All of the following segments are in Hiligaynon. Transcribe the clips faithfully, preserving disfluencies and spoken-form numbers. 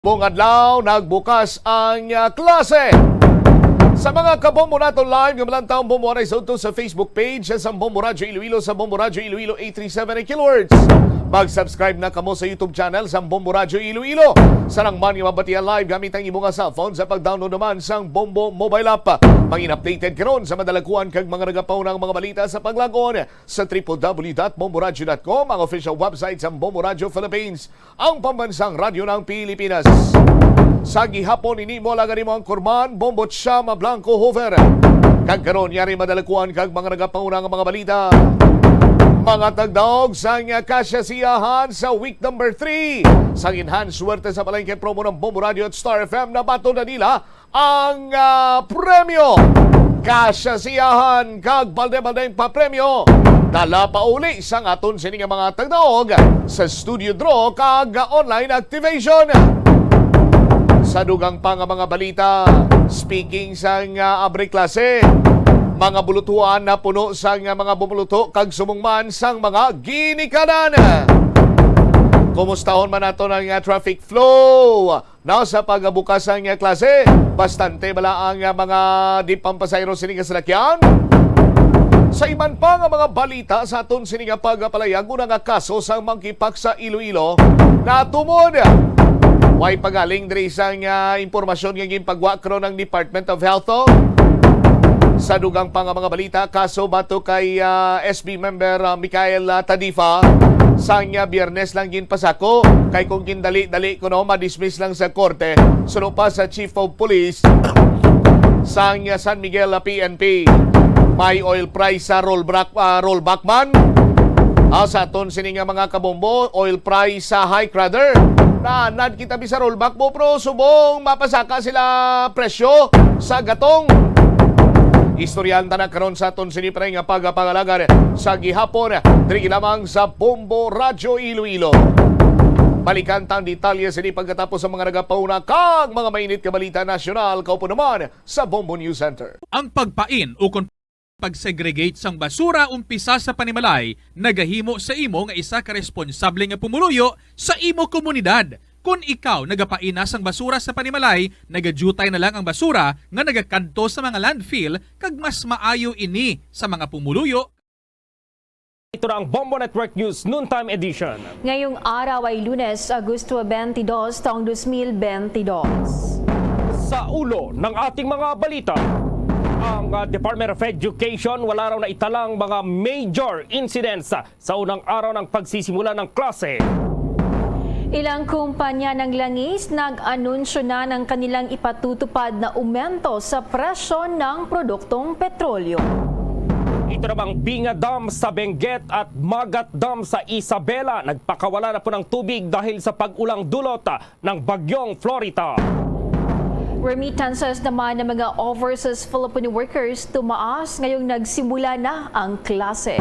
Maayong adlaw, nagbukas ang, ah, klase. Sa mga kabombo nato live nga malantaw ang Bombo Anay sa udto sa Facebook page sa Bombo Radyo Iloilo, sa Bombo Radyo Iloilo eight three seven kilohertz. Mag-subscribe na kamo sa YouTube channel sa Bombo Radyo Iloilo. Sa nang man nga mabatian live gamit ang imo nga cellphone sa pag-download naman sang Bombo mobile app. Mangin updated karon sa madalakuan kag mga nagapaunang mga balita sa paglag-on sa triple W dot bomboradyo dot com, ang official website sa Bombo Radyo Philippines, ang pambansang radyo ng Pilipinas. Sa gihapon ini, mo lang nimo ang kurman, Bombo Chama Blanco Hoover. Kag karon, yari madalakuan kag mga nagapauna nga mga balita. Mga tagdaog sang kasasiyahan sa week number three sang Enhanced Swerte sa Palengke promo ng Bombo Radio at Star F M, nabaton na nila ang, ah, premyo. Kasasiyahan kag balde-baldeng papremyo. Dala pa uli sang aton sini nga mga tagdaog sa studio draw kag online activation. Sa dugang pa nga mga balita, speaking sang, ah, abre klase, mga bulutuan na puno sang, ah, mga bumuluto kag sumungman sang mga ginikanan. Kumustahon man nato ang, ah, traffic flow. Now, sa pagbukas sang, ah, klase, bastante bala ang, ah, mga di pampasahero sini nga salakyan. Sa iban pa nga mga balita sa aton sini nga pagpalayag, una nga kaso sa monkeypox sa Iloilo natumod. Way pagaling diri sang, ah, impormasyon nga ginpagwa karon ng Department of Health. Sa dugang pa nga mga balita, kaso batok kay, ah, S B member, ah, Michael, ah, Tadifa, sang, ah, Biyernes lang ginpasako, kay kung gindali-dali kuno, madismiss lang sa korte. Suno pa sa Chief of Police sang, ah, San Miguel, ah, P N P, may oil price sa rollback, ah, rollback man. Ah, sa aton sini nga mga kabombo, oil price sa hike rather. Naanad kita bi sa rollback mo, pero subong mapasaka sila presyo sa gatong. Istoryahan ta na karon sa aton sini pa nga pagpangalagan sa gihapon, diri lamang sa Bombo Radyo Iloilo. Balikan ta ang detalye sini pagkatapos sa mga nagapauna kag mga mainit nga balita nasyonal. Kaupo naman sa Bombo News Center. Ang pagpain ukon pagsegregate sang basura umpisa sa panimalay nagahimo sa imo nga isa ka responsable nga pumuluyo sa imo komunidad. Kon ikaw nagapain na sang basura sa panimalay, nagadyutay na lang ang basura nga nagakadto sa mga landfill, kag mas maayo ini sa mga pumuluyo. Ito na ang Bombo Network News Noontime Edition. Ngayong araw ay Lunes, Agosto twenty-two, taong dos mil bentidós. Sa ulo ng ating mga balita, ang, ah, Department of Education wala raw naitalang mga major incidents, ah, sa unang araw ng pagsisimula ng klase. Ilang kumpanya ng langis nag-anunsyo na ng kanilang ipatutupad na umento sa presyo ng produktong petrolyo. Ito namang Binga Dam sa Benguet at Magat Dam sa Isabela nagpakawala na po ng tubig dahil sa pag-ulang dulot ng Bagyong Florita. Remittances naman ng mga overseas Filipino workers tumaas ngayong nagsimula na ang klase.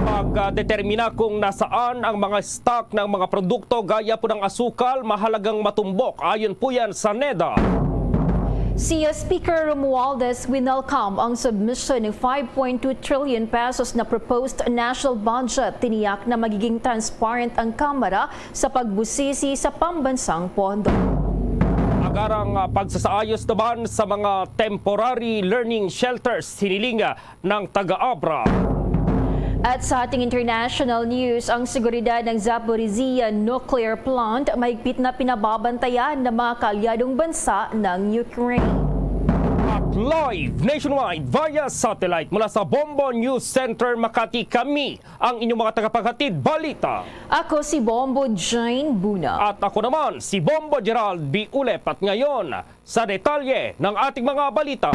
Pagdetermina kung nasaan ang mga stock ng mga produkto gaya po ng asukal, mahalagang matumbok, ayon po yan sa neda. Si Speaker Romualdez winelcome ang submission ng five point two trillion pesos na proposed national budget. Tiniyak na magiging transparent ang Kamara sa pagbusisi sa pambansang pondo. Agarang, ah, pagsasaayos naman sa mga temporary learning shelters, hiniling, ah, ng taga-abra. At sa ating international news, ang seguridad ng Zaporizhia nuclear plant mahigpit na pinababantayan ng mga kaalyadong bansa ng Ukraine. At live nationwide via satellite mula sa Bombo News Center, Makati, kami ang inyong mga tagapaghatid balita. Ako si Bombo Jane Buna. At ako naman, si Bombo Gerald B. Ulep. At ngayon, sa detalye ng ating mga balita.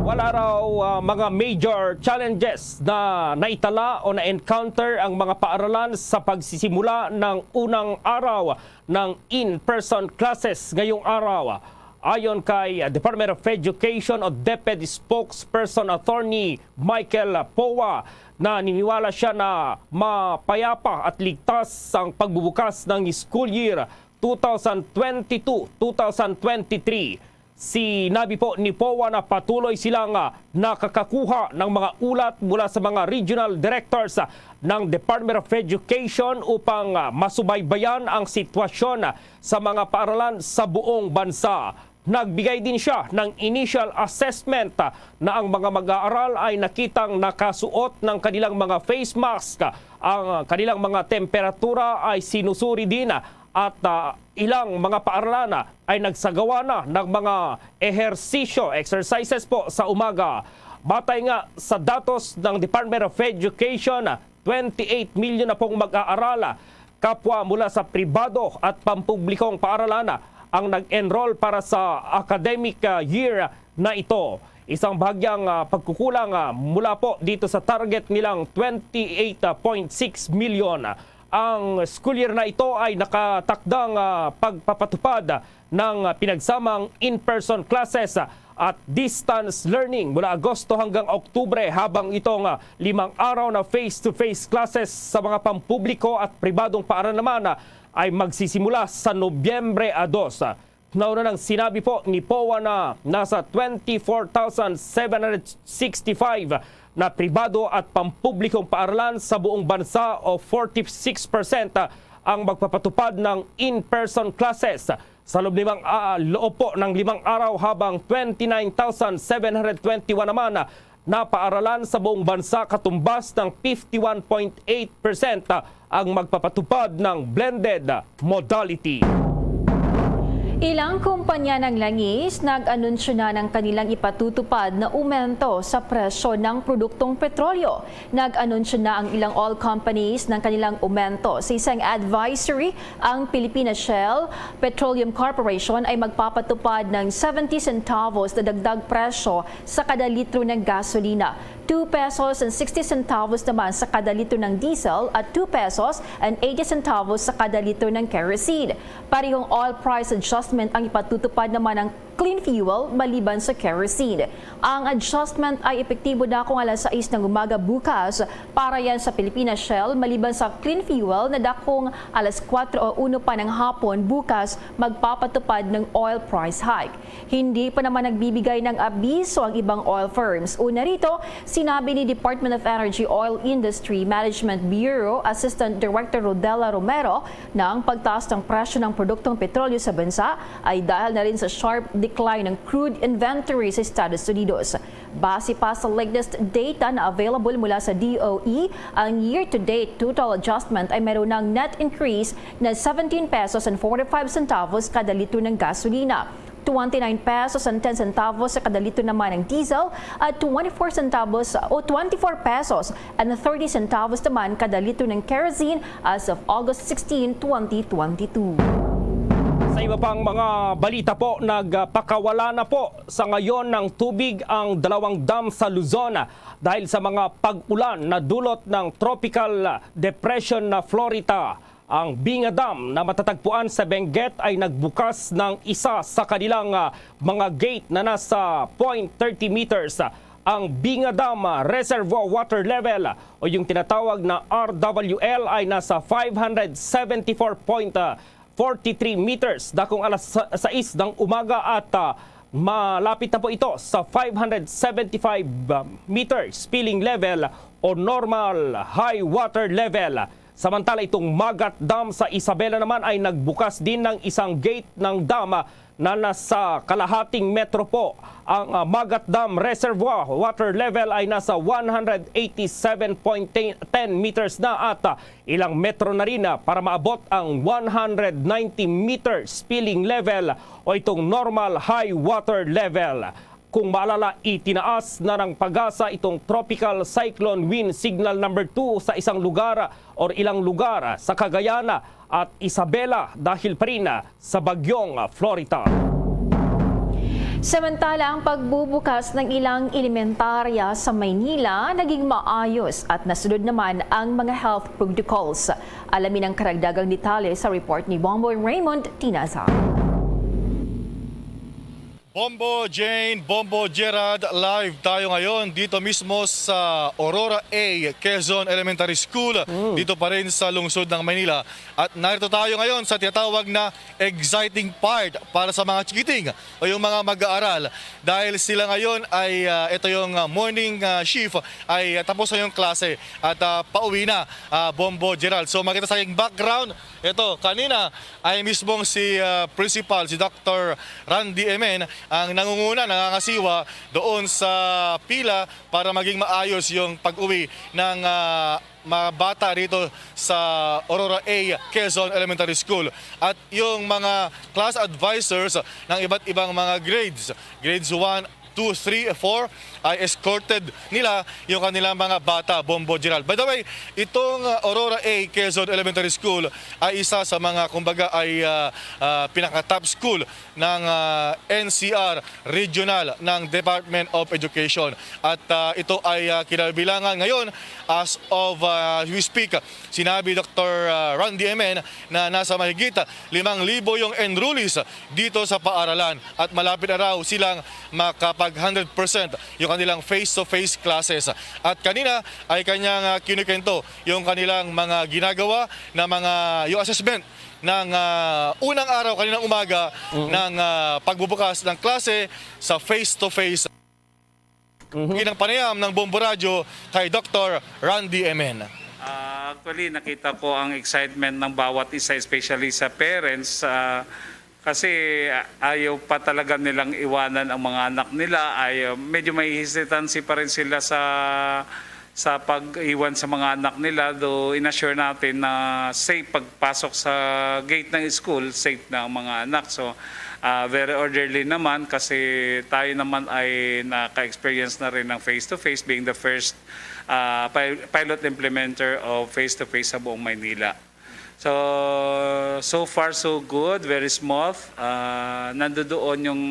Wala raw, ah, mga major challenges na naitala o na-encounter ang mga paaralan sa pagsisimula ng unang araw ng in-person classes ngayong araw. Ayon kay Department of Education o DepEd spokesperson Attorney Michael Poa, naniniwala siya na mapayapa at ligtas ang pagbubukas ng school year two thousand twenty-two, two thousand twenty-three. Sinabi po ni poa na patuloy silang, ah, nakakakuha ng mga ulat mula sa mga regional directors, ah, ng Department of Education upang, ah, masubaybayan ang sitwasyon, ah, sa mga paaralan sa buong bansa. Nagbigay din siya ng initial assessment, ah, na ang mga mag-aaral ay nakitang nakasuot ng kanilang mga face mask, ah, ang kanilang mga temperatura ay sinusuri din, ah, at, ah, ilang mga paaralan, ah, ay nagsagawa na ng mga ehersisyo, exercises po sa umaga. Batay nga sa datos ng Department of Education, ah, twenty-eight million na pong mag-aaral, ah, kapwa mula sa pribado at pampublikong paaralan, ah, ang nag-enroll para sa academic, ah, year na ito. Isang bahagyang, ah, pagkukulang, ah, mula po dito sa target nilang twenty-eight point six million. Ang school year na ito ay nakatakdang, ah, pagpapatupad ng, ah, pinagsamang in-person classes at distance learning mula Agosto hanggang Oktubre, habang itong, ah, limang araw na face-to-face classes sa mga pampubliko at pribadong paaralan naman, ah, ay magsisimula sa Nobyembre, ah, dos. Nauna nang sinabi po ni poa na nasa twenty-four thousand seven hundred sixty-five na pribado at pampublikong paaralan sa buong bansa, o forty-six percent, ang magpapatupad ng in-person classes. Sa loob limang, ah, loob po ng limang araw, habang twenty-nine thousand seven hundred twenty-one naman na paaralan sa buong bansa, katumbas ng fifty-one point eight percent ang magpapatupad ng blended modality. Ilang kumpanya ng langis nag-anunsyo na ng kanilang ipatutupad na umento sa presyo ng produktong petrolyo. Nag-anunsyo na ang ilang oil companies ng kanilang umento. Sa isang advisory, ang Pilipinas Shell Petroleum Corporation ay magpapatupad ng seventy centavos na dagdag presyo sa kada litro ng gasolina, two pesos and sixty centavos naman sa kada litro ng diesel at two pesos and eighty centavos sa kada litro ng kerosene. Parehong oil price adjustment ang ipatutupad naman ng clean fuel maliban sa kerosene. Ang adjustment ay epektibo na kung alas sais ng umaga bukas para yan sa Pilipinas Shell, maliban sa clean fuel na dakong alas kuwatro o uno pa ng hapon bukas magpapatupad ng oil price hike. Hindi pa naman nagbibigay ng abiso ang ibang oil firms. Una rito, sinabi ni Department of Energy Oil Industry Management Bureau Assistant Director Rodela Romero na ang pagtaas ng presyo ng produktong petrolyo sa bansa ay dahil na rin sa sharp decline ng crude inventory sa Estados Unidos. Base pa sa latest data na available mula sa D O E, ang year-to-date total adjustment ay meron ng net increase na seventeen pesos and forty-five centavos kada litro ng gasolina, twenty-nine pesos and ten centavos sa kada litro naman ng diesel, at twenty-four centavos o twenty-four pesos and thirty centavos naman kada litro ng kerosene as of August sixteen, twenty twenty-two. Sa iba pang mga balita po, nagpakawala na po sa ngayon ng tubig ang dalawang dam sa Luzon dahil sa mga pag-ulan na dulot ng Tropical Depression na Florita. Ang Binga Dam na matatagpuan sa Benguet ay nagbukas ng isa sa kanilang, ah, mga gate na nasa point thirty meters. Ang Binga Dam, ah, Reservoir Water Level o yung tinatawag na R W L ay nasa five hundred seventy-four point forty-three meters dakong alas sa-, sais ng umaga at, ah, malapit na po ito sa five hundred seventy-five meter spilling level o normal high water level. Samantala, itong Magat Dam sa Isabela naman ay nagbukas din ng isang gate ng dam na nasa kalahating metro po. Ang, ah, Magat Dam Reservoir water level ay nasa one hundred eighty-seven point ten meters na at, ah, ilang metro na rin, ah, para maabot ang one hundred ninety meter spilling level o itong normal high water level. Kung maalala, itinaas na ng PAGASA itong Tropical Cyclone Wind Signal number two sa isang lugar or ilang lugar sa Cagayan at Isabela dahil pa rin sa Bagyong Florita. Samantala, ang pagbubukas ng ilang elementarya sa Maynila naging maayos at nasunod naman ang mga health protocols. Alamin ang karagdagang detalye sa report ni Bomboy Raymond Tinaza. Bombo Jane, Bombo Gerald, live tayo ngayon dito mismo sa Aurora A Quezon Elementary School, Mm. dito pa rin sa lungsod ng Maynila. At narito tayo ngayon sa tinatawag na exciting part para sa mga chikiting o yung mga mag-aaral. Dahil sila ngayon ay, ah, ito yung, ah, morning, ah, shift ay, ah, tapos na yung klase at, ah, pauwi na, ah, Bombo Gerald. So makita sa aking background, ito kanina ay mismong si, ah, Principal, si Doctor Randy Emen ang nangunguna, nangangasiwa doon sa pila para maging maayos yung pag-uwi ng, ah, mga bata rito sa Aurora A Quezon Elementary School. At yung mga class advisors ng iba't ibang mga grades, grades one, two, three, four, ay escorted nila yung kanilang mga bata, Bombo Gerald. By the way, itong, ah, Aurora A Quezon Elementary School ay isa sa mga, kumbaga, ay, ah, ah, pinaka-top school ng, ah, N C R Regional ng Department of Education. At, ah, ito ay, ah, kinabilangan ngayon as of, ah, we speak. Sinabi Doctor, ah, Randy Emen na nasa mahigit limang libo yung enrollees dito sa paaralan at malapit na raw silang makapag hundred percent yung kanilang face-to-face classes. At kanina ay kanyang, ah, kinukwento yung kanilang mga ginagawa na mga, yung assessment ng, ah, unang araw kaninang umaga Mm. ng, ah, pagbubukas ng klase sa face-to-face. Mhm. Inang panayam ng Bombo Radyo kay Doctor Randy Emen. Ah, actually, nakita ko ang excitement ng bawat isa, especially sa parents, ah, kasi ayaw pa talaga nilang iwanan ang mga anak nila. Ayaw, medyo may hesitancy pa rin sila sa, sa pag-iwan sa mga anak nila, though in-assure natin na safe pagpasok sa gate ng school, safe na ang mga anak. So, ah, very orderly naman kasi tayo naman ay naka-experience na rin ng face-to-face, being the first, ah, pil-, pilot implementer of face-to-face sa buong Maynila. So, so far so good, very smooth. Ah, nandoon yung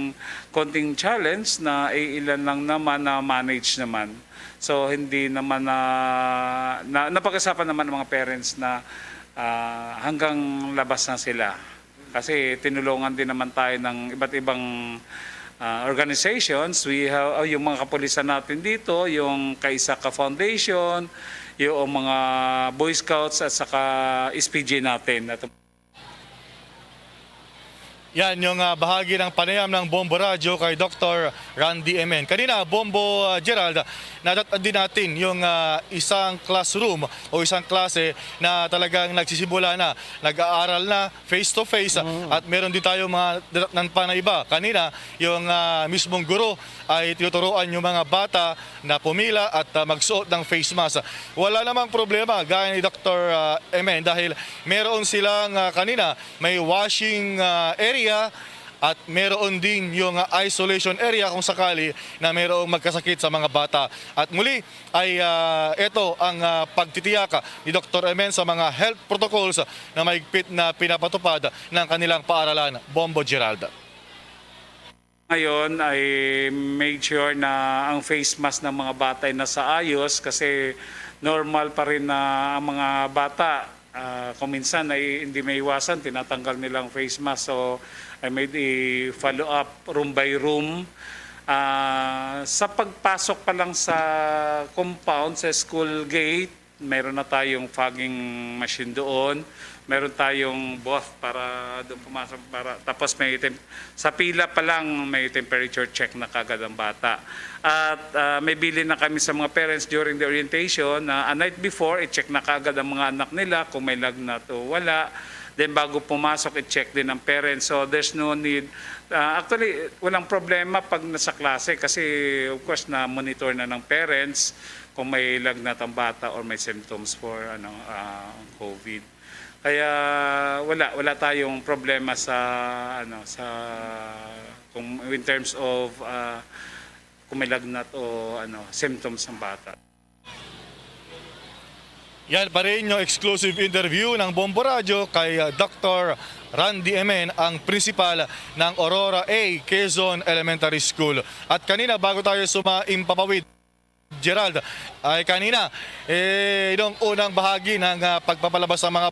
konting challenge na iilan lang naman na manage naman. So, hindi naman na, na napag-usapan naman ng mga parents na, ah, hanggang labas na sila. Kasi tinulungan din naman tayo ng iba't ibang, ah, organizations. We have, oh, yung mga kapulisan natin dito, yung Kaisaka Foundation, yung mga Boy Scouts at saka S P G natin. At yan yung, ah, bahagi ng panayam ng Bombo Radyo kay Doctor Randy Emen. Kanina, Bombo, ah, Gerald, nadat din natin yung, ah, isang classroom o isang klase na talagang nagsisimula na, nag-aaral na face-to-face, Mm. at meron din tayo mga dadatnan pa na iba. Kanina, yung, ah, mismong guro ay tinuturuan yung mga bata na pumila at, ah, magsuot ng face mask. Wala namang problema, gaya ni Doctor, ah, Emen, dahil meron silang, ah, kanina may washing, ah, area at meron din yung, ah, isolation area kung sakali na mayroong magkasakit sa mga bata. At muli ay, ah, ito ang, ah, pagtitiyak ni Doctor Emen sa mga health protocols na mahigpit na pinapatupad ng kanilang paaralan. Bombo Gerald. Ngayon ay made sure na ang face mask ng mga bata ay nasa ayos kasi normal pa rin na ang mga bata, ah, kung minsan ay hindi maiwasan, tinatanggal nilang face mask. So, I made a follow-up room by room. Ah, sa pagpasok pa lang sa compound, sa school gate, meron na tayong fogging machine doon. Meron tayong booth para doon pumasok. Para, tapos may tem-, sa pila pa lang, may temperature check na kagad ang bata. At, ah, may bilin na kami sa mga parents during the orientation na a night before, i-check na kagad ang mga anak nila kung may lagnat o wala. Then bago pumasok, i-check din ang parents. So there's no need. Ah, actually, walang problema pag nasa klase kasi of course na-monitor na ng parents kung may lagnat ang bata or may symptoms for, ano, ah, COVID. Kaya wala, wala tayong problema sa, ano, sa, kung in terms of, ah, kung may lagnat o, ano, symptoms ng bata. Yan pa rin yung exclusive interview ng Bombo Radyo kay, ah, Doctor Randy Emen, ang principal ng Aurora A Quezon Elementary School. At kanina, bago tayo suma-, impapawid, Gerald, ay kanina, eh, nung unang bahagi ng, ah, pagpapalabas ng mga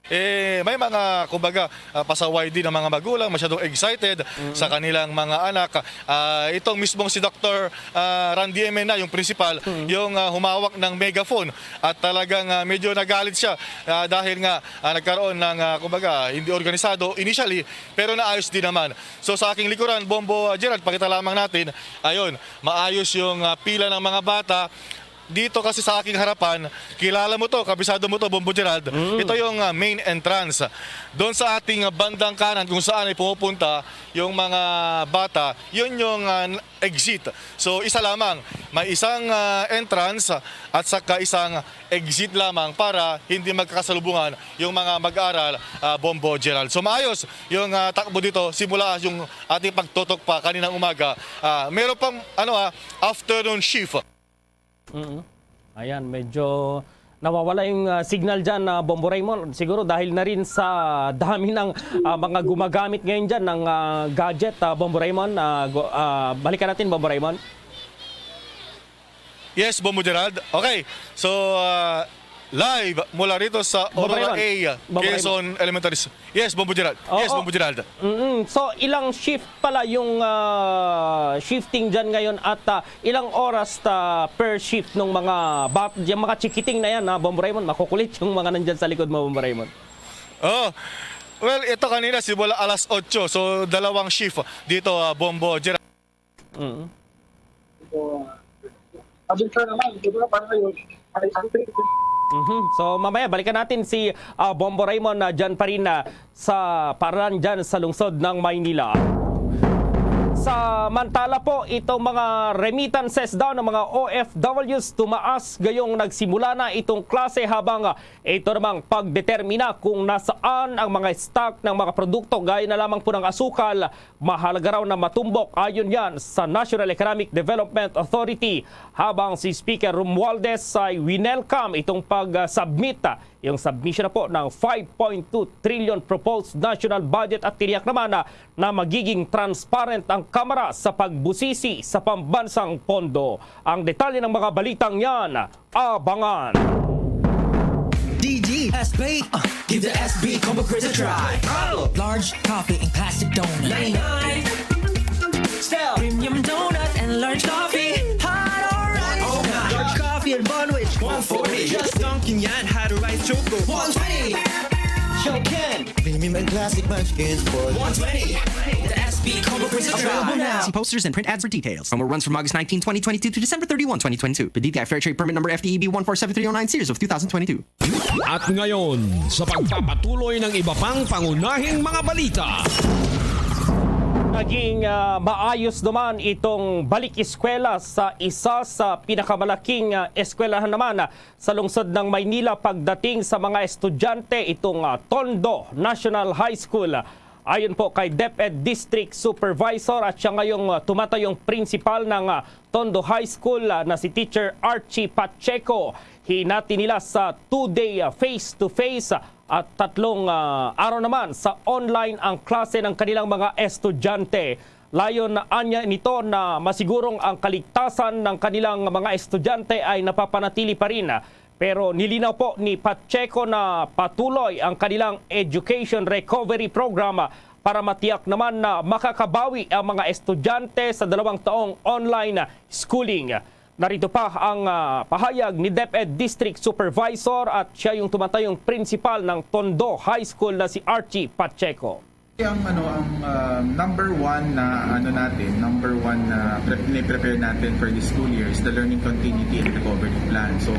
Eh, may mga, kumbaga, ah, pasaway din ang mga magulang, masyadong excited sa kanilang mga anak. Ah, itong mismong si Doktor, ah, Randy Emena, yung principal, yung, ah, humawak ng megaphone at talagang, ah, medyo nagalit siya, ah, dahil nga, ah, nagkaroon ng, ah, kumbaga, hindi organisado initially, pero naayos din naman. So, sa aking likuran, Bombo, ah, Gerald, pakita lamang natin, ayun, maayos yung, ah, pila ng mga bata. Dito kasi sa aking harapan, kilala mo to, kabisado mo to, Bombo Gerald. Ito yung, ah, main entrance. Doon sa ating, ah, bandang kanan, kung saan ay pumupunta yung mga bata, yun yung, ah, exit. So, isa lamang, may isang, ah, entrance at saka isang exit lamang para hindi magkakasalubungan yung mga mag-aaral, ah, Bombo Gerald. So, maayos yung, ah, takbo dito simula yung ating pagtutok pa kaninang umaga. Ah, meron pang, ano, ah, afternoon shift. Mm. Ayan, medyo nawawala yung, ah, signal dyan, ah, Bombo Raymond. Siguro dahil na rin sa dami ng, ah, mga gumagamit ngayon dyan ng, ah, gadget, ah, Bombo Raymond. Ah, go- ah, balikan natin, Bombo Raymond. Yes, Bombo Gerald. Okay, so, ah, live mula rito sa Bombo Aurora Raymond. A, Bombo Quezon Elementary School. Yes, Bombo Gerald. Yes, Oo. Bombo Gerald. Mm, so, ilang shift pala yung, ah, shifting dyan ngayon at, ah, ilang oras, ah, per shift ng mga bat, yung mga chikiting na yan, ha, Bombo Raymond? Makukulit yung mga nandyan sa likod mo, Bombo Raymond. Oh, well, ito kanina simula alas otso. So, dalawang shift dito, ah, Bombo Gerald. Mm. So, uh, abot ka naman, di ba? Para kayo, ay, ang Mhm. So, mamaya balikan natin si, ah, Bombo Raymond na dyan pa rin, ah, sa Paran dyan sa lungsod ng Maynila. Samantala po, itong mga remittances daw ng mga O F Ws tumaas gayong nagsimula na itong klase, habang, ah, ito namang pagdetermina kung nasaan ang mga stock ng mga produkto gaya na lamang po ng asukal, mahalaga raw na matumbok, ayon yan sa National Economic Development Authority, habang si Speaker Romualdez ay winelcome itong pag-submit, yung submission na po ng five point two trillion proposed national budget, at tiniyak naman na, na magiging transparent ang Kamara sa pagbusisi sa pambansang pondo. Ang detalye ng mga balitang yan, abangan. D D S P. Uh, give the S B Combo Crisp a try. Oh, large coffee and classic donut. Nine nine. Still. Premium donut and large coffee. Hot or ice. Oh, large coffee and bun which one forty. Just dunking yan. Hot or ice choco. One twenty. Show Ken. Premium and classic munchkins for one twenty. The S B Combo Crisp a try. Available now. See posters and print ads for details. Promo runs from August nineteen, twenty twenty-two to December thirty-one, twenty twenty-two. The D T I Fair Trade Permit Number F T E B one four seven three oh nine series of two thousand twenty-two. At ngayon, sa pagpapatuloy ng iba pang pangunahing mga balita. Naging, ah, maayos naman itong balik eskwela sa isa sa pinakamalaking, ah, eskwelahan naman, ah, sa lungsod ng Maynila pagdating sa mga estudyante, itong, ah, Tondo National High School. Ayon po kay DepEd District Supervisor at siya ngayong, ah, tumatayong principal ng, ah, Tondo High School, ah, na si Teacher Archie Pacheco, hinati nila sa two-day, ah, face-to-face, ah, at tatlong, ah, araw naman sa online ang klase ng kanilang mga estudyante. Layon anya nito na masigurong ang kaligtasan ng kanilang mga estudyante ay napapanatili pa rin. Pero nilinaw po ni Pacheco na patuloy ang kanilang Education Recovery Program para matiyak naman na makakabawi ang mga estudyante sa dalawang taong online schooling. Narito pa ang, ah, pahayag ni DepEd District Supervisor at siya yung tumatayong principal ng Tondo High School na si Archie Pacheco. Ang ano ang ah, number one na ano natin, number one na pre- prepare natin for this school year is the learning continuity and recovery plan. So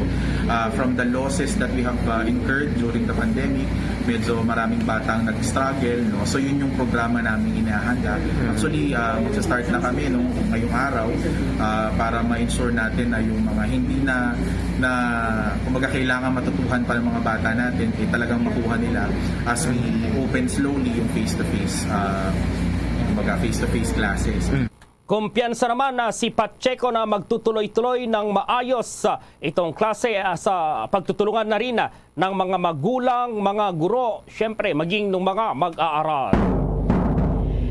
ah, from the losses that we have ah, incurred during the pandemic, medyo maraming batang nag-struggle, no? So yun yung programa namin inihahanda. Actually, ah, magsa-start na kami nung ngayong araw ah, para ma-ensure natin na yung mga hindi na na kumbaga kailangan matutuhan pa ng mga bata natin, eh, talagang makuha nila as we open slowly yung face-to-face, ah, kumbaga face-to-face classes. Kumpiyansa naman na si Pacheco na magtutuloy-tuloy ng maayos, ah, itong klase, ah, sa pagtutulungan na rin, ah, ng mga magulang, mga guro, siyempre maging ng mga mag-aaral.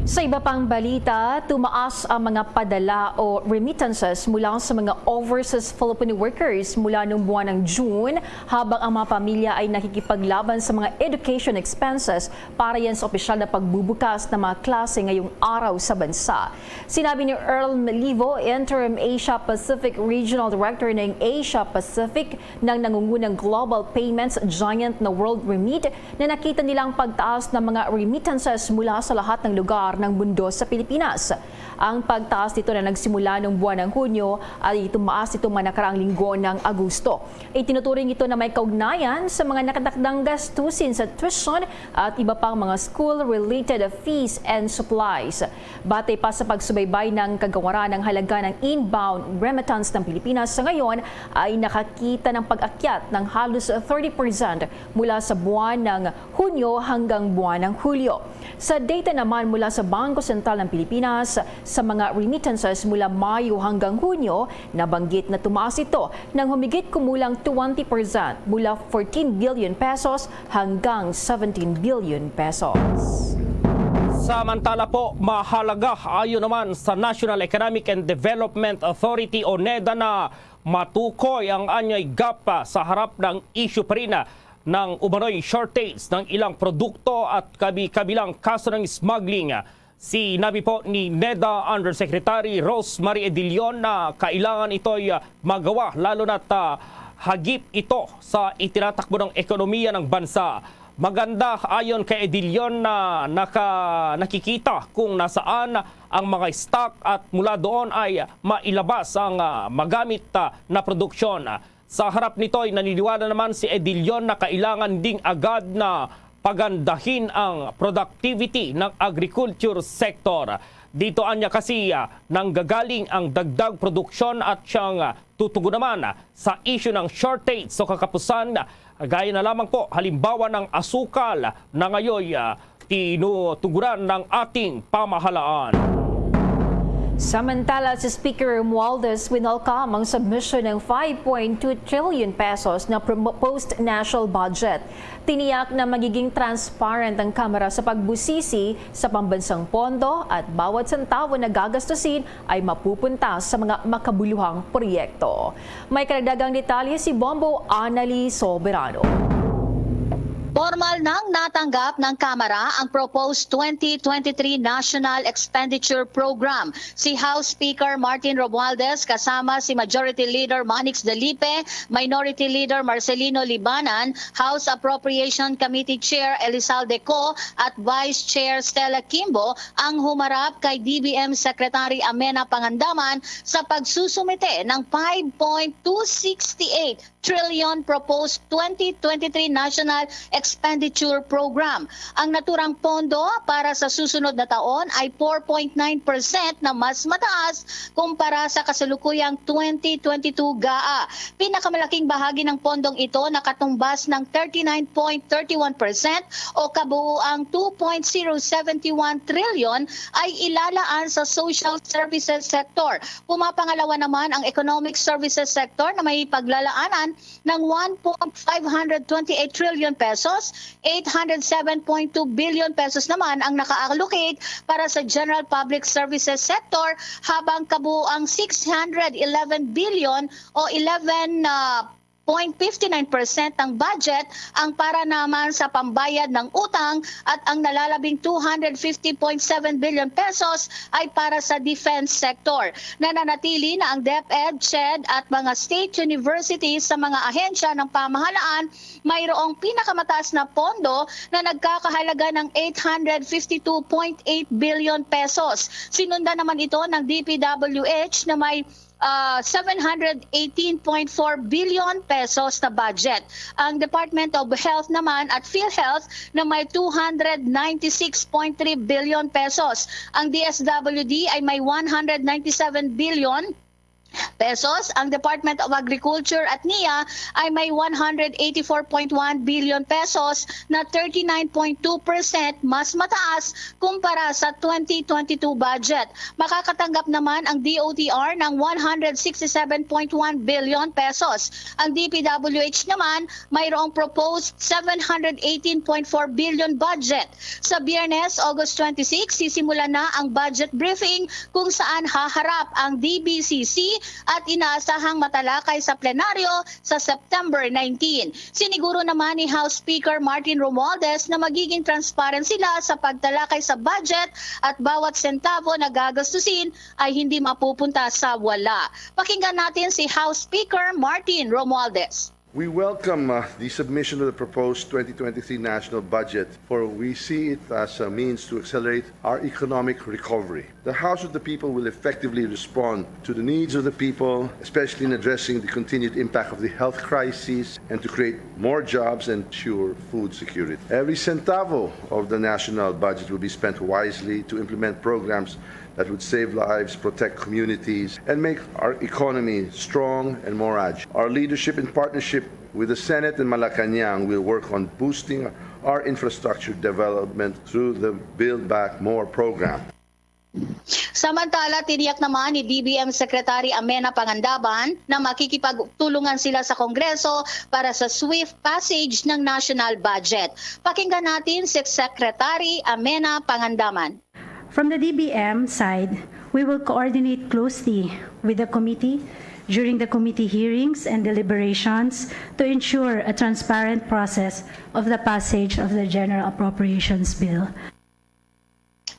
Sa iba pang balita, tumaas ang mga padala o remittances mula sa mga overseas Filipino workers mula noong buwan ng June, habang ang mga pamilya ay nakikipaglaban sa mga education expenses para yan sa opisyal na pagbubukas ng mga klase ngayong araw sa bansa. Sinabi ni Earl Melivo, Interim Asia Pacific Regional Director ng Asia Pacific, ng nangungunang global payments giant na World Remit, na nakita nilang pagtaas ng mga remittances mula sa lahat ng lugar ng mundo sa Pilipinas. Ang pagtaas nito na nagsimula noong buwan ng Hunyo ay tumaas nitong mga nakaraang linggo ng Agosto. Itinuturing ito na may kaugnayan sa mga nakatakdang gastusin sa tuition at iba pang mga school-related fees and supplies. Batay pa sa pagsubaybay ng kagawaran, ng halaga ng inbound remittance ng Pilipinas sa ngayon ay nakakita ng pag-akyat ng halos thirty percent mula sa buwan ng Hunyo hanggang buwan ng Hulyo. Sa data naman mula sa Bangko Sentral ng Pilipinas, sa mga remittances mula Mayo hanggang Hunyo, nabanggit na tumaas ito ng humigit kumulang twenty percent, mula fourteen billion pesos hanggang seventeen billion pesos. Samantala po, mahalaga ayon naman sa National Economic and Development Authority o NEDA na matukoy ang anyay gap sa harap ng issue pa rin ng umano'y shortage ng ilang produkto at kabi-kabilang kaso ng smuggling. Sinabi po ni NEDA Undersecretary Rosemary Edilion na kailangan ito'y magawa, lalo na't hagip ito sa itinatakbo ng ekonomiya ng bansa. Maganda ayon kay Edilion na naka, nakikita kung nasaan ang mga stock at mula doon ay mailabas ang ah, magamit ah, na produksyon. Sa harap nito ay naniniwala naman si Edilion na kailangan ding agad na pagandahin ang productivity ng agriculture sector. Dito anya kasi ah, nanggagaling ang dagdag produksyon at siyang ah, tutugon naman ah, sa issue ng shortage sa kakapusan, gaya na lamang po halimbawa ng asukal na ngayon ah, tinutuguran ng ating pamahalaan. Samantala, si Speaker Romualdez winelcome ang submission ng five point two trillion pesos na proposed national budget. Tiniyak na magiging transparent ang Kamara sa pagbusisi sa pambansang pondo at bawat sentavo na gagastusin ay mapupunta sa mga makabuluhang proyekto. May karagdagang detalye si Bombo Anali Soberano. Formal nang natanggap ng Kamara ang proposed twenty twenty-three National Expenditure Program. Si House Speaker Martin Romualdez kasama si Majority Leader Manix Dalipe, Minority Leader Marcelino Libanan, House Appropriation Committee Chair Elizalde Co at Vice Chair Stella Kimbo ang humarap kay D B M Secretary Amena Pangandaman sa pagsusumite ng five point two six eight trillion proposed twenty twenty-three National Expenditure Program. Ang naturang pondo para sa susunod na taon ay four point nine percent na mas mataas kumpara sa kasalukuyang twenty twenty-two GAA. Pinakamalaking bahagi ng pondong ito nakatumbas ng thirty-nine point thirty-one percent o kabuuang two point zero seventy-one trillion ay ilalaan sa social services sector. Pumapangalawa naman ang economic services sector na may paglalaanan ng one point five hundred twenty-eight trillion pesos, eight hundred seven point two billion pesos naman ang naka-allocate para sa general public services sector, habang kabuuang six hundred eleven billion o eleven ah, point fifty nine percent ng budget ang para naman sa pambayad ng utang at ang nalalabing two hundred fifty point seven billion pesos ay para sa defense sector. Nananatili na ang DepEd, CHED at mga state universities sa mga ahensya ng pamahalaan mayroong pinakamataas na pondo na nagkakahalaga ng eight hundred fifty two point eight billion pesos. Sinundan naman ito ng DPWH na may ah, seven hundred eighteen point four billion pesos na budget. Ang Department of Health naman at PhilHealth na may two hundred ninety-six point three billion pesos. Ang DSWD ay may one hundred ninety-seven billion pesos. Ang Department of Agriculture at nia ay may one hundred eighty-four point one billion pesos na thirty-nine point two percent mas mataas kumpara sa twenty twenty-two budget. Makakatanggap naman ang D O T R ng one hundred sixty-seven point one billion pesos. Ang D P W H naman mayroong proposed seven hundred eighteen point four billion budget. Sa Biyernes, August twenty-six, sisimulan na ang budget briefing kung saan haharap ang D B C C at inaasahang matalakay sa plenaryo sa September nineteen. Siniguro naman ni House Speaker Martin Romualdez na magiging transparent sila sa pagtalakay sa budget at bawat sentavo na gagastusin ay hindi mapupunta sa wala. Pakinggan natin si House Speaker Martin Romualdez. We welcome, uh, the submission of the proposed twenty twenty-three national budget, for we see it as a means to accelerate our economic recovery. The House of the People will effectively respond to the needs of the people, especially in addressing the continued impact of the health crisis, and to create more jobs and ensure food security. Every centavo of the national budget will be spent wisely to implement programs that would save lives, protect communities, and make our economy strong and more agile. Our leadership, in partnership with the Senate and Malacañang, will work on boosting our infrastructure development through the Build Back More program. Samantala, tiniyak naman ni D B M Secretary Amena Pangandaman na makikipagtulungan sila sa Kongreso para sa swift passage ng national budget. Pakinggan natin si Secretary Amena Pangandaman. From the D B M side, we will coordinate closely with the committee during the committee hearings and deliberations to ensure a transparent process of the passage of the General Appropriations Bill.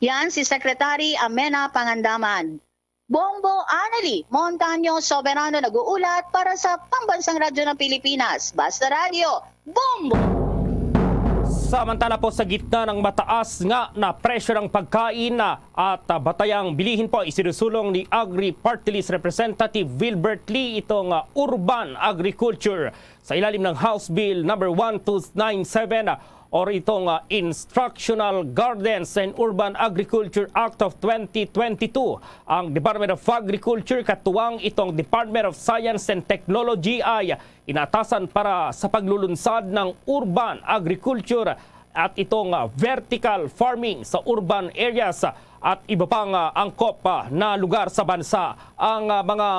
Yan si Secretary Amena Pangandaman. Bombo Annalie Montaño Soberano nag-uulat para sa Pambansang Radyo ng Pilipinas, Basta Radyo, Bombo! Samantala po, sa gitna ng mataas nga na presyo ng pagkain na at ah, batayang bilihin po, isinusulong ni Agri Party List Representative Wilbert Lee itong ah, urban agriculture sa ilalim ng House Bill number one two nine seven, ah, or itong ah, Instructional Gardens and Urban Agriculture Act of twenty twenty-two. Ang Department of Agriculture, katuwang itong Department of Science and Technology, ay inatasan para sa paglulunsad ng urban agriculture at itong ah, vertical farming sa urban areas at iba pang ah, angkop ah, na lugar sa bansa. Ang ah, mga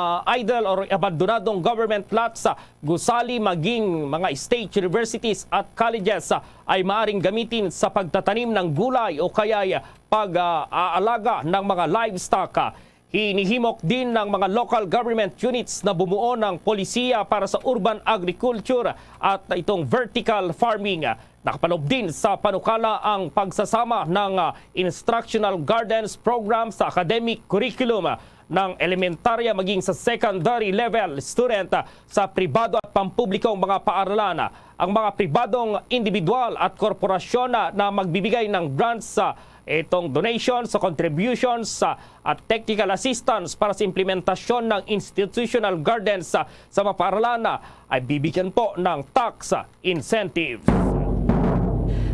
idle or abandonadong government lots, ah, gusali maging mga state universities at colleges, ah, ay maaring gamitin sa pagtatanim ng gulay o kaya'y pag-aalaga ng mga livestock. Hinihimok din ng mga local government units na bumuo ng polisiya para sa urban agriculture at itong vertical farming. Nakapaloob din sa panukala ang pagsasama ng ah, instructional gardens program sa academic curriculum ng elementarya maging sa secondary level student, ah, sa pribado at pampublikong mga paaralan. Ang mga pribadong individual at korporasyon na, na magbibigay ng grants, ah, itong donations o contributions, ah, at technical assistance para sa implementasyon ng institutional gardens, ah, sa mga paaralan, ah, ay bibigyan po ng tax, ah, incentives.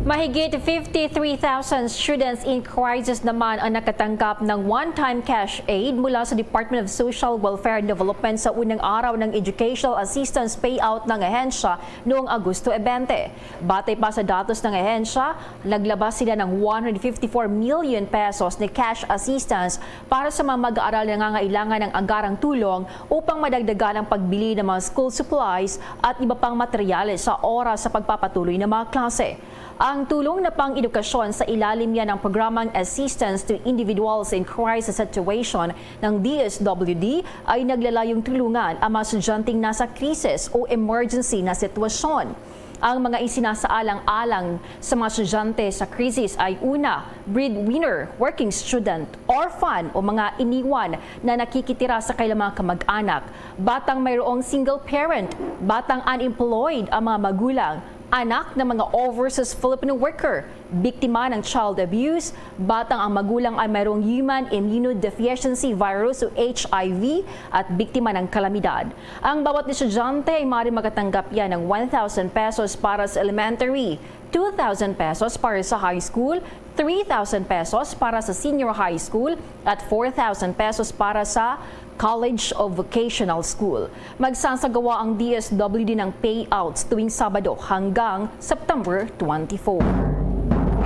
Mahigit fifty-three thousand students in crisis naman ang nakatanggap ng one-time cash aid mula sa Department of Social Welfare and Development sa unang araw ng educational assistance payout ng ahensya noong Agosto twenty. Batay pa sa datos ng ahensya, naglabas sila ng one hundred fifty-four million pesos na cash assistance para sa mga mag-aaral na nangangailangan ng agarang tulong upang madagdagan ang pagbili ng mga school supplies at iba pang materyales sa oras sa pagpapatuloy ng mga klase. Ang tulong na pang-edukasyon sa ilalim niya ng programang Assistance to Individuals in Crisis Situation ng D S W D ay naglalayong tulungan ang mga estudyanteng nasa krisis o emergency na sitwasyon. Ang mga isinasaalang-alang sa mga estudyante sa krisis ay una, breadwinner, working student, orphan o mga iniwan na nakikitira sa kailang mga kamag-anak, batang mayroong single parent, batang unemployed ang mga magulang, anak ng mga overseas Filipino worker, biktima ng child abuse, batang ang magulang ay mayroong human immunodeficiency virus o H I V at biktima ng kalamidad. Ang bawat estudyante ay maaaring makatanggap yan ng one thousand pesos para sa elementary, two thousand pesos para sa high school, three thousand pesos para sa senior high school at four thousand pesos para sa College of Vocational School. Magsasagawa ang D S W D ng payouts tuwing Sabado hanggang September twenty-four.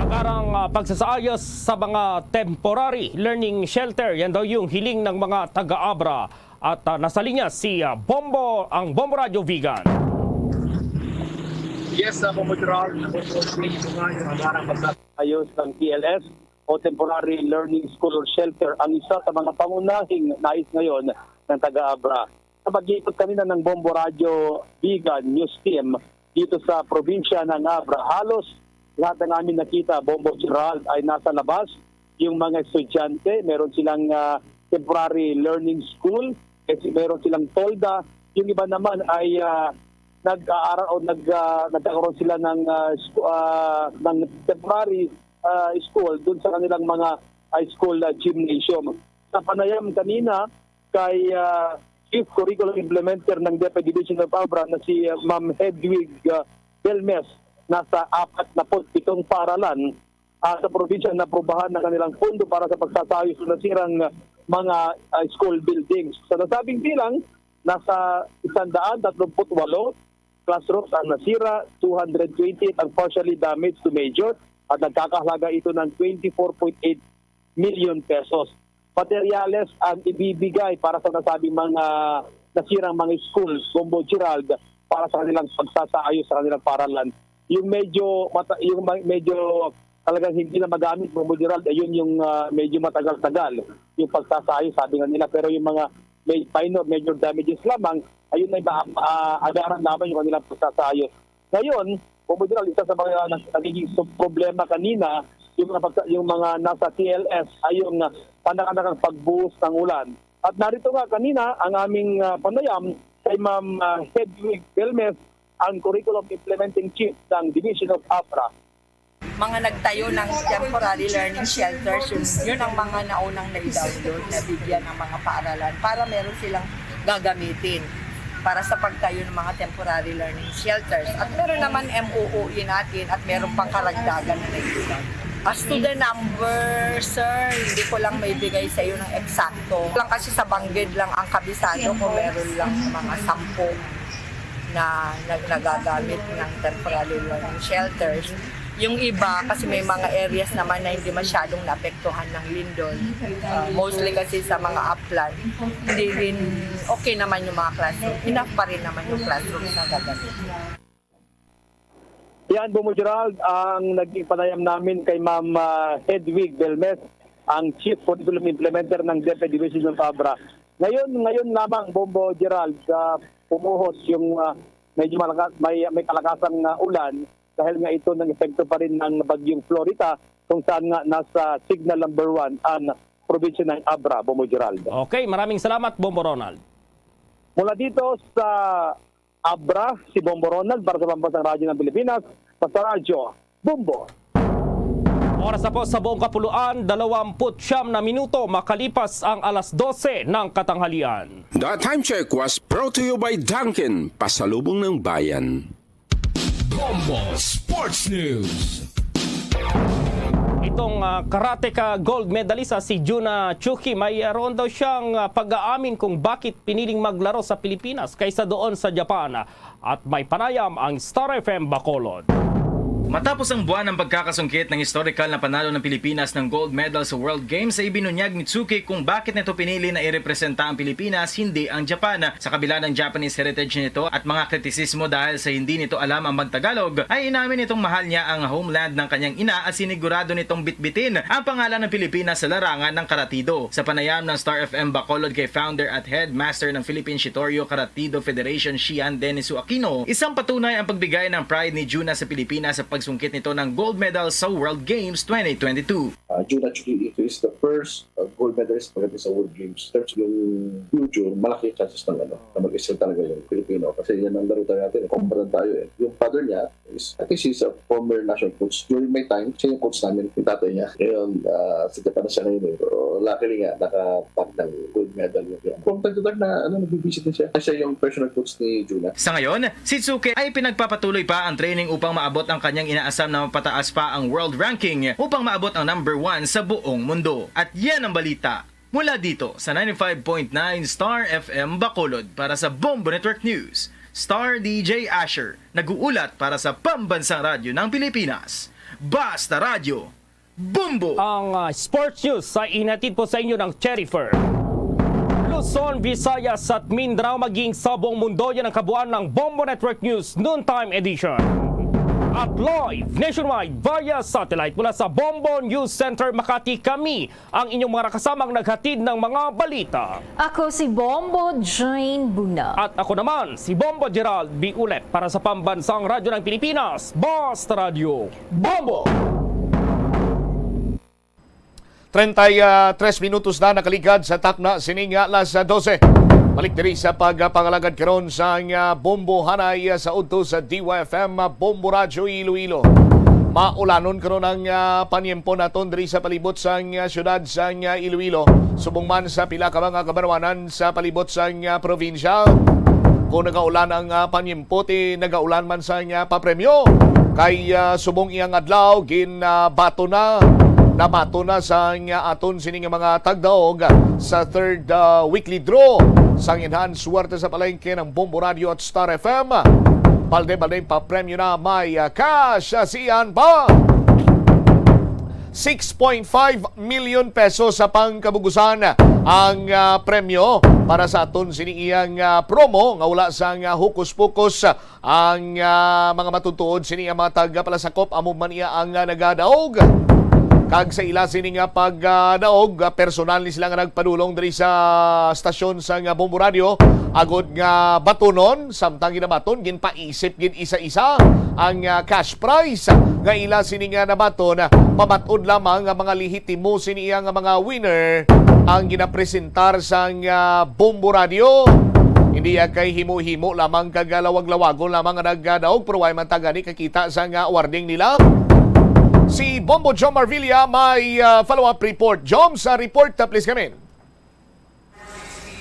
Agarang ah, pagsasaayos sa mga temporary learning shelter, yan daw yung hiling ng mga taga-Abra. At ah, nasa linya si ah, Bombo, ang Bombo Radyo Vigan. Yes, sa Bombo Gerald, Bombo Rodrigo nga yung agarang pagsasaayos ng T L S o Temporary Learning School or Shelter ang isa sa mga pangunahing nais ngayon ng taga-Abra. Sa pag-ikot kanina ng Bombo Radyo Vigan News Team dito sa probinsya ng Abra, halos lahat ng aming nakita, Bombo Gerald, ay nasa labas. Yung mga estudyante, meron silang ah, temporary learning school, kasi meron silang tolda. Yung iba naman ay ah, nag-aaral o nag, ah, nagkakaroon sila ng, ah, sku- ah, ng temporary ah, school dun sa kanilang mga high school ah, gymnasium. Sa panayam kanina kay ah, Chief Curriculum Implementer ng DepEd Division of Abra na si ah, Ma'am Hedwig ah, Belmes, nasa apat na pitong paaralan ah, sa probinsya na naprobahan ng kanilang pondo para sa pagsasaayos ng nasirang ah, mga ah, school buildings. Sa nasabing bilang, nasa isang daan tatlumpu't walo classrooms ang nasira, two hundred twenty-eight ang partially damaged to major, at nagkakahalaga ito ng twenty-four point eight million pesos. Materyales ang ibibigay para sa nasabing mga nasirang mga schools, Bombo Gerald, para sa kanilang pagsasaayos sa kanilang paaralan. Yung medyo mata, yung ma- medyo talagang hindi na magamit, Bombo Gerald, ayun yung ah, medyo matagal-tagal yung pagsasaayos, sabi nga nila. Pero yung mga may minor, major damages lamang, ayun ay ma- ah, agaran lamang yung kanilang pagsasaayos. Ngayon, Bombo Gerald, isa sa mga nag- nagiging su- problema kanina, yung mga pagsa- yung mga nasa T L S ay yung ah, panakanakang pagbuhos ng ulan. At narito nga kanina ang aming ah, panayam kay Ma'am ah, Hedwig Belmes, ang Curriculum Implementing Chief ng Division of Abra. Mga nagtayo ng temporary learning shelters, yun, yun ang mga naunang na-download na bigyan ng mga paaralan para meron silang gagamitin para sa pagtayo ng mga temporary learning shelters. At meron naman M O O E natin at meron pang karagdagan na naibigay. As to the number, sir, hindi ko lang maibigay sa iyo ng eksakto. Lang kasi sa Bangged lang ang kabisado ko, meron lang mga sampu na nag- nagagamit ng temporary learning shelters. Yung iba, kasi may mga areas naman na hindi masyadong naapektuhan ng lindol. Uh, mostly kasi sa mga upland, hindi rin okay naman yung mga classroom. Enough pa rin naman yung classroom na gagamitin. Yan, Bombo Gerald, ang naging panayam namin kay Ma'am ah, Hedwig Belmes, ang Chief Curriculum Implementer ng DepEd Division of Abra. Ngayon, ngayon lamang, Bombo Gerald, ah, pumuhos yung ah, medyo malakas, may, may kalakasang ah, ulan dahil nga ito ng epekto pa rin ng Bagyong Florita, kung saan nga nasa signal number one ang probinsya ng Abra, Bombo Gerald. Okay, maraming salamat, Bombo Ronald. Mula dito sa Abra, si Bombo Ronald para sa Pambansang Radyo ng Pilipinas, sa Radyo Bombo. Oras na po sa buong kapuluan, dalawampu't siyam na minuto makalipas ang alas dose ng katanghalian. The time check was brought to you by Dunkin, pasalubong ng bayan. Bombo Sports News. Itong ah, karateka gold medalist ah, si Juna Chuki, mayroon daw siyang ah, pag-aamin kung bakit piniling maglaro sa Pilipinas kaysa doon sa Japan. At may panayam ang Star F M Bacolod. Matapos ang buwan ng pagkakasungkit ng historical na panalo ng Pilipinas ng gold medal sa World Games, ay ibinunyag ni Chuki kung bakit nito pinili na irepresenta ang Pilipinas, hindi ang Japan. Sa kabila ng Japanese heritage nito at mga kritisismo dahil sa hindi nito alam ang mag-Tagalog, ay inamin nitong mahal niya ang homeland ng kanyang ina at sinigurado nitong bitbitin ang pangalan ng Pilipinas sa larangan ng karatido. Sa panayam ng Star F M Bacolod kay founder at headmaster ng Philippine Shitoryu Karatido Federation, Shihan Denisu Aquino, isang patunay ang pagbigay ng pride ni Juna sa Pilipinas sa pagsungkit nito ng gold medal sa World Games twenty twenty-two. Uh, Jun Achuki Ito is the first uh, gold medalist pagdating sa World Games. In terms ng future, malaki yung chances ng ano, na mag-excel talaga yung Pilipino. Kasi yan ang laro tayo natin, eh. Combatant tayo eh. Yung father niya, At least he's a former national coach. During my time, siya yung coach namin, yung tatay niya. Ngayon, ah, sa Japan na siya ngayon eh. Pero luckily nga, nakatag ng gold medal yung, yung. Kung tagdatag na, ano, nagbibisit na siya. Siya yung personal coach ni Juna. Sa ngayon, si Tsuke ay pinagpapatuloy pa ang training upang maabot ang kanyang inaasam na mapataas pa ang world ranking upang maabot ang number one sa buong mundo. At yan ang balita mula dito sa ninety-five point nine Star F M Bacolod. Para sa Bombo Network News, Star D J Asher, nag-uulat para sa Pambansang Radyo ng Pilipinas. Basta Radyo, Bombo! Ang, ah, sports news ay inatid po sa inyo ng Cherry Fair. Luzon, Visayas at Mindanao, maging sa buong mundo, yan ang kabuuan ng Bombo Network News Noontime Edition. At live nationwide via satellite mula sa Bombo News Center Makati, kami ang inyong mga nakasamang naghatid ng mga balita. Ako si Bombo Jane Buna. At ako naman, si Bombo Gerald B. Ulet para sa Pambansang Radyo ng Pilipinas, Basta Radyo, Bombo! Treinta y tres minutos na nakaligad sa takna sining alas dose. Balik diri sa pagpangalagad karon sa, ah, Bombo Hanay, ah, sa udto sa D Y F M, ah, Bombo Radyo Iloilo. Maulanon karon ang, ah, panyempo naton diri sa palibot sang, ah, siyudad sang, ah, Iloilo, subong man sa pila ka mga kabanwanan sa palibot sang, ah, probinsya. Kung nagaulan ang, ah, panyempo, ti nagaulan man sang, ah, papremyo. Kay, ah, subong iyang adlaw, gin, ah, bato na, nabato na sang, ah, aton sini nga mga tagdaog sa third, ah, weekly draw sang Enhanced Swerte sa Palengke ng Bombo Radio at Star F M. Balde-balde papremyo na, may, ah, cash, ah, siyan pa. Six point five million pesos sa pangkabugusan ang, ah, premyo para sa aton sini iyang, ah, promo nga wala sang, ah, hukus-pukus. Ang, ah, mga matutuod sini nga mga tagapalasakop, amo man iya ang, ah, nagadaog. Kag sa ila sini nga pagdaog, ah, personal ni sila nga nagpadulong diri sa stasyon sang, ah, Bombo Radio agod nga batunon, samtang ginabaton, ginpaisip gid isa-isa ang, ah, cash prize nga ila sini nga nabaton. Pamat-od lamang nga mga lehitimo sini iya nga mga winner ang ginapresentar sang, ah, Bombo Radio. Hindi ya kay himo-himo lamang kag, ah, lawag-lawagon lamang nga nagadaog, pero way man ta gani kakita sang, ah, awarding nila. Si Bombo Jom Marvilla may, ah, follow-up report. Jom, sa report, ah, please come in.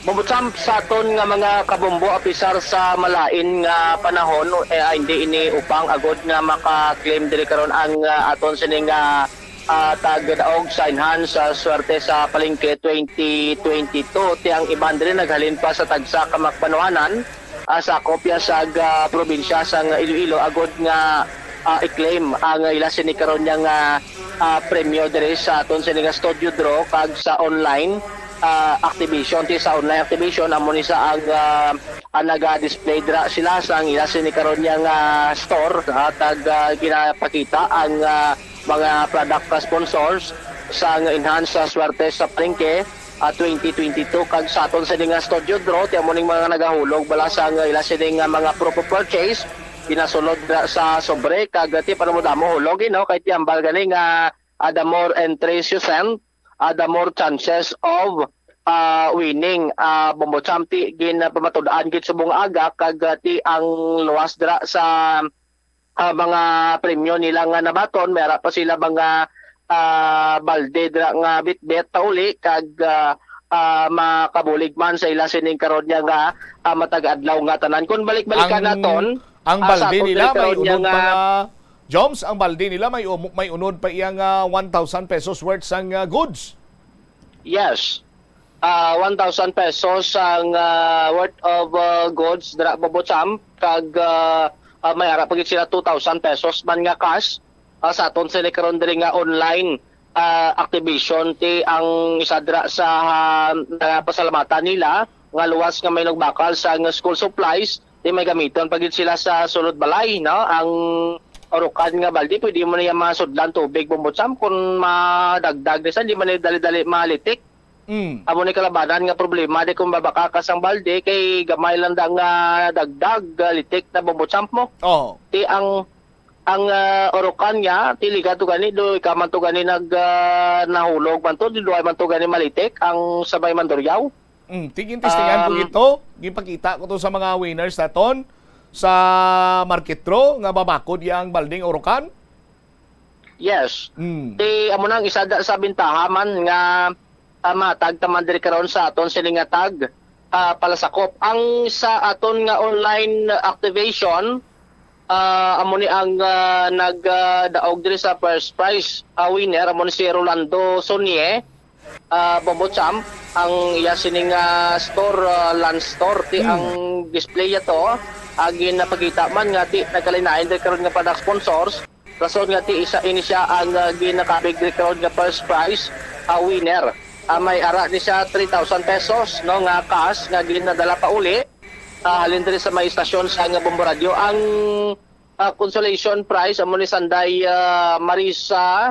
Mabutsam sa aton nga mga kabombo, apisar sa malain nga panahon, eh, ah, hindi ini upang agod nga maka-claim diri karon ang, ah, aton sining, ah, ah, tagdaog sa Enhanced, ah, Swerte sa Palengke twenty twenty-two. Ti ang iban diri naghalin pa sa tagsa ka makbanwanan, ah, sakop ya sa, ah, probinsya sang Iloilo agod nga, ah, i-claim ang ila sini karon yang, ah, ah, premyo diri sa aton sini nga studio draw kag sa online, ah, activation. Ti sa online activation, amo ni sa ang, ah, ang naga-display dira sila sa ang ila sini karon yang, ah, store, ah, tag, ah, ginapakita ang, ah, mga product, ah, sponsors sa ang Enhanced, ah, Swerte sa Palengke, ah, twenty twenty-two. Kag sa aton sini nga studio draw, ti amo ning mga nagahulog bala sa ang ila sini nga mga proof of purchase, ginasulod dira sa sobre, kag, ah, ti pa mo damo hulog, eh, no? Kay ti ambal gani nga, ah, the more entries you send, ah, the more chances of, ah, winning. Ah, Bombo Champ, ti ginpamatud-an gid subong aga, kag, ah, ti ang luwas dira sa, ah, mga premyo nila nga nabaton, may ara pa sila mga, ah, balde dira nga bitbit pauli, kag, ah, ah, makabulig man sa ila sining karon niya nga, ah, matag adlaw nga tanan. Kung balik-balikan Ang, naton, ang ah, sa balde aton nila diri may karon niya unod pa nga nga, Joms, ang balde nila may umu-, may unod pa iya nga one thousand pesos worth sang, ah, goods. Yes. Ah, one thousand pesos ang, ah, worth of, ah, goods dira, Bobo Champ, kag, ah, ah, may ara pa gid sila two thousand pesos man nga cash, ah, sa aton sini karon diri nga online, ah, activation. Ti ang isa dira sa, ah, nagapasalamatan nila nga luwas nga may nagbakal sa nga school supplies, ti may gamiton pa gid sila sa sulod balay, no? Ang urukan nga balde, pwede mo na yan masudlan tubig, Bombo Champ, kung madagdag na siya, di man na dali-dali malitik. Mm. Amo ni kalabanan nga problema, di kung babaka ka sang balde, kay gamay lang da nga dagdag, ah, litik na, Bombo Champ, mo. Oo. Ti ang, ang, ah, urukan niya, ti liga to gani, do, ikaman to gani nag, ah, nahulog man to, di duay man to gani malitik, ang sabay Manduryaw. Mm, ti gintestingan ko Ah, gito, gipakita ko to sa mga winners naton. sa market draw nga mabakod iya ang balding urukan? Yes. Mm. Ti amo na ang isa da sa bintaha man nga, ah, matag ta man diri karon sa aton sini nga tag, ah, palasakop. Ang sa aton nga online activation, ah, amo ni ang, ah, nag, ah, daog diri sa first prize, ah, winner, amo ni si Rolando Sonie, ah, Bombo Champ, ang iya sining, ah, store, ah, Lance Store, ti Mm. ang display niya to, ah, ginapakita man nga ti nagkalain-lain diri karon nga product sponsors, rason nga ti isa ini siya ang, ah, ginakabig diri karon nga first prize, ah, winner. Ah, may ara ni siya three thousand pesos, no, nga cash nga ginadala pa uli, ah, halin diri sa may istasyon sa nga Bombo Radio. Ang, ah, consolation prize amo ni Sanday, ah, Marisa,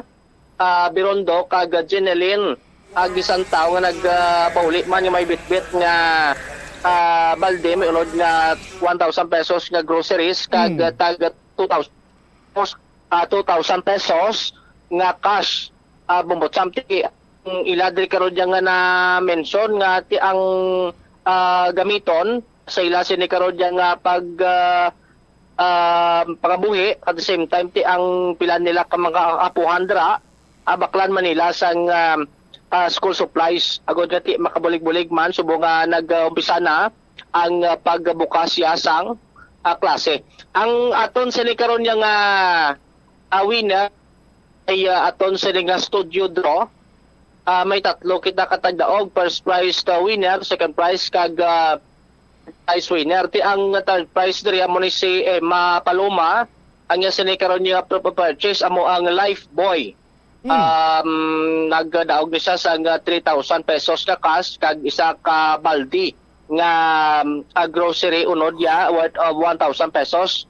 ah, Birondo kag Jeneline Agisantaw nga nag, ah, pauli man nga may bitbit nga, ah, balde, may unod nga one thousand pesos nga groceries kag, Mm. ah, tag two thousand, ah, two thousand pesos nga cash, ah, Bombo Champ. Ti ang ila diri karon dyan nga na-mention nga ti ang, ah, gamiton sa ila sini karon dyan nga pag, ah, ah, pangabuhi, at the same time ti ang pila nila ka mga apuhan dira, ah, baklan man nila sang, ah, ah, school supplies agod nga ti makabulig-bulig man subong nga nag-umpisa na ang, ah, pagbukas siya sang, ah, klase. Ang aton sini karon nga, ah, winner ay, ah, aton sini nga studio draw. Ah, may tatlo kita katagdaog, first prize ka winner, second prize kag, ah, prize winner. Ti ang third prize diri amo ni si Emma Paloma. Ang iya sini karon nga purchase amo ang Lifebuoy. Hmm. Um, nagdaog ni siya sa nga three thousand pesos ka cash kag isa ka baldi nga, um, ah, grocery unod ya worth of one thousand pesos,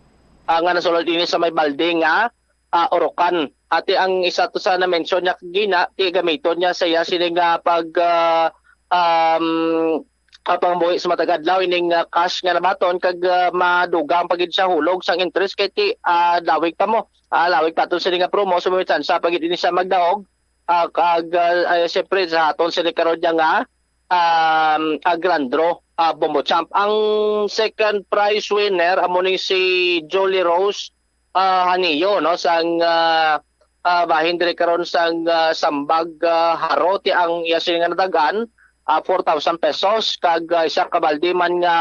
ah, nga nasulod ini sa may baldi nga, ah, urukan. Ati ang isa to sa na-mention niya kagina, ti gamiton niya sa iya sini nga pag, ah, um, ah, pangbuhi sa matag adlaw ining, ah, cash nga nabaton kag, ah, madugang pa gid siya hulog sang interest kay ti, ah, lawig pa mo. Ah, lawig pa to sini nga promo, so may tsansa pa gid ini siya magdaog. Ah, kag, ah, ah, siyempre sa aton sini karon niya nga, um, ah, grand draw, ah, Bombo Champ. Ang second prize winner amo ni si Jolie Rose, ah, Hanio, no, sang, ah, ah, bahin diri karon sang, ah, Sambag, ah, Haro, ti ang iya sini nga nadagan, ah, four thousand pesos, kag, ah, isa ka baldi man nga,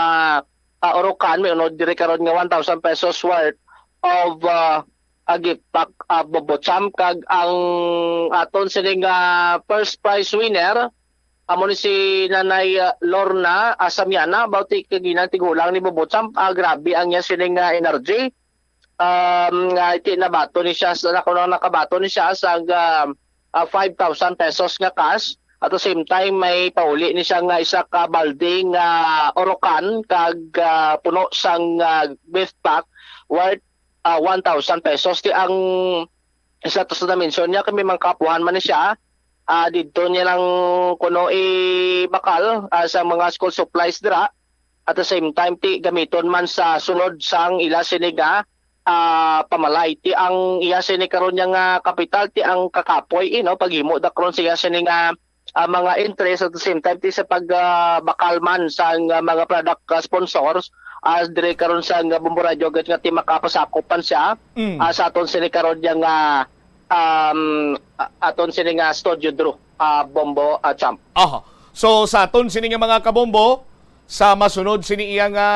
ah, urukan, may unod diri karon nga one thousand pesos worth of, ah, ah, gift pack, ah, Bombo Champ, kag ang aton sini nga first prize winner, amo ni si Nanay, ah, Lorna, ah, Samiana, about ti kaginang tigulang ni Bombo Champ, ah, grabe ang iya sini nga energy. Um, nga iti nabato ni siya sa, nako, nakabato ni siya sa, um, ah, five thousand pesos nga cash. At the same time, may pauli ni siya nga isa ka balde nga urukan kag, ah, puno sang, ah, gift pack worth, ah, one thousand pesos. Ti ang isa to sa na-mention niya, kami mga kapuhan man ni siya, ah, didto niya lang kuno ibakal, ah, sa mga school supplies dira. At the same time, ti gamiton man sa sulod sang ila sini nga, ah, pamalay. Ti ang iya sini karon niya nga kapital, ti ang kakapoy, eh, no, paghimo dakron sa iya sini nga, ah, mga entries, at the same time, ti sa pag, ah, bakal man sa nga mga product, ah, sponsors, ah, dire karon sa nga Bombo Radyo, agad nga ti makapasakop man siya, Mm. ah, sa aton sini karon niya nga, um, a-, aton sini nga studio draw, ah, Bombo, ah, Champ. Aha. So, sa aton sini nga mga kabombo, sa masunod sini iya nga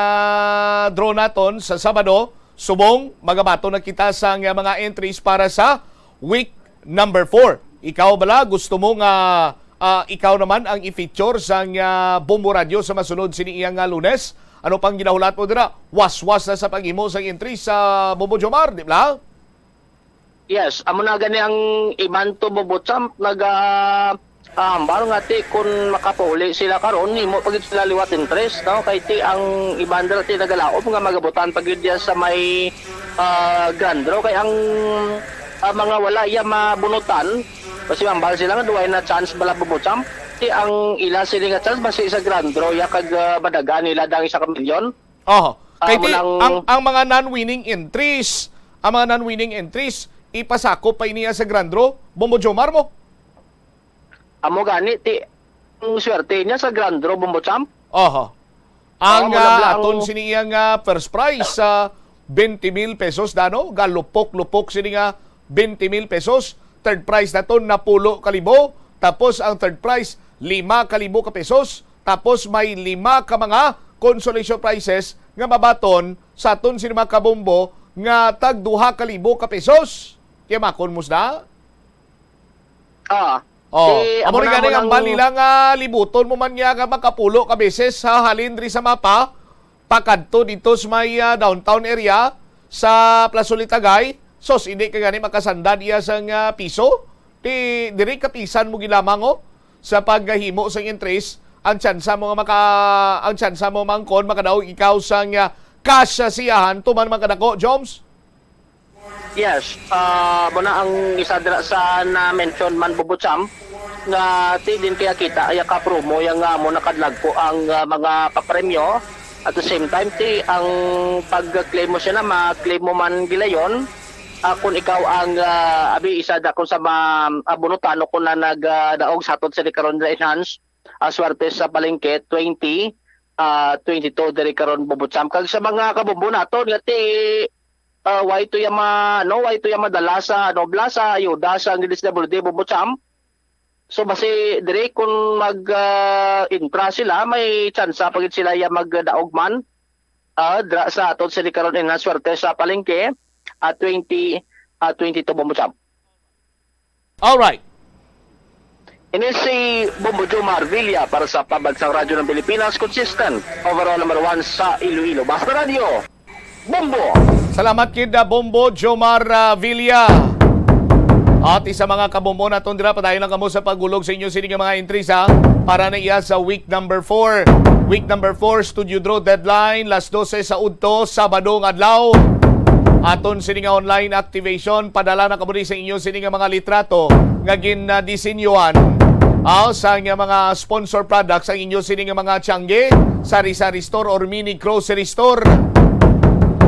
draw naton sa Sabado, subong magabaton na kita sa nga mga entries para sa week number four. Ikaw bala, gusto mo nga, ah, ikaw naman ang i-feature sa nga Bombo Radio sa masunod sini iya nga Lunes? Ano pang ginahulat mo dira? Waswas na sa paghimo sa entry sa Bombo Jomar, di ba? Yes, amo na gani ang iban to, Bobo Champ, naga, ah, hambal nga ti kun makapauli sila karon, himo pa gid sila liwat interest, no? Kay ti ang iban dira ti nagalaom nga magabutan pa gid diya sa may, ah, Grand Draw. Kay ang, ah, mga wala iya mabunutan, basi hambal sila nga duway na chance bala, Bobo Champ. Ti ang ila sini nga chance basi sa Grand Draw ya kag, ah, madagan nila dang isa ka milyon. Oho. Ah, Kay ti, ang, ang mga non-winning entries, ang mga non-winning entries, ipasakop pa ini sa Grand Draw, Bombo Jomar mo? Amo gani, ti, ang swerte niya sa Grand Draw, Bombo Champ. Oho. Ang, Oo, ah, mula aton ang sini iyang, ah, first prize sa twenty mil pesos, dano, galupok-lupok sini nga twenty mil pesos. Third prize naton, napulo ka libo. Tapos ang third prize, lima ka libo ka pesos. Tapos may lima ka mga consolation prizes nga mabaton sa aton sini mga kabombo nga tag duha ka libo ka pesos. Tiyamakon mo sina? Ah, Oh, si amo amo ni na gani mo ang nang ban nila nga libuton mo man niya nga makapulo ka beses sa halin diri sa mapa, pakadto dito sa may, ah, downtown area sa Plaza Litagay. Sos, hindi ka gani makasandad iya sang, ah, piso. Di, diri kapisan mo gilamang, oh, sa paghimo sang entries. Ang tsansa mo nga maka, ang tsansa mo mangkon, makadaog ikaw sang, ah, kasya siyahan, tuman man kadako, Joms. Yes, ah, mo na ang isa dira sa na-mention man, Bubucham, nga ti din kaya kita, iya ka promo, yang nga mo nakadlagko ang, ah, mga papremyo. At the same time, ti ang pag-claim mo siya na, ma-claim mo man gilayon, ah, kung ikaw ang, ah, abi, isa da kung sa ma-, ah, bunutano kung na nag, ah, daog sa aton sa karon na enhance, ah, swerte sa palengke, twenty, ah, twenty-two diri karon, Bubucham. Kag sa mga kabumbo naton, nga ti ah, way to ya ma-, no, way to ya madala sa, ano, bala sa ayuda sa ang D S W D, Bubucham. So, basi, dire, kung mag, ah, intra sila, may tsansa pa gid sila ya magdaog man. Ah, dra sa aton sini karon, ina swerte sa palengke, ah, twenty, ah, twenty-two, Bubucham. Alright. Ini si Bombo Jomar Villa para sa Pambansang Radyo ng Pilipinas, consistent, overall number one sa Iloilo. Basta Radyo, Bombo! Salamat kid, ah, Bombo Jomar, ah, Villa. At isa mga kabombo naton dira, padayon lang kamo sa pagulog sa inyo sini nga mga entries, ha, para na iya sa week number four. Week number four, studio draw deadline, las dose sa udto, Sabado nga adlaw. Aton sini nga online activation, padala na kamo sa inyo sini nga mga litrato nga gindisenyohan, ah, sa nga mga sponsor products ang inyo sini nga mga tiangge, sari-sari store or mini grocery store.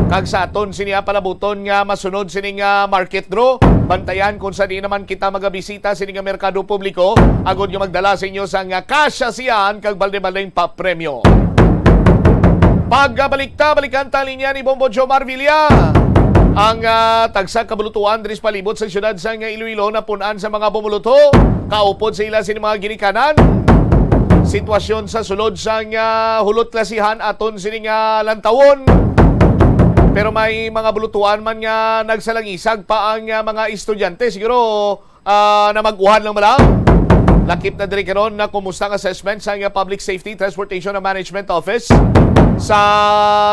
Kag sa aton sini nga palabuton nga masunod sini nga market draw, bantayan kung sa di naman kita magabisita sini nga merkado publiko, agod nga magdala sa inyo sa nga kasya siyan kag balde-baldeng papremyo. Pagbalik ta, balikan ta linya ni Bombo Jomar Villa. Ang, ah, tagsa ka bulutuan diri sa palibot sa siyudad sa nga Iloilo napun-an sa mga bumuluto. Kaupod sa ila sini mga ginikanan. Sitwasyon sa sulod sa nga Hulot Klasihan aton sini nga lantawon. Pero may mga bulutuan man nga nagsalangisag pa ang, ah, mga estudyante. Siguro ah, namag-uhan lang bala. Lakip na diri karon na kumusta ang assessment sa nga Public Safety, Transportation and Management Office sa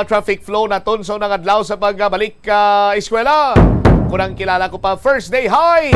traffic flow naton sa unang adlaw sa pagbalik, ah, eskwela. Kung ang kilala ko pa, first day high.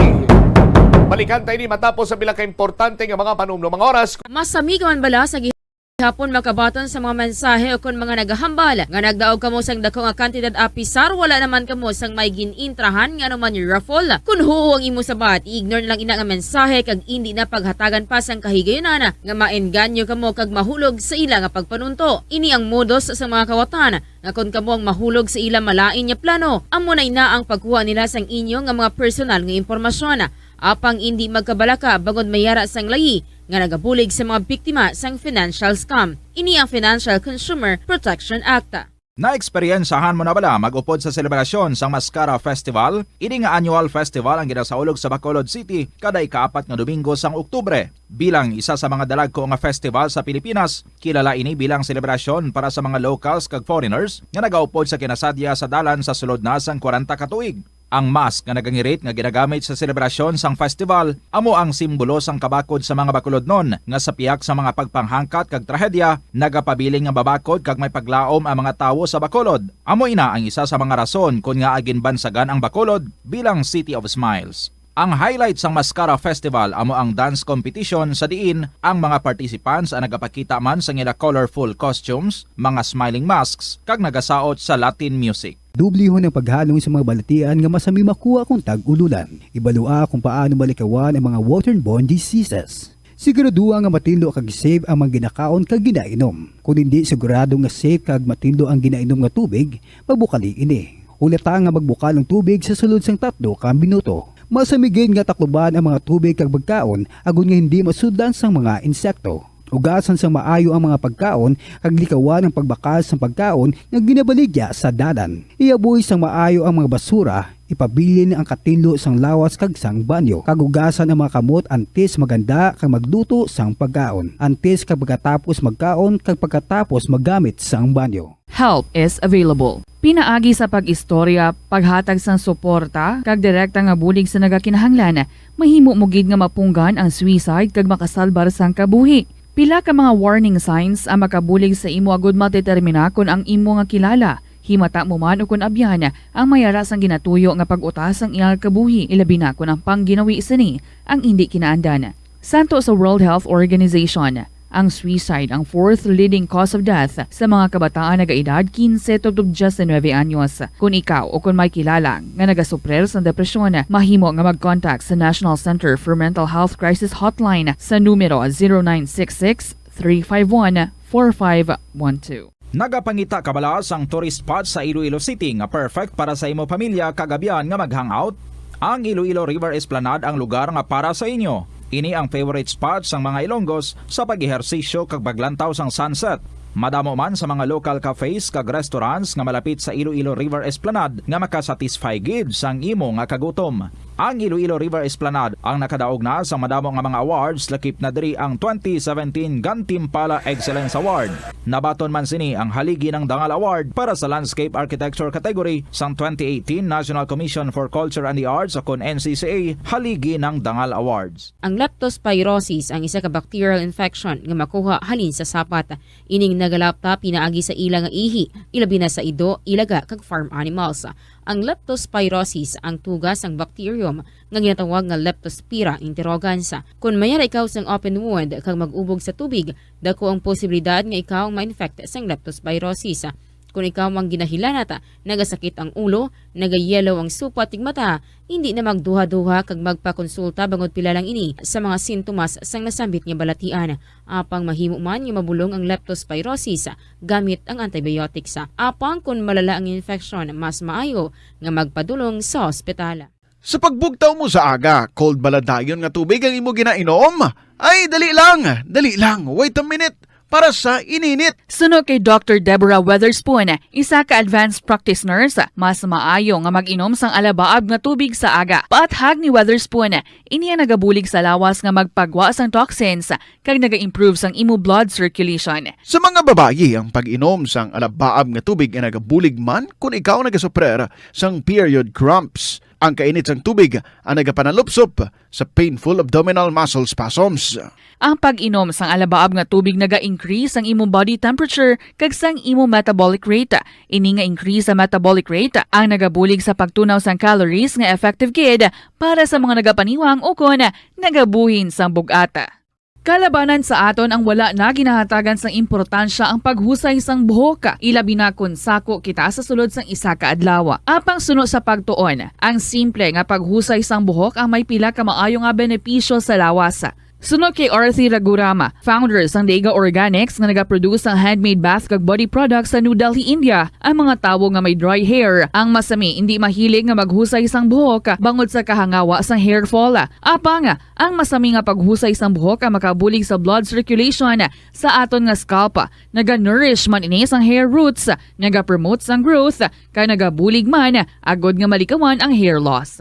Balikan tayo ni matapos sa pila ka importante nga mga panumno, mga oras. Masami ka man bala sa gi- Hapon makabaton sa mga mensahe o kon mga nagahambal nga nagdaog kamo sang dako nga kantidad apisar wala naman kamo sang may gin-intrahan nga anuman raffle? Kon huo ang imo sabat, i-ignore na lang ina nga mensahe kag indi na paghatagan pa sang kahigayunan nga maengganyo kamo kag mahulog sa ila nga pagpanunto. Ini ang modus sa mga kawatan nga kon kamo ang mahulog sa ila malain nga plano, amo na ina ang pagkuha nila sang inyo nga mga personal nga impormasyon. Apang indi magkabalaka bangod may yara sang layi nga nagabulig sa mga biktima sang financial scam. Ini ang Financial Consumer Protection Act. Naeksperyensahan mo na bala mag-upod sa selebrasyon sang Mascara Festival? Ini nga annual festival ang ginasaulog sa Bacolod City kada ikaapat nga Domingo sang Oktubre. Bilang isa sa mga dalagko nga festival sa Pilipinas, kilala ini bilang selebrasyon para sa mga locals kag foreigners nga nagaupod sa kinasadya sa dalan sa sulod na sang kwarenta ka tuig. Ang mask nga nagangirit nga ginagamit sa selebrasyon sang festival amo ang simbolo sang kabakod sa mga Bacolodnon nga sa pihak sa mga pagpanghangkat kag trahedya nagapabilin nga mabakod kag may paglaom ang mga tawo sa Bacolod. Amo ina ang isa sa mga rason kon ngaa ginbansagan ang Bacolod bilang City of Smiles. Ang highlight sang Mascara Festival amo ang dance competition sa diin ang mga participants ang nagapakita man sang ila colorful costumes, mga smiling masks, kag nagasaot sa Latin music. Dublihon ang paghalong sa mga balatian nga masami makuha kon tag-ululan. Ibalua kung paano malikawan ang mga waterborne diseases. Siguraduha nga matindo kag safe ang mga ginakaon kag ginainom. Kon hindi sigurado nga safe kag matindo ang ginainom nga tubig, magbukali ini. Hulata nga magbukal ang tubig sa sulod sang tatlo ka minuto. Masami gid nga takluban ang mga tubig kag pagkaon agod nga hindi masudlan sang mga insekto. Hugasan sang maayo ang mga pagkaon kag likawan ang pagbakal sang pagkaon nga ginabaligya sa dalan. Ihaboy sang maayo ang mga basura, ipabilin ang katinlo sang lawas kag sang banyo, kag hugasan ang mga kamot antes maghanda kag magluto sang pagkaon, antes kag pagkatapos magkaon kag pagkatapos maggamit sang banyo. Help is available. Pinaagi sa pag-istorya, paghatag sang suporta, kag direkta nga bulig sa nagakinahanglan, mahimo mo gid nga mapunggan ang suicide kag makasalbar sang kabuhi. Pila ka mga warning signs ang makabulig sa imo agud madetermina kon ang imo nga kilala, himata mo man o kon abyan, ang may ara sang ginatuyo nga pag-utas sang iyang kabuhi, ilabi na kon ang pangginawi sini ang indi kinaandan. Santo sa World Health Organization, ang suicide ang fourth leading cause of death sa mga kabataan nagaedad quince to diecinuebe anyos. Kung ikaw o kung may kilala nga nagasuprer sa depresyon, mahimo nga mag-contact sa National Center for Mental Health Crisis Hotline sa numero zero nine six six, three five one, four five one two. Nagapangita ka bala sang tourist spot sa Iloilo City nga perfect para sa imo pamilya kag abyan nga mag-hangout? Ang Iloilo River Esplanade ang lugar nga para sa inyo. Ini ang favorite spot sang mga Ilonggos sa pag-ehersisyo kag paglantaw sang sunset. Madamo man sa mga local cafes kag restaurants nga malapit sa Iloilo River Esplanade nga makasatisfy gid sang imo nga kagutom. Ang Iloilo River Esplanade ang nakadaog na sa madamo nga mga awards, lakip na diri ang twenty seventeen Gantimpala Excellence Award. Nabaton man sini ang Haligi ng Dangal Award para sa Landscape Architecture category sang twenty eighteen National Commission for Culture and the Arts o kon N C C A Haligi ng Dangal Awards. Ang leptospirosis ang isa ka bacterial infection nga makuha halin sa sapat. Ining nagalapta pinaagi sa ila nga ihi, ilabi na sa ido, ilaga, kag farm animals. Ang leptospirosis ang tuga sang bacterium nga ginatawag nga Leptospira interrogans. Kon may ara ikaw sang open wound kag mag-ubog sa tubig, dako ang posibilidad nga ikaw ma-infect sang leptospirosis. Kon ikaw ang ginahilanat, nagasakit ang ulo, nagayellow ang supat ug mata, hindi na magduha-duha kag magpakonsulta bangod pila lang ini sa mga sintomas sang nasambit nga balatian. Apang mahimo man nga mabulong ang leptospirosis gamit ang antibiotics. Apang kon malala ang infeksyon, mas maayo nga magpadulong sa ospital. Sa pagbugtaw mo sa aga, cold bala dayon nga tubig ang imo ginainom? Ay, dali lang, dali lang, wait a minute, para sa ininit. Suno kay Doctor Deborah Weatherspoon, isa ka advanced practice nurse, mas maayo nga mag-inom sang alabaab nga tubig sa aga. Paathag ni Weatherspoon, ini ang nagabulig sa lawas nga magpagwa sang toxins kag naga-improve sang imo blood circulation. Sa mga babayi, ang pag-inom sang alabaab nga tubig ay nagabulig man kon ikaw nagasuprer sang period cramps. Ang kainit sang tubig ang nagapanalupsop sa painful abdominal muscle spasms. Ang pag-inom sang alabaab nga tubig naga-increase sang imo body temperature kag sang imo metabolic rate. Ini nga increase sa metabolic rate ang nagabulig sa pagtunaw sang calories nga effective gid para sa mga nagapaniwang ukon nagabuhin sang bug-at. Kalabanan sa aton ang wala na ginahatagan sang importansya ang paghusay sang buhok, ilabi na kon sako kita sa sulod sang isa ka adlaw. Apang suno sa pagtuon, ang simple nga paghusay sang buhok ang may pila ka maayo nga benepisyo sa lawas. Suno kay Arthi Raghuram, founder sang Dega Organics nga nagaproduce sang handmade bath kag body products sa New Delhi, India, ang mga tawo nga may dry hair ang masami indi mahilig nga maghusay sang buhok bangod sa kahangawa sang hair fall. Apang, ang masami nga paghusay sang buhok ang makabulig sa blood circulation sa aton nga scalp. Naga-nourish man ini sang hair roots, nagapromote sang growth, kag nagabulig man agod nga malikawan ang hair loss.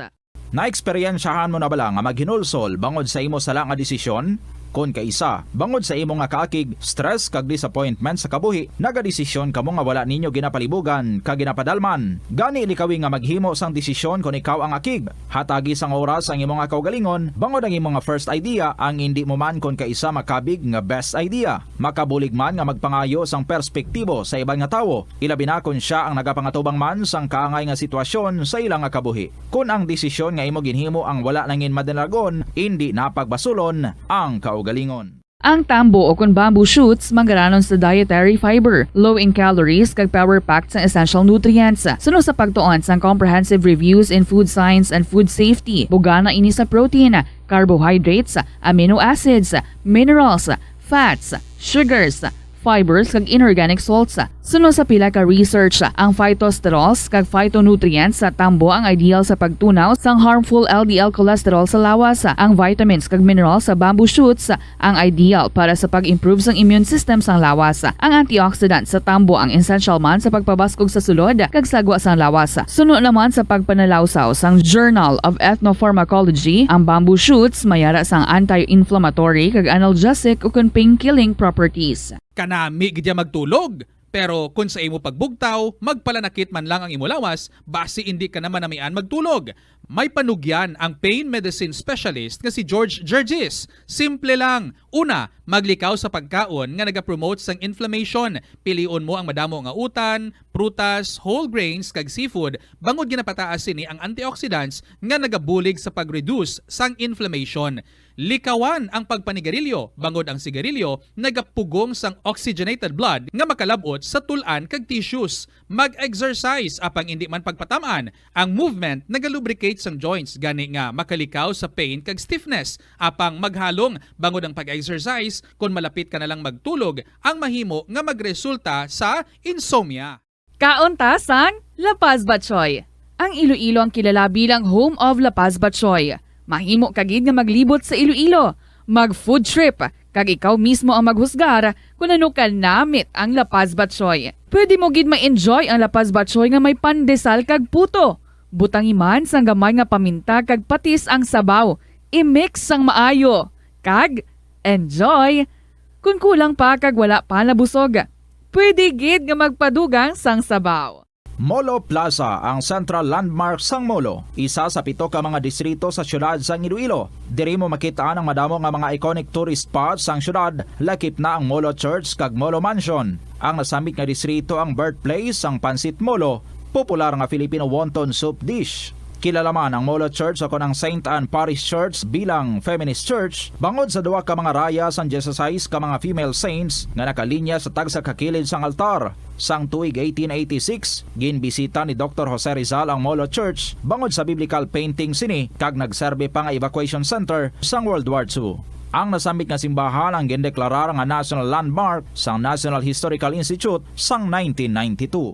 Naeksperyensyahan mo na bala nga maghinulsol bangod sa imo sala nga desisyon? Kon kaisa, bangod sa imo nga kaakig, stress kag disappointment sa kabuhi, nagadesisyon kamo nga wala ninyo ginapalibugan kag ginapadalman. Gani likawi nga maghimo sang desisyon kon ikaw ang akig. Hatagi sang oras ang imo nga kaugalingon, bangod ang imo nga first idea ang indi mo man kon kaisa makabig nga best idea. Makabulig man nga magpangayo sang perspektibo sa iban nga tawo, ilabi na kon sia ang nagapangatubang man sang kaangay nga sitwasyon sa ila nga kabuhi. Kon ang desisyon nga imo ginhimo ang wala nangin madinagon, indi na pagbasulon ang kaugalingon. Ang tambo o kon bamboo shoots manggaranon sa dietary fiber, low in calories kag power-packed sa essential nutrients. Suno sa pagtuon sang Comprehensive Reviews in Food Science and Food Safety, bugana ini sa protein, carbohydrates, amino acids, minerals, fats, sugars, fibers, kag inorganic salts. Suno sa pila ka research, ang phytosterols kag phytonutrients sa tambo ang ideal sa pagtunaw sang harmful L D L cholesterol sa lawas. Ang vitamins kag minerals sa bamboo shoots ang ideal para sa pag-improve sang immune system sang lawas. Ang antioxidant sa tambo ang essential man sa pagpabaskog sa sulod kag sagwa sang lawas. Suno naman sa pagpanalawsaw sang Journal of Ethnopharmacology, ang bamboo shoots may ara sang anti-inflammatory kag analgesic ukon pain-killing properties. Kanami gid ya magtulog. Pero kon sa imo pagbugtaw, magpalanakit man lang ang imo lawas, basi indi ka na manamian magtulog. May panugyan ang pain medicine specialist nga si George Gergis. Simple lang. Una, maglikaw sa pagkaon nga nagapromote sang inflammation. Pilion mo ang madamo nga utan, prutas, whole grains, kag seafood, bangod ginapataas sini ang antioxidants nga nagabulig sa pag-reduce sang inflammation. Likawan ang pagpanigarilyo, bangod ang sigarilyo nagapugong sang oxygenated blood nga makalab-ot sa tul-an kag tissues. Mag-exercise, apang indi man pagpatam-an. Ang movement nagalubricate sang joints, gani nga makalikaw sa pain kag stiffness. Apang maghalong, bangod ang pag-exercise, kon malapit ka na lang magtulog, ang mahimo nga magresulta sa insomnia. Kaon ta sang La Paz Batchoy. Ang Iloilo ang kilala bilang home of La Paz Batchoy. Mahimo ka gid nga maglibot sa Iloilo, mag-food trip, kag ikaw mismo ang maghusgar kon ano kanamit ang La Paz Batchoy. Pwede mo gid ma-enjoy ang La Paz Batchoy nga may pandesal kag puto. Butangi man sang gamay nga paminta kag patis ang sabaw. I-mix sang maayo. Kag enjoy! Kon kulang pa kag wala pa nabusog, pwede gid nga magpadugang sang sabaw. Molo Plaza, ang central landmark sang Molo, isa sa pito ka mga distrito sa siyudad sang Iloilo. Diri mo makit-an ang madamo nga mga iconic tourist spots sang siyudad, lakip na ang Molo Church kag Molo Mansion. Ang nasambit nga distrito ang birthplace sang Pancit Molo, popular nga Filipino wonton soup dish. Kilala man ang Molo Church o kon ang Saint Anne Parish Church bilang feminist church, bangod sa duha ka mga raya sang dieciséis ka mga female saints nga nakalinya sa tagsa ka kilid sang altar. Sang tuig eighteen eighty-six, ginbisita ni Doktor Jose Rizal ang Molo Church bangod sa biblical painting sini kag nagserbi pa nga evacuation center sang World War Two. Ang nasambit nga simbahan ang gindeklarar nga national landmark sang National Historical Institute sang nineteen ninety-two.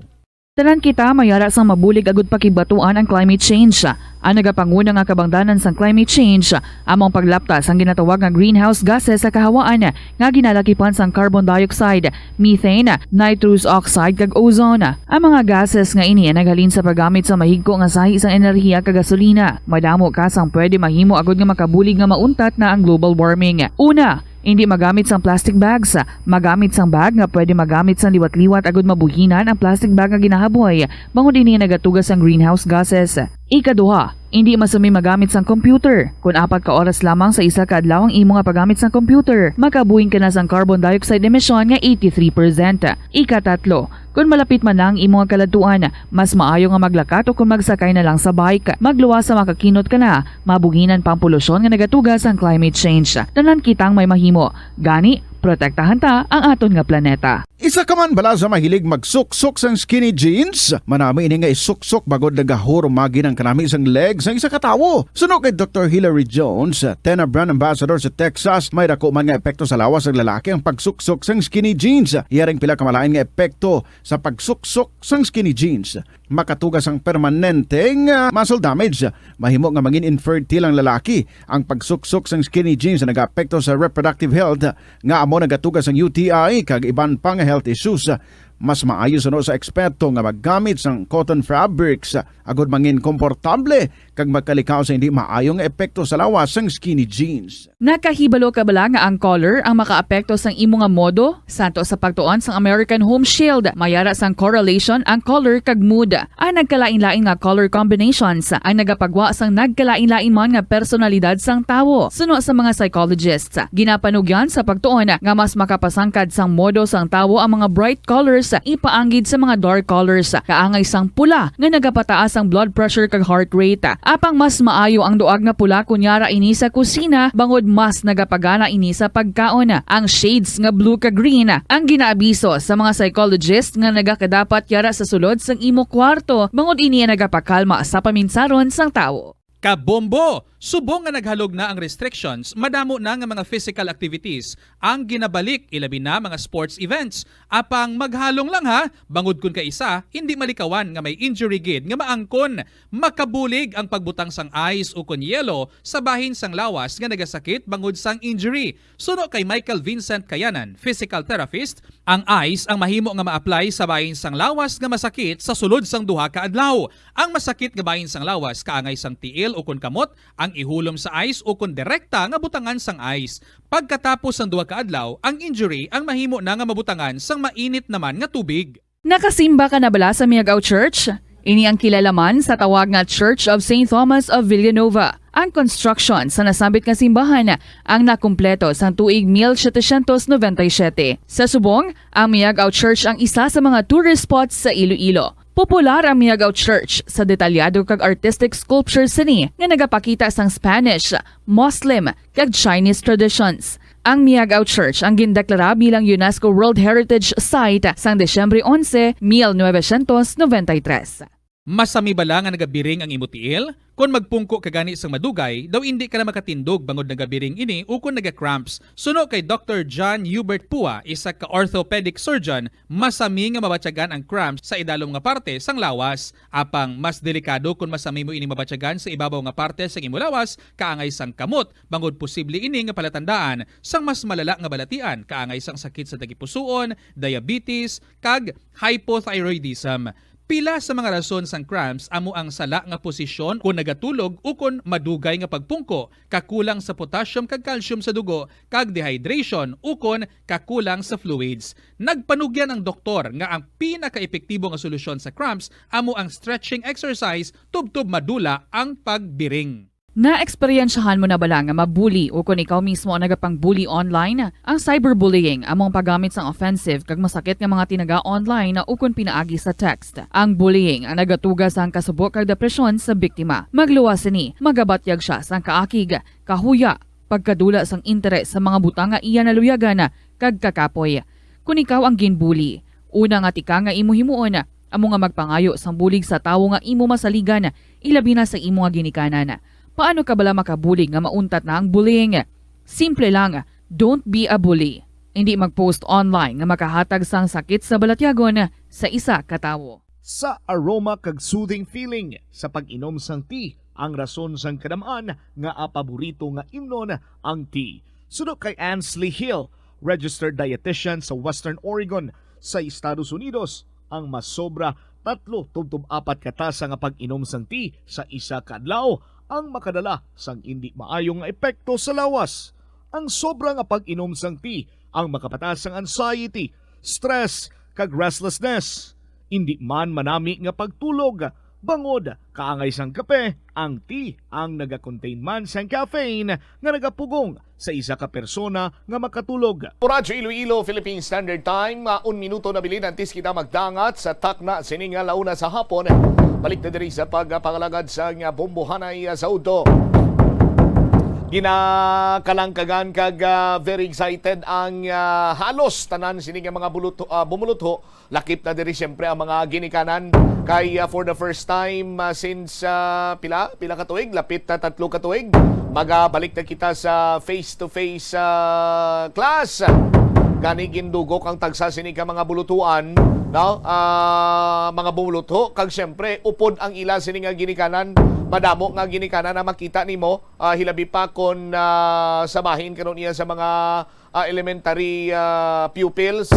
Tanan kita may ara sang mabulig agud pakigbatuan ang climate change. Ang nagapanguna nga kabangdanan sang climate change amo ang paglapta sang ginatawag nga greenhouse gases sa kahawaan nga ginalakipan sang carbon dioxide, methane, nitrous oxide, kag ozone. Ang mga gases nga ini naghalin sa paggamit sa mahigko nga sahi sang enerhiya kag gasolina. Madamo ka sang pwede mahimo agud nga makabulig nga mauntat na ang global warming. Una, indi magamit sang plastic bags. Magamit sang bag nga pwede magamit sang liwat-liwat agud mabuhinan ang plastic bag nga ginahaboy, bangod ini nagatuga sang greenhouse gases. Ikaduha, indi masumi magamit sang computer. Kon apat ka oras lamang sa isa ka adlaw ang imo nga paggamit sang computer, makabuhin ka na sang carbon dioxide emission nga eighty-three percent. Ikatatlo, kon malapit man na ang imo nga kaladtuan, mas maayo nga maglakat o kon magsakay na lang sa bike. Magluwas sa makakinot ka na, mabuhinan pa ang polusyon nga nagatuga sang climate change. Tanan kitang may mahimo. Gani, protektahan ta ang aton nga planeta. Isa ka man bala sa mahilig magsuksok sang skinny jeans? Manami ini nga isuksok bangod nagahurumagi ang kanami sang leg sang isa ka tawo. Suno kay Doktor Hilary Jones, Tena brand ambassador sa Texas, may dako man nga epekto sa lawas sang lalaki ang pagsuksok sang skinny jeans. Iya ring pila ka malain nga epekto sa pagsuksok sang skinny jeans. Makatuga sang permanente nga muscle damage. Mahimo nga mangin infertile ang lalaki. Ang pagsuksok sang skinny jeans nagaapekto sa reproductive health, nga amo nagatuga sang U T I kag iban pa nga health issues. Mas maayo suno sa eksperto nga maggamit sang cotton fabrics agud mangin komportable kag makalikaw sa hindi maayo nga epekto sa lawas sang skinny jeans. Nakahibalo ka bala nga ang color ang makaapekto sang imo nga modo? Santo sa pagtuon sang American Home Shield, may ara sang correlation ang color kag mood. Ang nagkalain-lain nga color combinations ang nagapagwa sang nagkalain-lain man nga personalidad sang tawo. Suno sa mga psychologists, ginapanugyan sa pagtuon nga mas makapasangkad sang modo sang tawo ang mga bright colors ipaanggid sa mga dark colors, kaangay sang pula nga nagapataas ang blood pressure kag heart rate. Apang mas maayo ang duag nga pula kon yara ini sa kusina, bangod mas nagapagana ini sa pagkaon. Ang shades nga blue kag green ang ginaabiso sa mga psychologist nga nagakadapat yara sa sulod sang imo kwarto, bangod ini ang nagapakalma sa paminsaron sang tawo. Kabombo! Subong nga naghalog na ang restrictions, madamo na nga mga physical activities ang ginabalik, ilabi na mga sports events. Apang maghalong lang ha, bangod kun kaisa, hindi malikawan nga may injury gid nga maangkon. Makabulig ang pagbutang sang ice ukon yelo sa bahin sang lawas nga nagasakit bangod sang injury. Suno kay Michael Vincent Kayanan, physical therapist, ang ice ang mahimo nga ma-apply sa bahin sang lawas nga masakit sa sulod sang duha ka adlaw. Ang masakit nga bahin sang lawas kaangay sang tiil ukon kamot ang ihulom sa ice ukon direkta nga butangan sang ice. Pagkatapos sang duha ka adlaw, ang injury ang mahimo na nga mabutangan sang mainit naman nga tubig. Nakasimba ka na bala sa Miagao Church? Ini ang kilala man sa tawag nga Church of Saint Thomas of Villanova. Ang construction sa nasambit nga simbahan ang nakumpleto sang tuig mil setecientos noventa y siete. Sa subong, ang Miagao Church ang isa sa mga tourist spots sa Iloilo. Popular ang Miagao Church sa detalyado kag artistic sculpture sini nga nagapakita sang Spanish, Muslim, kag Chinese traditions. Ang Miagao Church ang gindeklara bilang UNESCO World Heritage Site sang Disyembre onse, mil novecientos noventa y tres. Masami bala nga nagabiring ang imo tiil? Kon magpungko ka gani sang madugay, daw indi ka na makatindog bangod nagabiring ini ukon naga-cramps. Suno kay Doktor John Hubert Pua, isa ka orthopedic surgeon, masami nga mabatyagan ang cramps sa idalom nga parte sang lawas. Apang mas delikado kon masami mo ini mabatyagan sa ibabaw nga parte sang imo lawas, kaangay sang kamot, bangod posible ini nga palatandaan sang mas malala nga balatian, kaangay sang sakit sa tagipusoon, diabetes, kag hypothyroidism. Pila sa mga rason sang cramps amo ang sala nga posisyon kon nagatulog ukon madugay nga pagpungko, kakulang sa potassium kag calcium sa dugo, kag dehydration ukon kakulang sa fluids. Nagpanugyan ang doktor nga ang pinakaepektibo nga solusyon sa cramps amo ang stretching exercise tubtob madula ang pagbiring. Naeksperyensyahan mo na bala nga mabuli ukon ikaw mismo ang nagapang-bully online? Ang cyberbullying amo ang paggamit sang offensive kag masakit nga mga tinaga online ukon pinaagi sa text. Ang bullying ang nagatuga sang kasubo kag depresyon sa biktima. Magluwas sini, magabatyag sia sang kaakig, kahuya, pagkadula sang interes sa mga butang nga iya naluyagan kag kakapoy. Kon ikaw ang ginbuli, una nga tika nga imo himuon amo nga magpangayo sang bulig sa tawo nga imo masaligan, ilabi na sa imo nga ginikanan. Paano ka bala makabulig nga mauntat na ang bullying? Simple lang, don't be a bully. Indi mag-post online nga makahatag sang sakit sa balatyagon sa isa ka tawo. Sa aroma kag soothing feeling sa pag-inom sang tea ang rason sang kadam-an nga paborito nga imnon ang tea. Suno kay Ansley Hill, registered dietitian sa Western Oregon sa Estados Unidos, ang masobra tatlo tubtob apat ka tasa nga pag-inom sang tea sa isa ka adlaw ang makadala sang indi maayo nga epekto sa lawas. Ang sobra nga pag-inom sang tea ang makapataas sang anxiety, stress, kag restlessness. Indi man manami nga pagtulog, bangod kaangay sang kape, ang tea ang nagakontain man sang caffeine nga nagapugong sa isa ka persona nga makatulog. Radyo Iloilo, Philippine Standard Time, ah, un minuto na bilin antes kita magdangat sa takna sini nga launa sa hapon. Balik na diri sa pagpangalagad sa nga bombohanay, ah, sa udto. Ginakalangkagan kag, ah, very excited ang, ah, halos tanan sini nga mga bulutho, ah, bumulutho. Lakip na diri siyempre ang mga ginikanan kay, ah, for the first time, ah, since, ah, pila, pila ka tuig, lapit na tatlo ka tuig, magabalik na kita sa face-to-face, ah, class. Gani gindugok ang tagsa sini ka mga bulutuan, no? Ah, mga bumulutho, kag siyempre upod ang ila sini nga ginikanan, madamo nga ginikanan na makita nimo, ah, hilabi pa kon, ah, sa bahin karon iya sa mga ah, elementary, ah, pupils,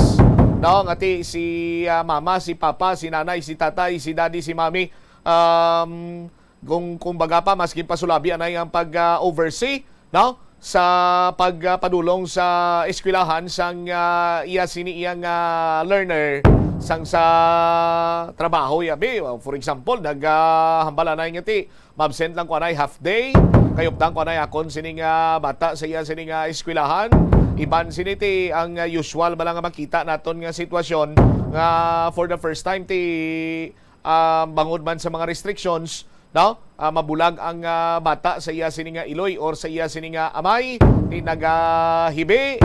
no? Nga ti si, ah, mama, si papa, si nanay, si tatay, si daddy, si mommy, um, kung, kung baga pa, mas ginpasulabi anay ang pag, ah, oversee, no? Sa pag, ah, padulong sa eskwelahan sang, ah, iya sini iyang, ah, learner sang sa trabaho, yabi. For example, nag, ah, hambal anay nga ti, ma-absent lang ko anay half day, kay updan ko anay akon sini nga bata sa iya sini nga eskwelahan. Iban sini ti ang, uh, usual bala nga makita naton nga sitwasyon nga for the first time ti, ah, bangod man sa mga restrictions, no? Ah, mabulag ang, ah, bata sa iya sini nga iloy or sa iya sini nga amay, ti nagahibi.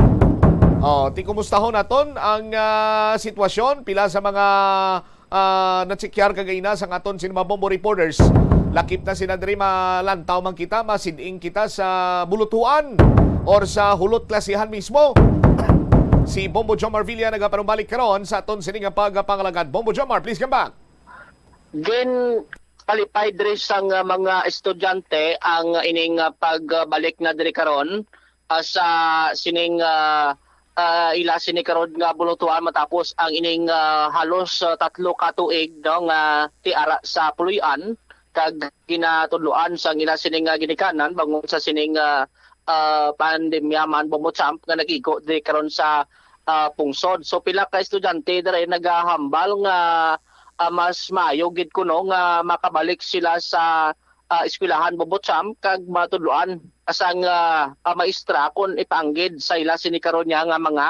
Oh, ti kumustahon naton ang, ah, sitwasyon, pila sa mga ah, natsikyahan kagina sang aton sini mga Bombo reporters Lakip na sina diri, malantaw man kita, masiding kita sa bulutuan or sa hulot klasihan mismo. Si Bombo Jomar Villa nagapanumbalik karon sa aton sini nga pagpangalagad. Bombo Jomar, please come back. Gin kalipay diri sang, ah, mga estudyante ang ining, ah, pagbalik na diri karon, ah, sa sining, ah, ah, ila sini karon nga bulutuan matapos ang ining, ah, halos, ah, tatlo ka tuig, no, nga ti ara sa puloy-an kag ginatudloan sang ila sini nga ginikanan bangod sa sining, ah, ah, pandemya man, Bombo Champ, nga nag-igo diri karon sa, ah, pungsod. So, pila ka estudyante diri nagahambal nga, ah, mas maayo gid kuno nga makabalik sila sa, ah, eskwelahan, Bombo Champ, kag matudloan sang, ah, ah, maestra kon ipaanggid sa ila sini karon niya nga mga,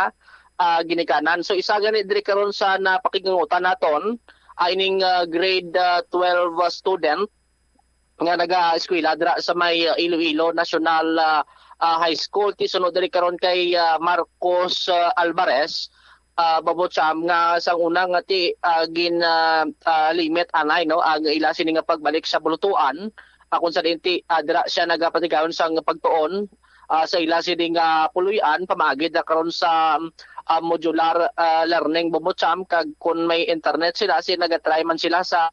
ah, ginikanan. So, isa gani diri karon sa napakighingutan naton, ah, ining, ah, grade, ah, twelve, ah, student nga naga-eskwela dira sa may, ah, Iloilo National, ah, ah, High School. Ti sunod diri karon kay, ah, Marcos, ah, Alvarez, ah, Bombo Champ, nga sang una nga ti, ah, gin, ah, ah, limit anay, no, ang ila sini nga pagbalik sa bulutuan. Ah, kung sa dinti, ah, dira siya nagapatigayon sang pagtuon, ah, sa ila sini nga puloy-an pamaagi na karon sa, ah, modular, ah, learning, Bombo Champ, kag kung may internet sila, si nagatry man sila sa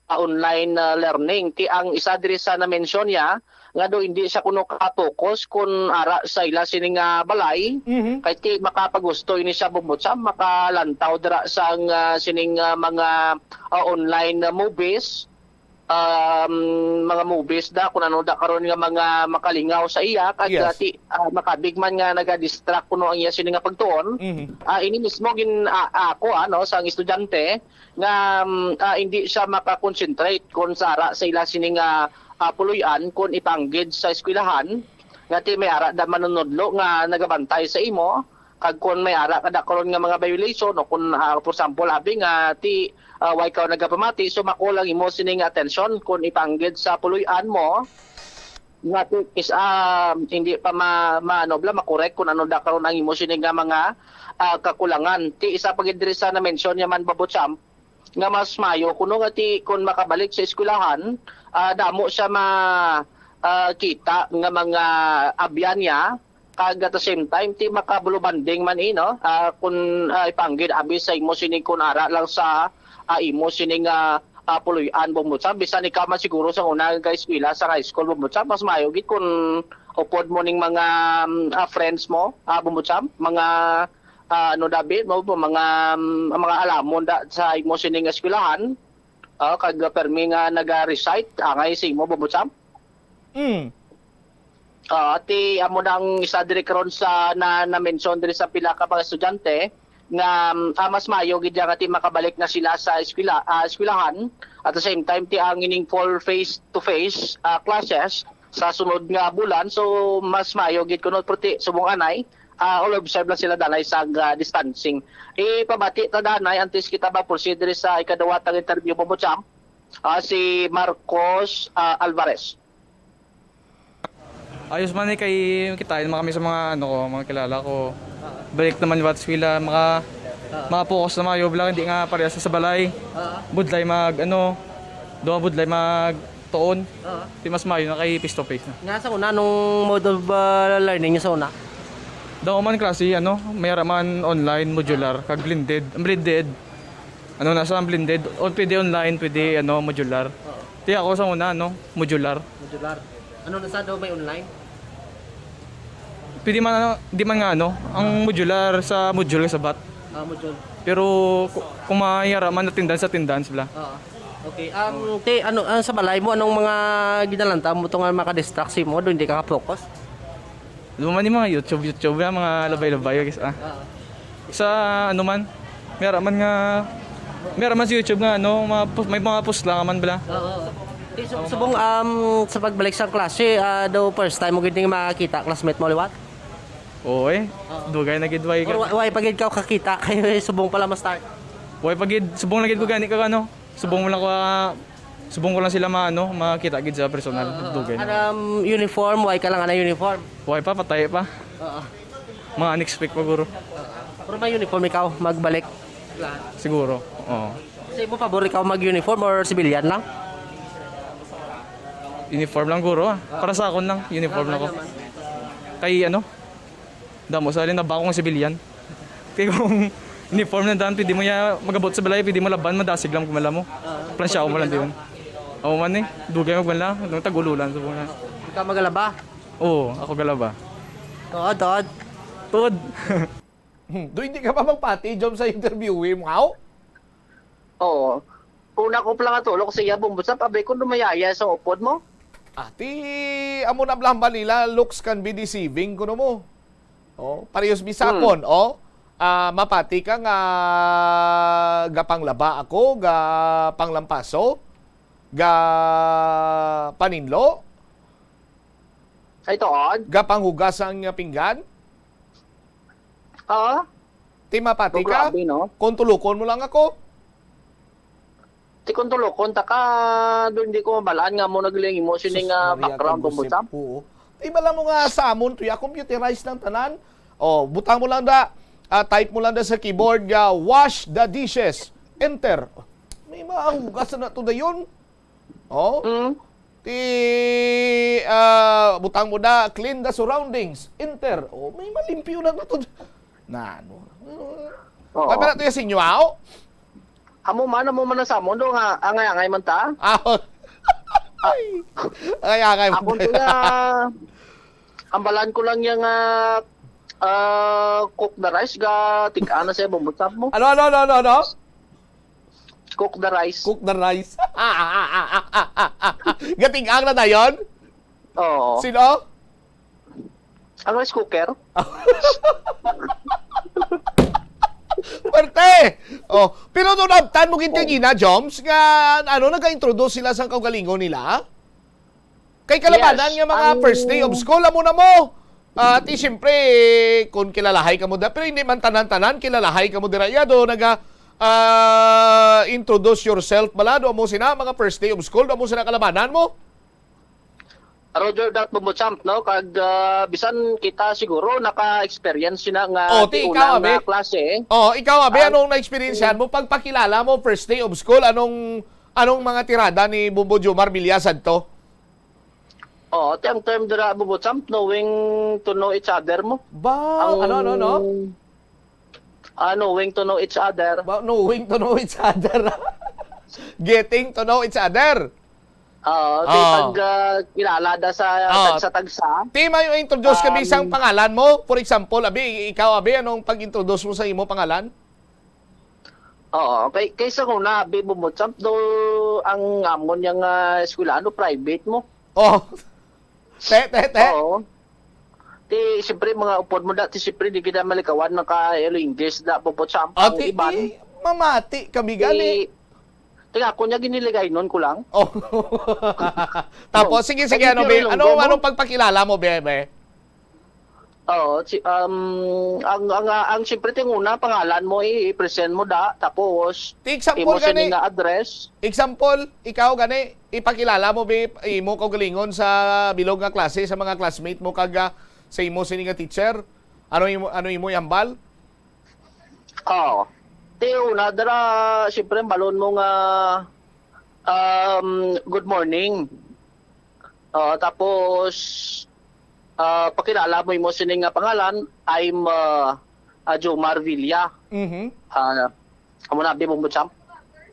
ah, online, ah, learning. Ti ang isa diri sa na-mention niya nga daw hindi siya kuno ka-focus kun ara sa ila sini nga balay, Mhm. kay ti makapagusto ini siya, Bombo Champ, makalantaw dira sang, ah, sining, ah, mga, ah, online, ah, movies, um, mga movies da, kung ano da karon nga mga makalingaw sa iya, kag, Yes. ah, ti, ah, makabig man nga naga-distract kuno ang iya sini nga pagtuon. Mhm. Ah, ini mismo gin, ah, ako, ano, sang estudyante, nga, um, ah, hindi siya maka-concentrate kung sa ara sa ila sini nga, ah, puloy-an kung ipanggid sa eskwelahan, nga ti may ara da manunodlo nga nagabantay sa imo, kag kung may ara ka da karon nga mga violation, o kung, ah, for example, abi nga ti, ah, way ka nagapamati, so makulang imo sini nga atensyon kung ipanggid sa puloy-an mo, nga ti is, ah, hindi pa ma-, ma-, ano bala, ma-correct kung ano da karon ang imo sini nga mga, ah, kakulangan. Ti isa pa gid diri sa na-mention niya man, Bombo Champ, nga mas maayo kuno nga ti kon makabalik sa eskwelahan, ah, damo siya ma-, ah, kita nga mga abyan niya, kag at the same time ti makabulubanding man, eh, no? Ah, kun, ah, ipanggid abi sa imo sini kun ara lang sa, ah, imo sini nga, ah, puloy-an, Bombo Champ. Bisan ikaw man siguro sa una nga eskwela sa high school, Bombo Champ, mas maayo gid kun upod mo ning mga, mm, ah, friends mo, ah, Bombo Champ, mga ah, ano, David, mo po, mga, mm, mga alamon da, sa imo sining eskwelahan, ah, kag permi nga naga-recite, angay sa imo, Bombo Champ? Mm. Ah, ti amo na ang isa diri karon sa na, na-mention diri sa pila ka mga estudyante nga, mm, ah, mas maayo gid nga ti makabalik na sila sa eskwela, ah, eskwelahan. At the same time, ti ang ining full face to face, ah, classes sa sunod nga bulan. So, mas maayo gid kuno, perti subong anay, ah, all observe lang sila danay sa, ah, distancing. Ipabati ta danay antes kita mag-proceed diri sa ikaduha tang interview, Bombo Champ, ah, si Marcos, ah, Alvarez. Ayos man eh, kay kitain naman kami sa mga, ano ko, mga kilala ko. Balik naman liwat sa eskwela, maka, maka-focus na maayo, bala, hindi nga parehas sa balay. Budlay mag, ano, duha budlay mag tuon. Oo. Di mas maayo na kay face to face na. Nga sa una, anong mode of, ah, learning niyo sa una? Daw man klase, ano, may ara man online, modular, kag blended. Ang blended, ano na sa blended, o pwede online, pwede, ano, modular. Oo. Di ako sa una, ano, modular. Modular. Ano na sa daw may online? Pwede man, ano, di man nga, ano, ang modular sa module ka sabat. Ah, module. Pero ku-, kung may ara man attendance, attendance bala. Oo. Okay. Um, te, ano, ah, sa balay mo, anong mga ginalantaw mo to nga makadistract sa imo, doon hindi ka ka-focus? Ano man yung mga YouTube, YouTube, yung mga labay-labay, guys, ah. Oo. Sa, ano man, may ara man nga, may ara man sa YouTube nga, ano, mga pus-, may mga pusla man bala. Oo. Te, su-, subong, um, sa pagbalik sa klase, ah, daw first time mo gid ning makakita, classmate mo liwat? Oo, eh. Oo. Dugay na gid, way Or ka- wa-, way pa gid ka kakita, kay subong pala ma-start. Way pa gid, subong na gid ko gani ka, ano? Subong mo lang ko, ah, subong ko lang sila ma-, ano, makita gid sa personal, Oo, oo. Dugay na. Ano, um, uniform, way ka lang ana uniform? Way pa, patay pa. Oo. Mga next week pa, guro. Pero may uniform ikaw, magbalik? Siguro, oo. Sa imo, pabor ikaw mag-uniform or civilian lang? Uniform lang, guro, ah. Para sa akon lang, uniform lang ko. Kay ano, damo sa halin na bako nga civilian. Kay kung uniform na dan, pwede mo ya magabot sa balay, pwede mo laban, madasig lang kung mo. Plansyaon mo lang diyon. Oo man eh, dugay magmanla, nung tag-ulolan sa mga. Ikaw magalaba? Oo, ako galaba. Tuod, tuod. Tuod. Hmm, do hindi ka pa magpati, Jom, sa interview mo, haw? Oo. Una ko pala nga tulok siya, Bumbusap, abi ko lumayaya sa upod mo. Ati, amo na blamba nila, looks can be deceiving, kuno mo. Oh, parehas bisakon, oh. Ah, mapati ka nga gapanglaba ako, ga panglampaso, ga paninlo, Ay, tuod? ga panghugas ang pinggan. Oo. Ti mapati Bro, ka? grabe, no? Kung tulukon mo lang ako. Ti kung tulukon ta ka, doon di ko mabalaan nga mo naglingi mo sini Sus, nga Maria background Kagusip. Bumbusap. Oo. Ti bala mo nga sa amon, tuya, computerized lang tanan. Oh, butang mo lang da. Ah, type mo lang da sa keyboard nga wash the dishes. Enter. May mahugas na to dayon. Oh. Mm. Ti ah, butang mo da, clean the surroundings. Enter. Oh, may malimpyo na to. Na ano? Oo. Kaya pala to yung sinyo, aw? Amo man, amo man ang samon do nga angay-angay man ta. Ah, ay, ay, ay, Ako nga, ang balaan ko lang yung ah, ah, cook the rice, ga tig-ana sa Bumbusap mo. Ano, ano, ano, ano, ano? Cook the rice. Cook the rice. Gating-ang na dayon? Oo. Sino? Ang rice cooker? Perte! Oh, pero doon abtan mo gid kagina, Joms, nga ano, nag-introduce sila sa kaugalingon nila? Kay kalabanan Yes, nga mga ang first day of school, amo na mo. Ah, ti siyempre, kung kilalahay ka mo da, pero hindi man tanan-tanan, kilalahay ka mo dira. Iya do, naga, ah, introduce yourself, bala, do mo sina, mga first day of school, do mo sina kalabanan mo? Roger that Bumbuchamp, no? Kag ah, bisan kita siguro naka-experience sina nga Oh, ti ti ikaw, una nga abi. klase. Oh, ikaw, abi, Ah, anong na-experience mo? Pagpakilala mo, first day of school, anong, anong mga tirada ni Bumbo Jomar Villa sadto? Oo, ti ang term dira Bumbuchamp, knowing to know each other mo. Ba, Ang, ano, ano, no? Ah, knowing to know each other. Ba, knowing to know each other. Getting to know each other. Oo, ti Ah. pag ah, kilala da sa Ah. tagsa-tagsa. Ti, may introduce ka Um, bisang pangalan mo? For example, abi, ikaw, abi, anong pag-introduce mo sa imo pangalan? Oo, kay kaysa ko na abi Bumbuchamp do ang amon yang ah, eskwela, no, private mo. Oh. Te, te, te. Oo. Ti siyempre mga upod mo da, ti siyempre di kita malikawan naka English da Bumbuchamp. Ah, Ang ti, iban, ti, mamati kami gani. ti, ti ako niya giniligaynon ko lang. Oh. Tapos, sige, sige, Ay, ano, pero be? Ilonggo Ano, mo? anong pagpakilala mo, be, be? Oo, si, um, ang ang ang siyempre ting una pangalan mo i- i-present mo da, tapos Ti example imo sini gani. nga address. Example, ikaw gani, ipakilala mo, be, imo kaugalingon sa bilog nga klase, sa mga classmate mo kag ah, sa imo sini nga teacher. Ano imo, ano imo ihambal? Oo. Ti una dira siyempre balon mo nga um, good morning. Oo, tapos ah, pakilala mo imo sini nga pangalan, I'm uh, uh, Jomar Villa. Mhm. Ah, amo na abi Bumbuchamp.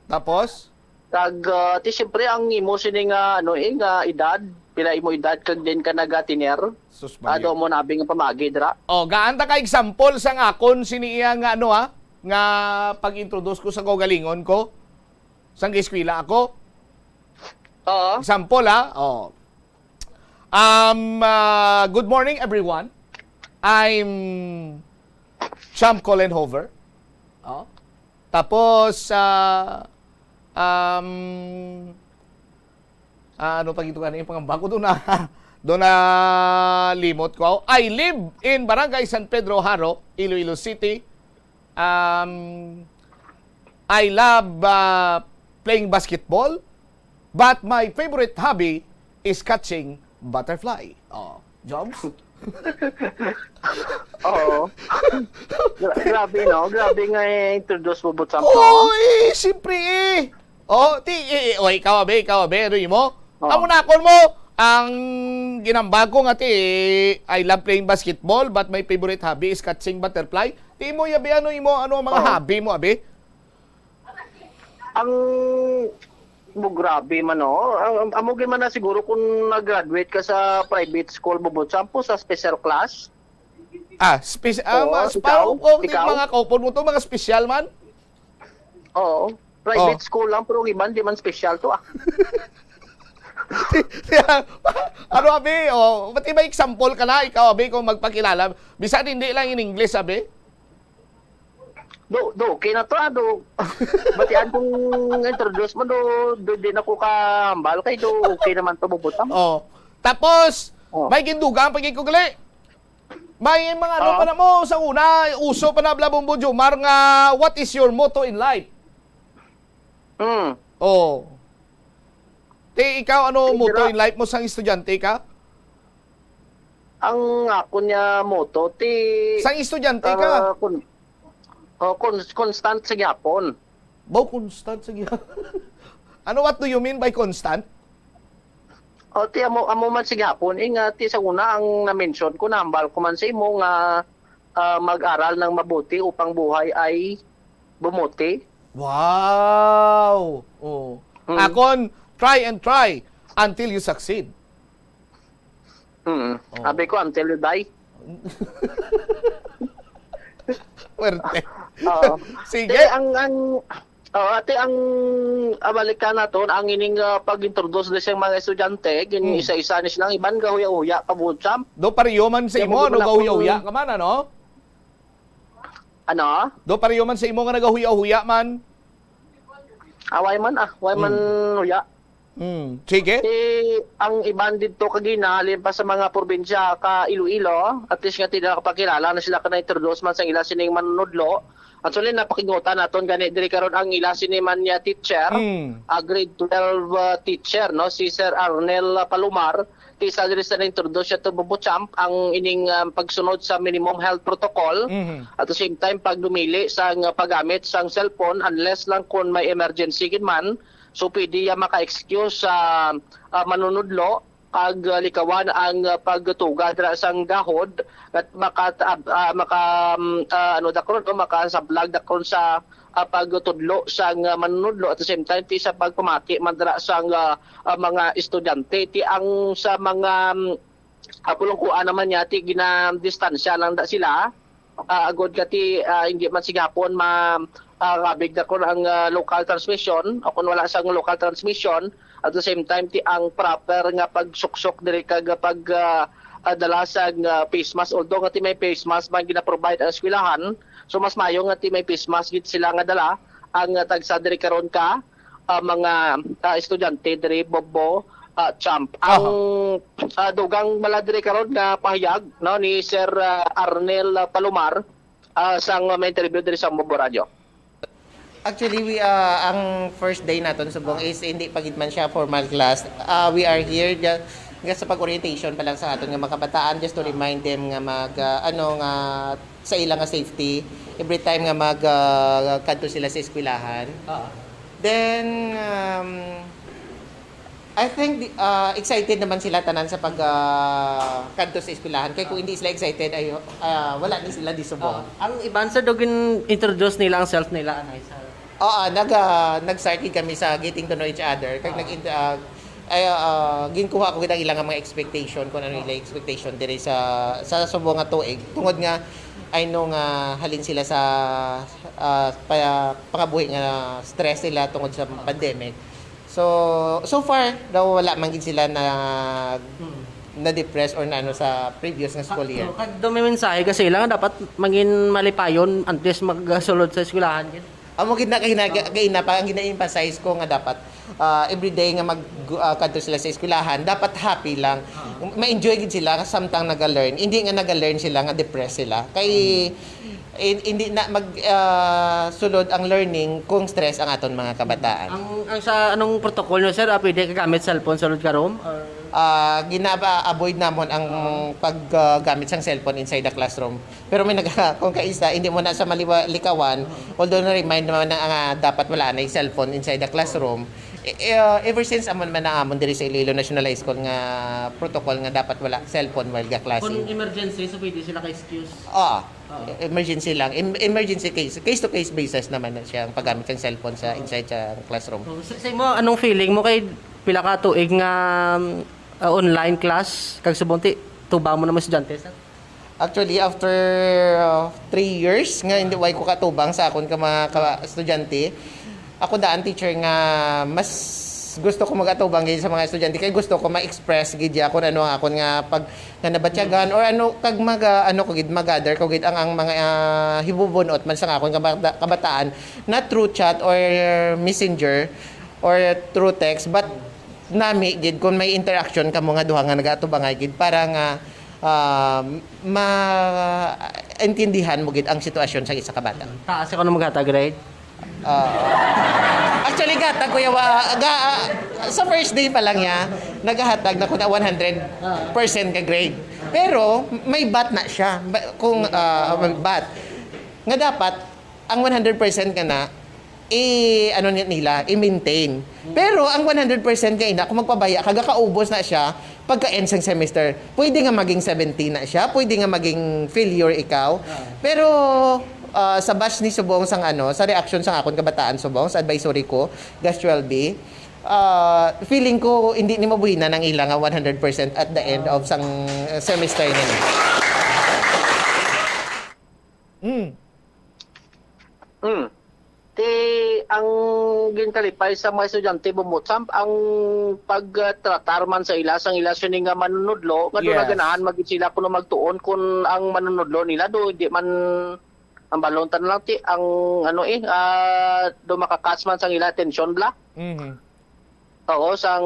Tapos? Kag ah, ti siyempre ang imo sini nga ano eh nga edad, pila imo edad kag din ka nagatiner. Sus, Ado Maria. mo na abi nga pamagi dira. Oh, gaan ta ka example sa nga akon sini iya nga ano, ha, nga pag-introduce ko sa kaugalingon ko sang eskwela ako. Oo. Example, ha. Oh. Um, uh, good morning, everyone. I'm Champ Colin Hover. Oh. Tapos, ah, um, ah, ano pa gito gani yung pangamba ko doon na, doon na limot ko. I live in Barangay San Pedro Jaro, Iloilo City. Um, I love uh, playing basketball, but my favorite hobby is catching butterfly. Oh, Jobs? Oo. Gra- grabe no, grabe nga i-introduce mo Bumbuchamp. Oo, eh, siyempre eh. Oh, ti, eh, eh, oh, ikaw, abe, ikaw, abe, ano mo? Oh. Amo na akon mo, Ang ginambag ko nga ti, I love playing basketball, but my favorite hobby is catching butterfly. Ti imo, abi, ano imo, ano ang mga Oo. hobby mo, abi? Ang, mo, grabe man, oh. Ang, ang, amo gyud man na siguro kung nag-graduate ka sa private school, Bobo Champ, o sa special class. Ah, spes-, ah, Oo, mas ikaw? parang kung di Ikaw? mga kaupod mo to, mga special man. Oo. Private Oh. school lang, pero ang iban di man special to, ah. Ano, abi? Oh, pati may example ka na, ikaw, abi, kung magpakilala. Bisan hindi lang in English, abi. Do, do, okay na to, ah, do. Batian kong introduce mo, do, do, di na ko kahambal kay do, okay naman to, Bobo Champ. Oh. Tapos, Oh. may gindugang pag-ikugali. May mga ano Oo. pa na mo, sa una, uso pa na bla Bombo Jomar nga, "What is your motto in life?" Hmm. Oh. Ti, ikaw, ano Sige motto ra. in life mo sang estudyante ka? Ang ako niya motto, ti, Sang estudyante ka? ah, kun-, oh, kun-, constant sa gyapon. Baw constant sa gyapon. Ano, what do you mean by constant? O, ti amo, amo man sa gihapon, eh, nga ti sa una ang na-mention ko, nahambal ko man sa imo nga, ah, mag-aral ng mabuti upang buhay ay bumuti. Wow! Oh. Mm. Akon, try and try until you succeed. Mm. Oh. Abi ko, until you die. Puwerte. Oo. Sige. Ti, ang, ang, oo, ati ang, ah, balikan naton, ang ining, ah, pag-introduce ni sa mga estudyante, gin-, Hmm. isa-isa ni silang iban gahuya-huya pa, Bobo Champ. Do pareho man sa Kaya imo, mo ano, na gahuya-huya kung ka man, ano? Ano? Do pareho man sa imo nga nagahuya-huya man? Ah, way man, ah, way man Hmm. huya. Hmm, sige. Eh, ang iban didto kagina, halin pa sa mga probinsya ka Iloilo, at least nga ti nakapakilala na sila ka na-introduce man sang ila sining manunudlo. Actually, napakingutan naton gani diri karon ang ila sini man niya teacher, Hmm. ah, grade twelve, ah, teacher, no, si Sir Arnel, ah, Palomar. Ti isa diri sa na-introduce siya to, Bobo Champ, ang ining, ah, pagsunod sa minimum health protocol. Mhm. At the same time, pag dumili sa nga paggamit sang cellphone, unless lang kung may emergency gid man, so pwede ya maka-excuse sa, ah, manunudlo kag, ah, likawan ang, ah, pagtuga dira sang gahod at maka-, ah, maka, mm, ah, ano, dakron, no, makasablag dakron sa, ah, pagtudlo sang, ah, manunudlo, at the same time ti sa pagpamati man dira sang, ah, ah, mga estudyante. Ti ang sa mga, mm, ah, pulungkuan naman niya, ti ginadistansya lang da sila. Ah, agod nga ti, ah, hindi man sigapon ma-, ah, kabig na kun ang, ah, local transmission o kung wala sang local transmission, at the same time, ti ang proper nga pagsuksok diri kag pag, ah, ah, dala sang, ah, face mask. Although nga ti may face mask man gina-provide ang eskwelahan, so mas mayo nga ti may face mask gid sila nga dala ang, ah, tagsa diri karon ka, ah, mga, ah, estudyante diri, Bobo, ah, Champ. Ang, Aha. ah, dugang mala diri karon nga pahayag, no, ni Sir, ah, Arnel, ah, Palomar, ah, sang may interview diri sa Bobo Radio. Actually, we, ah, ang first day naton subong is hindi pa gid man siya formal class. Ah, we are here ju-, nga sa pag-orientation pa lang sa aton nga mga kabataan, just to remind them nga mag, ah, ano, nga sa ila nga safety every time nga mag, ah, kadto sila sa eskwelahan. Oo. Then, um, I think, di-, ah, excited naman sila tanan sa pag, ah, kadto sa eskwelahan. Kay kung hindi sila excited, ay, ah, wala ni sila di subong. Oo. Ang iban, sir, daw gin-introduce nila ang self nila, ano, sir? Oo, nag, ah, nag-start gid kami sa getting to know each other. Kag Oo. nag-int-, ah, ay, ah, ginkuha ko gid ang ilang mga expectation, kung ano ilang expectation diri sa, sa subong nga tuig. Tungod nga, I know nga halin sila sa, ah, pa-, pangabuhi nga stress nila tungod sa pandemic. So, so far, daw wala man gid sila na, Hmm. na-depress or na ano sa previous nga school year. Sakto. Kag daw may mensahe ka sa ila nga dapat mangin malipayon antes magsulod sa eskwelahan gid. Amo gid na kay na, kay na pa ang gina-emphasize ko nga dapat, ah, everyday nga mag, ah, kadto sila sa eskwelahan, dapat happy lang. Ah. Ma-enjoy gid sila samtang naga-learn. Hindi nga naga-learn sila nga depressed sila. Kay, Hmm. in-, hindi na mag, ah, sulod ang learning kung stress ang aton mga kabataan. Ang, ang sa anong protocol nyo, sir, ah, pwede ka gamit cellphone sulod ka room? Or Ah, ginaba-, avoid namon ang Ah. pag, ah, gamit sang cellphone inside the classroom. Pero may nag-, kung kaisa, hindi mo na sa maliwa-, likawan, Ah. although na-remind naman na, ah, dapat wala na yung cellphone inside the classroom, Eh, uh, ever since, amon man na amon diri sa Iloilo National High School nga protocol nga dapat wala cellphone while ga-klase. Kung emergency, so pwede sila ka-excuse. Oo. Oo. Emergency lang. Em- emergency case. Case-to-case basis naman na siya ang paggamit ng cellphone sa inside sa classroom. Oh, sa, sa imo, anong feeling mo kay pila ka tuig nga um, uh, online class kag subong ti tubang mo na mga estudyante, sir? Actually, after uh, three years nga hindi way ko katubang sa akon ka mga ka- estudyante, ako daan teacher nga mas gusto ko magatubang gid sa mga estudyante kay gusto ko ma-express gid ya kung ano ang akon nga pag nga nabatyagan or ano kag mag ah, ano ko gid magather ko gid ang ang mga ah, hibubunot man sa akon kabata- kabataan na through chat or messenger or through text, but nami gid kung may interaction kamo nga duha nga nagatubangay gid para nga ah, maintindihan mo gid ang sitwasyon sa isa ka bata. Taas ako nung maghatag grade. Ah. Actually, gatag, Kuya, wa, ga, sa first day pa lang niya, naghahatag na ko na one hundred percent ka grade. Pero may bat na siya. Ba- Kung ah, may bat, nga dapat ang one hundred percent ka na i ano ni- nila, i-maintain. Pero ang one hundred percent ka ina, kung magpabaya ka, gakaubos na siya pagka-end sang semester. Pwede nga maging seventeen na siya, pwede nga maging failure ikaw. Pero ah, sa batch ni subong sang ano, sa reaction sang akon kabataan subong sa advisory ko, Gas twelve B, ah, feeling ko hindi ni mabuhinan ang ila nga one hundred percent at the end of sang semester nila. Mm. Hmm. Ti ang ginkalipay sa mga estudyante, Bombo Champ, ang pagtratar man sa ila sang ila sini nga manunudlo nga do Yes. naganahan magid sila kuno magtuon kun ang manunudlo nila do di man ang balon tan lang ti ang ano eh ah, do makakas man sang ila atensyon bla. Mhm. Oo, sang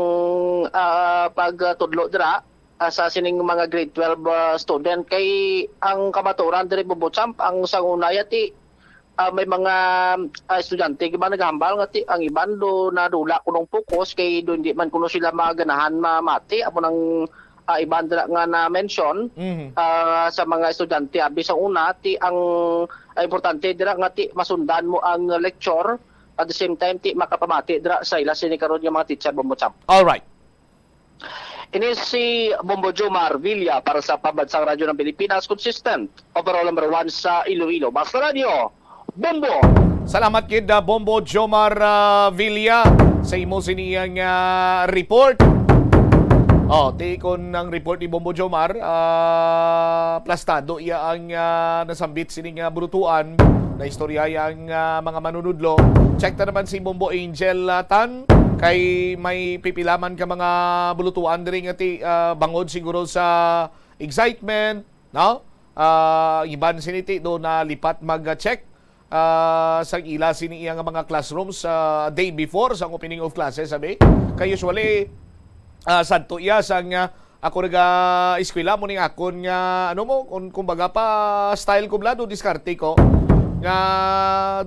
ah, pagtudlo dira ah, sa sining mga grade twelve ah, student kay ang kamaturan diri, Bombo Champ, ang sang una ya ti ah, may mga ah, estudyante ba naghambal nga ti ang iban do nadula kunong focus kay do hindi man kuno sila maganahan mamati amo nang ah, iban dira nga na mention Mhm. ah, sa mga estudyante abi sa una ti ang ah, importante dira nga ti masundan mo ang lecture at the same time ti makapamati dira sa ila sini karon nga mga teacher, Bombo Champ. All right. Ini si Bombo Jomar Villa para sa Pambansang Radyo ng Pilipinas, consistent, overall number one sa Iloilo. Basta Radyo, Bombo! Salamat gid, ah, Bombo Jomar ah, Villa, sa imo siniyang ah, report. Oh, ti kon ang report ni Bombo Jomar, ah, plastado iya ang ah, nasambit sining ah, bulutuan, na istorya iya ang ah, mga manunudlo. Check ta naman si Bombo Angel ah, Tan kay may pipilaman ka mga bulutuan diri nga ti ah, bangod siguro sa excitement, no? Ah, iban sini ti do na lipat mag-check ah, sang ila sini iya nga mga classrooms sa day before sang opening of classes, sabi. Kay usually ah, sadto iya sang ah, ako naga-eskwela mo ning akon nga ano mo, kung kumbaga pa style ko bla do diskarte ko nga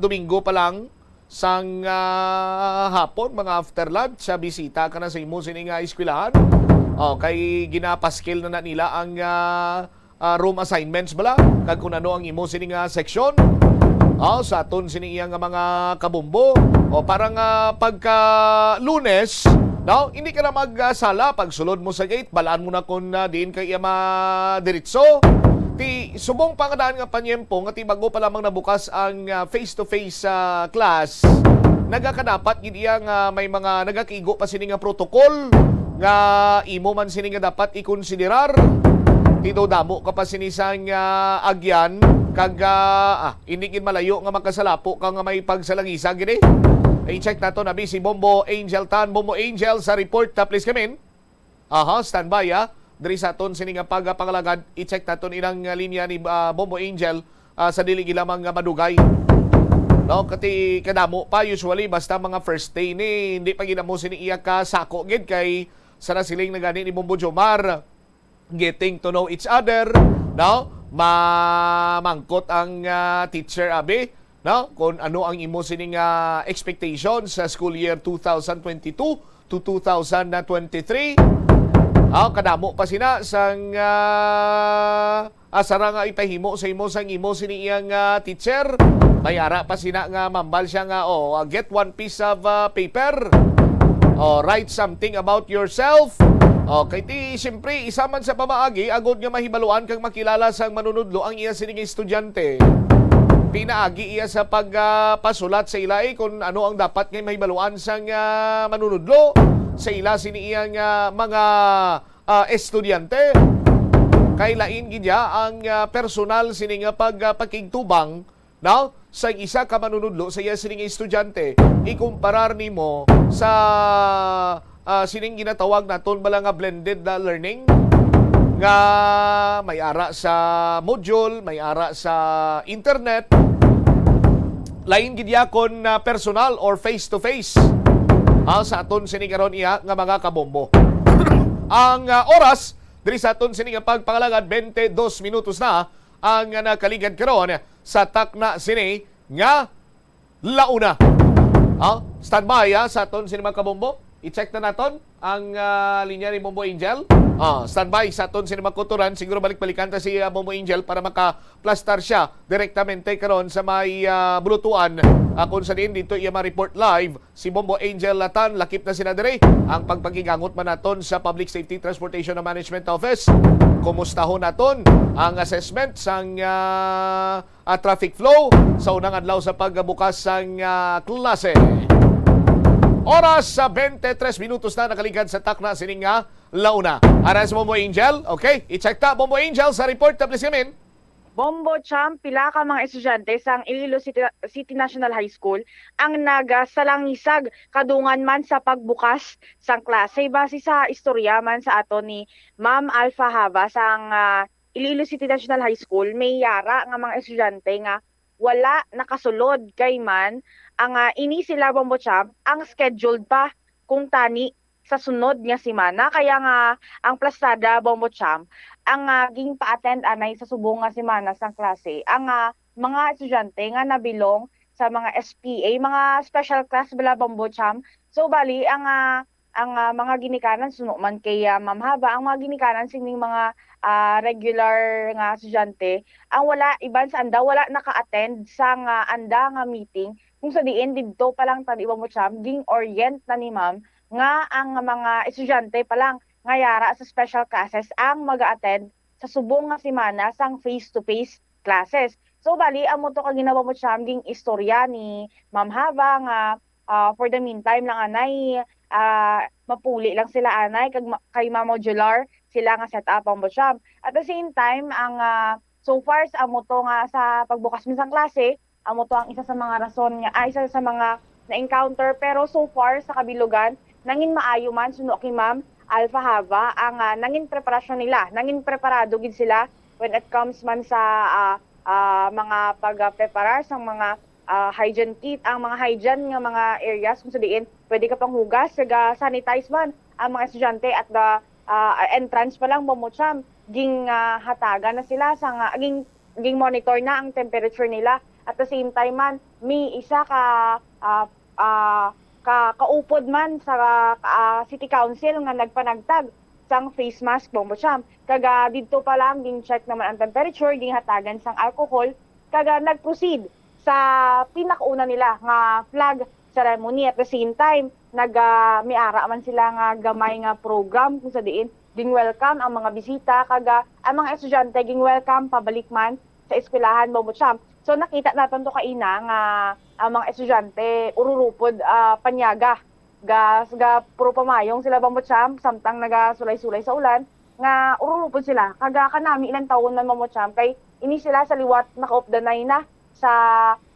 Domingo pa lang sang ah, hapon, mga after lunch, sa bisita ka na sa imo sini nga eskwelahan. Oh, kay ginapaskil na, na nila ang ah, ah, room assignments bala, kag kung ano ang imo sini nga section. Oh, sa aton sini iya nga mga kabombo. O para nga pagka Lunes, no, hindi ka na magsala pagsulod mo sa gate, balaan mo na kung ah, diin ka iya madiritso. Ti subong pa nga daan nga panyempo nga ti bago pa lamang nabukas ang ah, face-to-face ah, class, nagakadapat gid iya nga may mga nagakigo pa sini nga protocol nga imo man sini nga dapat ikonsiderar. Ti daw damo ka pa sini sang ah, agyan kag ah, ah, hindi gid malayo nga makasalapo ka nga may pagsalangisa gid eh. I-check nato na si Bombo Angel Tan. Bombo Angel sa report, ah, please come in. Aha, standby ah. Diri sa aton sini nga pagapangalagad, i-check naton inang ah, linya ni ah, Bombo Angel ah, sa dili gid lamang nga madugay. No, kati kadamo pa usually basta mga first day ni hindi pa gid amo sini iya ka sako gid kay sa nasiling na gani ni Bombo Jomar, getting to know each other, no? Mamangkot ang ah, teacher abi, no? Kung ano ang imo sini nga expectations sa school year two thousand twenty-two to two thousand twenty-three. Ah, kadamo pa sina sang ah, asara nga ipahimo sa imo sang imo sini iyang ah, teacher. May ara pa sina nga mambal siya nga, oh, ah, get one piece of ah, paper. O, write something about yourself. Okay, ti, siyempre, isa man sa pamaagi, agod nga mahibaluan kag makilala sang manunudlo ang iya sining estudyante. Pinaagi iya sa pag, ah, pasulat sa ila, eh, kung ano ang dapat nga mahibaluan sang, ah, manunudlo sa ila sini iyang, ah, mga, ah, estudyante. Kay lain gid ya ang, ah, personal sini nga pag, ah, pakigtubang, no? Sa isa ka manunudlo sa iya sining estudyante, ikumparar nimo sa, ah, sining ginatawag naton bala nga blended na learning, nga may ara sa module, may ara sa internet, lain gid ya kon, ah, personal or face to face. Ah, sa aton sini karon iya nga mga kabombo. Ang, ah, oras diri sa aton sini nga pagpangalagad, twenty-two minutos na ang nakaligad karon sa takna sini nga launa. Ha? Standby, ha, sa aton sini mga kabombo. I-check na naton ang, ah, linya ni Bombo Angel. Ah, standby sa aton sini mga kuturan. Siguro balik-balikan ta si, ah, Bombo Angel para makaplastar siya direktamente karon sa may, ah, bulutuan. Ah, kung sa diin dito iya ma-report live si Bombo Angel Latan, lakip na sila diri. Ang pagpakigangot man naton sa Public Safety Transportation and Management Office. Kumustahon naton ang assessment sang, ah, ah, traffic flow sa unang adlaw sa pagbukas sang, ah, klase. Oras sa twenty-three minutos na nakaligad sa takna sining nga launa. Ara si Bombo Angel. Okay, i-check ta, Bombo Angel, sa report na, please, kamin. Bombo Champ, pila ka mga estudyante sang Iloilo City, City National High School ang nagasalangisag kadungan man sa pagbukas sang klase. Base sa istorya man sa aton ni Ma'am Alpha Hava sang, ah, Iloilo City National High School, may yara nga mga estudyante nga wala nakasulod kay man ang, ah, ini sila, Bombo Champ, ang scheduled pa kung tani sa sunod nga semana. Kaya nga ang plastada, Bombo Champ, ang, ah, ginpa-attend anay sa subong nga semana sang klase, ang, ah, mga estudyante nga nabilong sa mga S P A, mga special class bala, Bombo Champ. So, bali, ang, ah, ang, ah, mga ginikanan, suno man kay, ah, Ma'am Hava, ang mga ginikanan sining mga, ah, regular nga estudyante, ang wala, iban sa anda, wala naka-attend sang, ah, anda nga meeting, kung sa diin didto pa lang tani, Bombo Champ, ging-orient na ni Ma'am nga ang mga estudyante pa lang nga yara sa special classes ang mag-attend sa subong nga semana sang face-to-face classes. So, bali, amo to ka ginawa, Bombo Champ, ging istorya ni Ma'am Hava nga, ah, for the meantime lang anay, ah, mapuli lang sila anay kag ma-, kay ma-modular sila nga setup, Bombo Champ. At the same time, ang, ah, so far sa amo to nga sa pagbukas man sang klase, amo to ang isa sa mga rason nga, ah, isa sa mga na-encounter. Pero so far sa kabilugan, nangin maayo man suno kay Ma'am Alpha Hava ang, ah, nangin preparasyon nila. Nangin preparado gid sila when it comes man sa, ah, ah, mga pagpreparar sang mga, ah, hygiene kit, ang mga hygiene nga mga areas kung sa diin pwede ka panghugas, kag, ah, sanitize man ang mga estudyante at the, ah, entrance pa lang, Bombo Champ, ging, ah, hatagan na sila sa nga, ging, ging monitor na ang temperature nila. At the same time man, may isa ka, ah, ah, ka, kaupod man sa, ah, City Council nga nagpanagtag sang face mask, Bombo Champ. Kag, ah, didto pa lang, ging-check naman ang temperature, ginhatagan sang alcohol, kag, ah, nag-proceed sa pinakauna nila nga flag ceremony. At the same time, nag, ah, may ara man sila nga gamay nga program kung sa diin ging-welcome ang mga bisita, kag, ah, ang mga estudyante ging-welcome pabalik man sa eskwelahan, Bombo Champ. So, nakita naton to kaina nga ang mga estudyante ururupod, ah, panyaga. Ga, ga, puro pamayong sila, Bombo Champ, samtang nagasulay-sulay sa ulan, nga ururupod sila. Kag, ah, kanami ilang tawon man, Bombo Champ, kay ini sila sa liwat nakaupdanay na sa,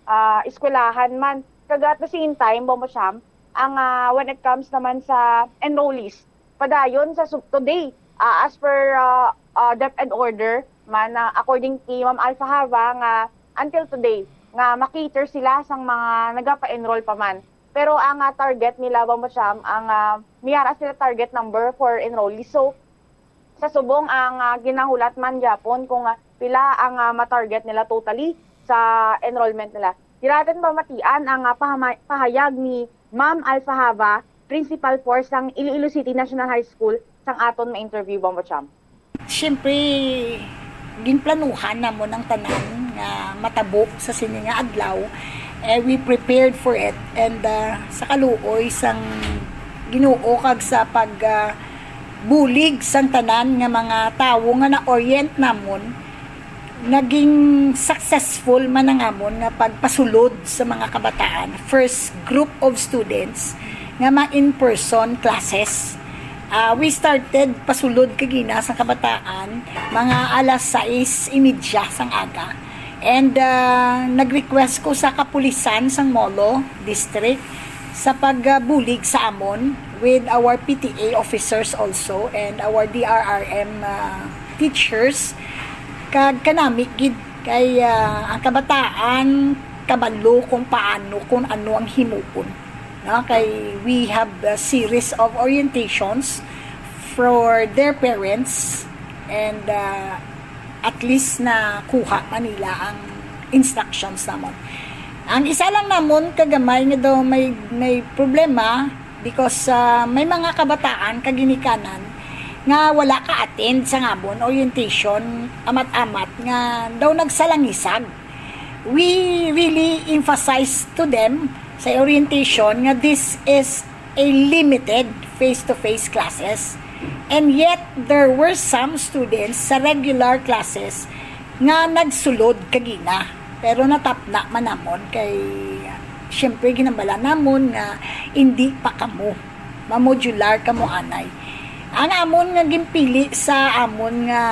ah, eskwelahan man. Kag at the same time, Bombo Champ, ang, ah, when it comes naman sa enrollees, padayon sa sub-, today, ah, as per, ah, ah, DepEd order man, ah, according kay Ma'am Alpha Hava, nga until today, nga ma-cater sila sang mga nagapa-enroll pa man. Pero ang, ah, target nila, Bombo Champ, ang, ah, may ara sila target number for enrollees. So, sa subong ang, ah, ginahulat man gyapon kung, ah, pila ang, ah, ma-target nila totally sa enrollment nila. Dira naton pamatian ang, ah, pahama-, pahayag ni Ma'am Alpha Hava, Principal four sang Iloilo City National High School, sang aton ma-interview, Bombo Champ. Siyempre, ginplanuhan namon ang tanan nga matabo sa sini nga adlaw. Eh, we prepared for it. And, ah, sa kaluoy sang Ginoo kag sa pag, ah, bulig sang tanan nga mga tawo nga na-orient namon, naging successful man ang amon nga pagpasulod sa mga kabataan. First group of students nga ma-in-person classes. Ah, we started pasulod kagina sa kabataan mga alas sais y media sang aga. And, ah, nag-request ko sa kapulisan sang Molo District sa pagbulig sa amon with our P T A officers also and our D R R M, ah, teachers. Kag kanami gid kay, ah, ang kabataan kabalo kung paano, kung ano ang himuon, no? Kay we have a series of orientations for their parents and, ah, at least nakuha man nila ang instructions namon. Ang isa lang namon kagamay nga daw may, may problema because, ah, may mga kabataan kaginikanan nga wala ka-attend sa amon orientation, amat-amat nga daw nagsalangisag. We really emphasize to them sa orientation nga this is a limited face-to-face classes. And yet, there were some students sa regular classes nga nagsulod kagina. Pero natapna man namon kay, siyempre, ginambala namon nga indi pa kamo ma-modular kamo anay. Ang amon nga ginpili sa amon nga,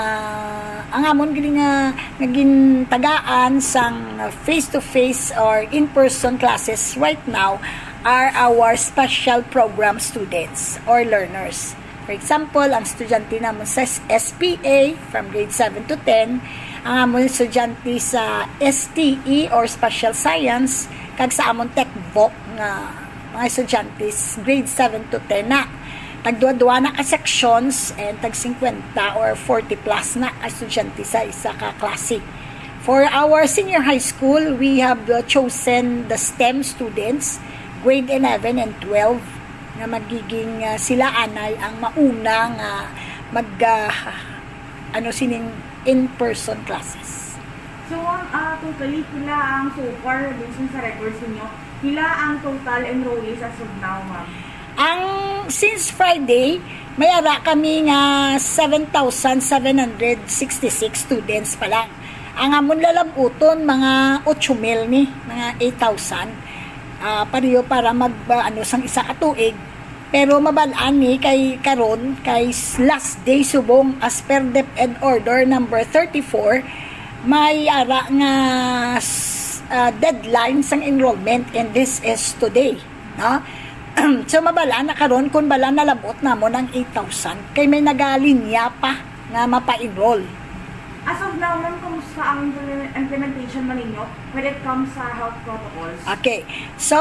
ang amon gid nga, nga gintagaan sang face-to-face or in-person classes right now are our special program students or learners. For example, ang estudyante namon sa S P A from grade seven to ten, ang amon estudyante sa S T E or special science, kag sa amon tech voc nga mga estudyante grade seven to ten na. Tagduwa-duwa na ka sections and tag singkwenta or forty plus na ka estudyante sa isa ka klase. For our senior high school, we have, uh, chosen the STEM students, grade eleven and twelve, nga magiging, uh, sila anay ang mauna nga mag, uh, ano, sining in-person classes. So, ang, ah, totally, pila ang so far, based sa records ninyo, pila ang total enrollees as of now, ma'am? Ang, since Friday, may ara kami nga seven thousand seven hundred sixty-six students pa lang. Ang amon lalab-uton, mga ocho mil ni, mga eight thousand. Ah, pareho para mag, ah, ano, sang isa ka tuig. Pero mabal-an ni kay karon, kay s-, last day subong as per DepEd Order number thirty-four, may ara nga s-, ah, deadline sang enrollment, and this is today, no? So, mabal-an na karon kung bala nalab-ot namon ang eight thousand, kay may nagalinya pa nga mapa-enroll. As of now, ma'am, kumusta ang implement-, implementation man ninyo when it comes sa health protocols? Okay. So,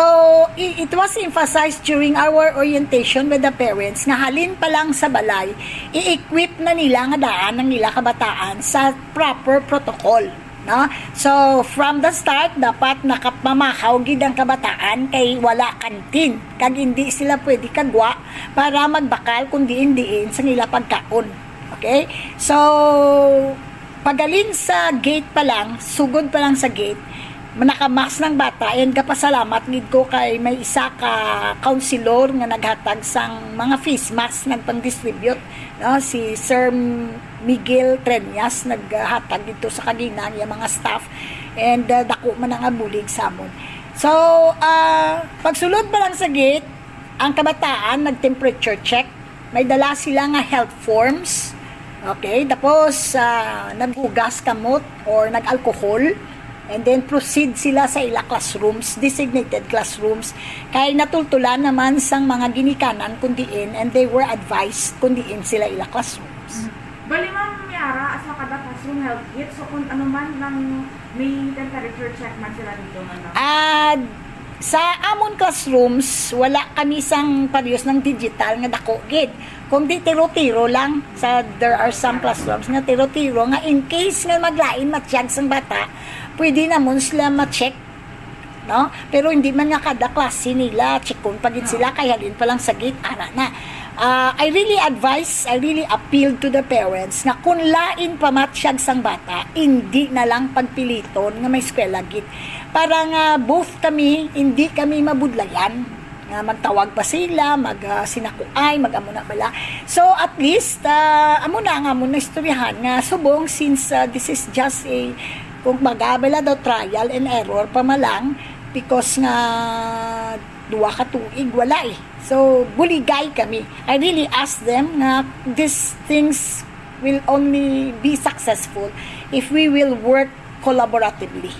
i-, it was emphasized during our orientation with the parents nga halin pa lang sa balay, i-equip na nila nga daan ang ila kabataan sa proper protocol, no? So, from the start, dapat nakapamahaw gid ang kabataan kay wala kantin, kag hindi sila pwede kagwa para magbakal kung diin-diin sa ila pagkaon. Okay? So, pagalin sa gate pa lang, sugod pa lang sa gate, naka-mask ng bata, and gapasalamat gid ko kay may isa ka counselor nga naghatag sang mga face mask, nagpang-distribute, no? Si Sir Miguel Treñas naghatag dito sa kagina ang iyang mga staff, and, uh, dako man ang abulig sa amon. So, uh, pagsulod pa lang sa gate, ang kabataan nag-temperature check, may dala sila nga health forms. Okay, tapos, ah, naghugas kamot or nag-alcohol. And then proceed sila sa ila classrooms, designated classrooms. Kay natultulan naman sang mga ginikanan kung diin, and they were advised kung diin sila ila classrooms. Bali, ma'am, may ara sa kada classroom health kit. So, kung ano man nang may temperature check man sila dito, ma'am? Ah, sa amon classrooms, wala kami sang parehas ng digital nga dako gid. Kung di tiro-tiro lang, sa, there are some classrooms nga tiro-tiro nga in case nga maglain matyag sang bata, pwede namon sila ma-check, no? Pero hindi man nga kada klase nila, checkon pa gid sila, kay halin pa lang sa gate, ara na. Ah, I really advise, I really appeal to the parents nga kung lain pa matyag sang bata, hindi na lang pagpiliton nga may eskwela gid. Para nga both kami, hindi kami mabudlayan. Ah, magtawag pa sila, mag, ah, sinakuay, mag-amo na bala. So, at least, ah, amo na nga mo na istoryahan nga subong, since, ah, this is just a, kung baga bala daw, trial and error pa man lang, because nga duwa ka tuig, wala eh. So, buligay kami. I really ask them nga these things will only be successful if we will work collaboratively.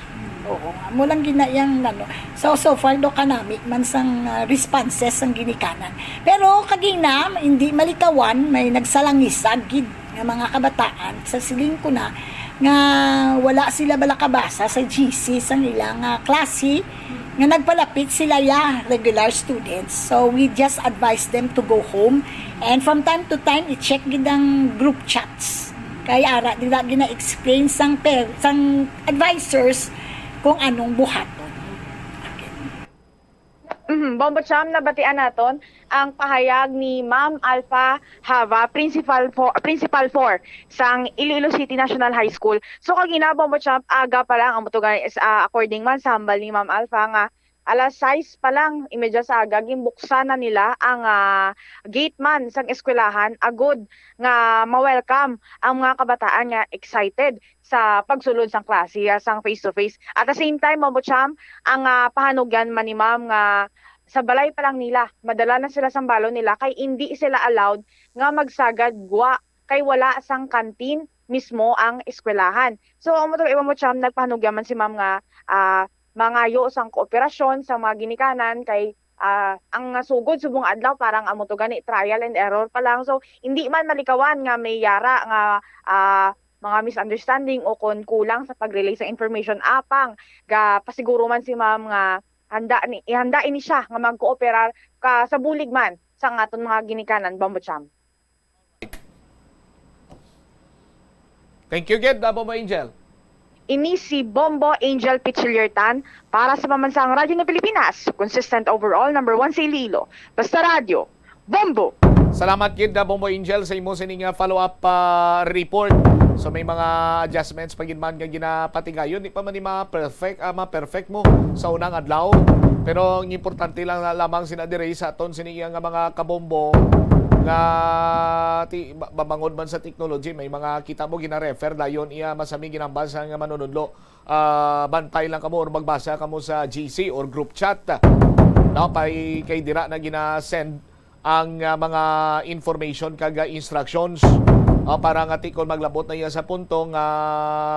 Oo, amo lang ginayang ano. So, so far, do kanami man sang, ah, responses sang ginikanan. Pero kagina, hindi malikawan, may nagsalangisag gid nga mga kabataan, sa siling ko na, nga wala sila bala kabasa sa G C sang ilang, ah, klase, nga nagpalapit sila ya regular students. So, we just advise them to go home. And from time to time, i-check gid ang group chats. Kay ara, dira gina-explain sang, par- sang advisors kung anong buhaton. Okay. Mhm, Bombo Cham, nabatian naton ang pahayag ni Ma'am Alpha Hava, Principal four, Principal four sang Iloilo City National High School. So, kagina, Bombo Cham, aga pa lang, ang mutugan, ah, according man sa hambal ni Ma'am Alpha, nga alas sais pa lang, imedya sa aga, ginbuksan na nila ang, ah, gate man sang eskwelahan, agud nga ma-welcome ang mga kabataan nga excited sa pagsulod sang klase, ah, sang face-to-face. At the same time, Bombo Cham, ang, ah, pahanugyan man ni Ma'am nga sa balay pa lang nila, madala na sila sang balon nila kay indi sila allowed nga magsagad gwa kay wala sang canteen mismo ang eskwelahan. So, amo to, Bombo Cham, nagpahanugyan man si Ma'am nga, ah, mangayo sang kooperasyon sa mga ginikanan kay, ah, ang sugod subong adlaw parang amo to gani, trial and error pa lang. So, hindi man malikawan nga may yara nga, ah, mga misunderstanding o kon kulang sa pag-relay sa information, apang gapasiguro man si Ma'am nga handa ni, ihanda ini siya nga magkooperar ka sa bulig man sa aton mga ginikanan, Bombo Cham. Thank you gid, ah, Bombo Angel. Ini si Bombo Angel Pichiliertan para sa Pambansang Radyo ng Pilipinas, consistent overall, number one sa Iloilo. Basta Radyo, Bombo! Salamat gid, ah, Bombo Angel, sa imo sining, ah, follow-up, ah, report. So may mga adjustments pa gid man nga ginapatigayon, di pa man ni ma-perfect, ah, ma-perfect mo sa unang adlaw. Pero ang importante lang na lamang sina diri sa aton sini nga mga kabombo nga ti, ba- babangod man sa technology, may mga kita mo gina-refer dayon iya masami ginambal sa nga manunudlo. Ah, bantay lang kamo or magbasa kamo sa G C or group chat. No, pay kay dira na gina-send ang, ah, mga information kag, ah, instructions, ah, para nga ti kon maglabot na iya sa punto nga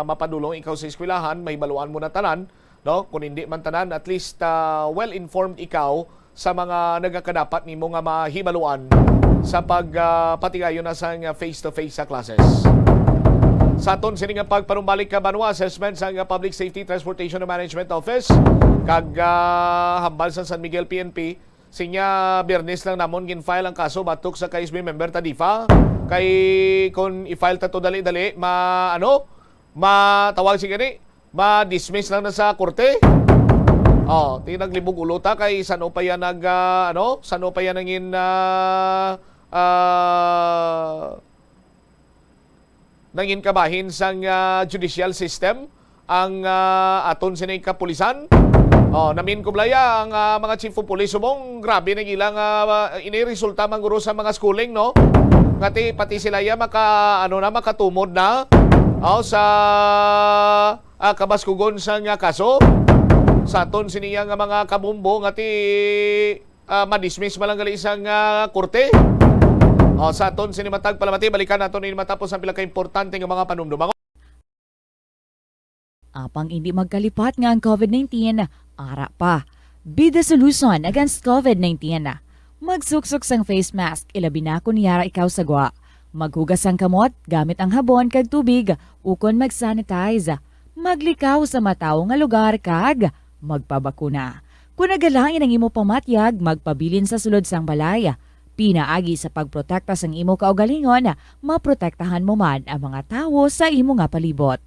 mapadulong ikaw sa eskwelahan, mahibaluan mo na tanan, no? Kung hindi man tanan, at least, ah, well-informed ikaw sa mga nagakadapat nimo nga mahibaluan sa pag, ah, patigayon na sang face-to-face sa classes. Sa aton sini nga pagpanumbalik ka, Banwa, assessment sang Public Safety Transportation and Management Office kag, ah, hambal sa San Miguel P N P, sinya Biyernes lang namon gin-file ang kaso batok sa K S B member Tadifa kay kung i-file ta to dali-dali, ma-, ano, matawag si gani, ma-dismiss lang na sa korte. Oh, ti naglibog ulo ta kay san-o pa yan nag, ah, ano, san-o pa yan nangin, ah, ah, nangin kabahin sang, ah, judicial system ang, ah, aton sini kapulisan. Oh, namin kublaya ang, ah, mga chief of police subong grabe nang ilang, ah, ini resulta man guro sa mga schooling, no? Nga ti pati sila ya maka, ano na, makatumod na. Oh, sa, ah, kabaskugon sa nga kaso. Sa aton sini nga mga kabombo nga ti, ah, madismiss man lang gali sa nga korte. Oh, sa aton sini matag palamati, balikan naton ini matapos ang pila ka importante nga mga panumdum. Apang indi magkalipat nga ang COVID nineteen ara pa. Be the solution against COVID nineteen. Magsuksok sang face mask, ilabi na kon yara ikaw sa gwa. Maghugas sang kamot gamit ang habon kag tubig ukon mag-sanitize. Maglikaw sa matawo nga lugar kag magpabakuna. Kon nagalain ang imo pamatyag, magpabilin sa sulod sang balay. Pinaagi sa pagprotekta sang imo kaugalingon, maprotektahan mo man ang mga tawo sa imo nga palibot.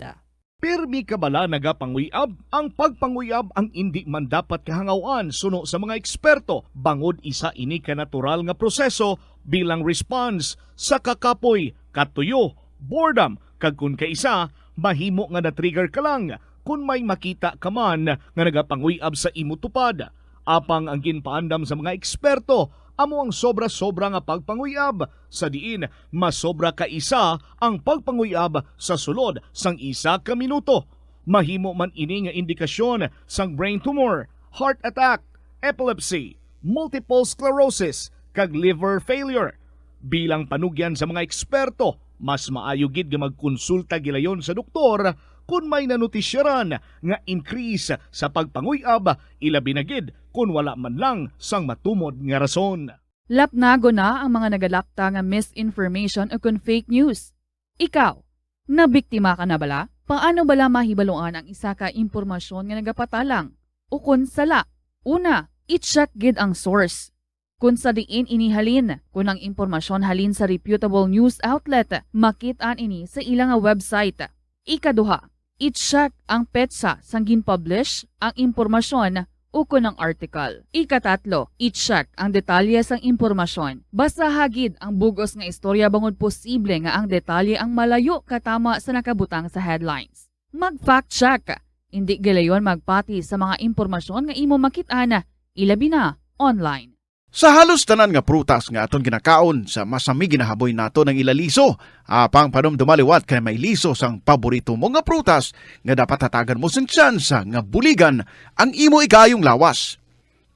Pirmi ka bala nagapanguyab? Ang pagpanguyab ang indi man dapat kahangaw-an suno sa mga eksperto, bangod isa ini ka natural nga proseso bilang response sa kakapoy, katuyo, boredom, kag kon kaisa, mahimo nga na-trigger ka lang kon may makita ka man nga nagapanguyab sa imo tupad. Apang ang ginpaandam sa mga eksperto amo ang sobra-sobra nga pagpanguyab, sa diin masobra ka isa ang pagpanguyab sa sulod sang isa ka minuto. Mahimo man ini nga indikasyon sang brain tumor, heart attack, epilepsy, multiple sclerosis, kag liver failure. Bilang panugyan sa mga eksperto, mas maayo gid nga magkonsulta gilayon sa doktor kon may nanotisyaran nga increase sa pagpanguyab, ilabi na gid kon wala man lang sang matumod nga rason. Lapnagon na ang mga nagalakta nga misinformation o kon fake news. Ikaw, nabiktima ka na bala? Paano bala mahibaluan ang isa ka impormasyon nga nagapatalang o kon sala? Una, i-check gid ang source. Kon sa diin ini halin, kon ang impormasyon halin sa reputable news outlet, makit-an ini sa ila nga website. Ikaduha, i-check ang petsa sang gin-publish ang impormasyon ukon ang article. Ikatatlo, i-check ang detalye sang impormasyon. Basaha gid ang bug-os nga istorya bangod posible nga ang detalye ang malayo katama sa nakabutang sa headlines. Mag-fact check. Indi gilayon magpati sa mga impormasyon nga imo makit-an, ilabi na online. Sa halos tanan nga prutas nga aton ginakaon, sa masami ginahaboy naton ang ila liso. Apang panumduma liwat kay may liso sang paborito mo nga prutas nga dapat hatagan mo sing tsansa nga buligan ang imo ikaayong lawas.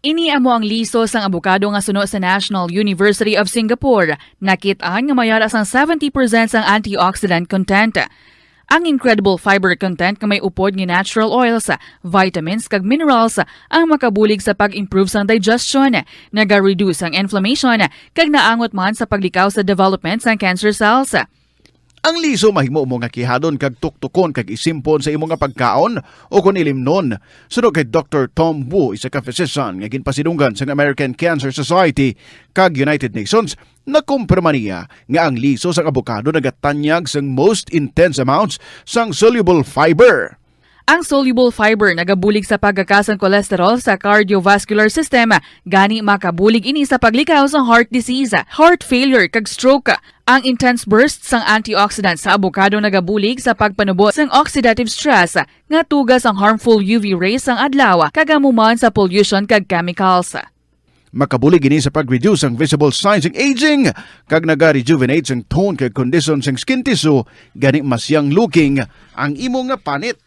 Ini amo ang liso sang abokado nga suno sa National University of Singapore. Nakit-an nga may ara sang seventy percent sang antioxidant content. Ang incredible fiber content nga may upod nga natural oils, vitamins, kag minerals ang makabulig sa pag-improve sang digestion, naga-reduce ang inflammation, kag naangot man sa paglikaw sa development sang cancer cells. Ang liso mahimo mo nga kihadon kag tuktukon kag isimpon sa imo nga pagkaon o kon ilimnon. Suno kay Doktor Tom Wu, isa ka physician nga ginpasidunggan sang American Cancer Society kag United Nations, nakumpirma niya nga ang liso sang abokado nagatanyag sang most intense amounts sang soluble fiber. Ang soluble fiber nagabulig sa pagkaka sang cholesterol sa cardiovascular system, gani makabulig ini sa paglikaw sa heart disease, heart failure, kag stroke. Ang intense burst sang antioxidant sa abokado nagabulig sa pagpanubo sang oxidative stress nga tuga sang harmful U V rays sang adlaw kag amo man sa pollution kag chemicals. Makabulig ini sa pag-reduce sang visible signs sang aging kag naga-rejuvenate sang tone kag kondisyon sang skin tissue, gani mas young looking ang imo nga panit.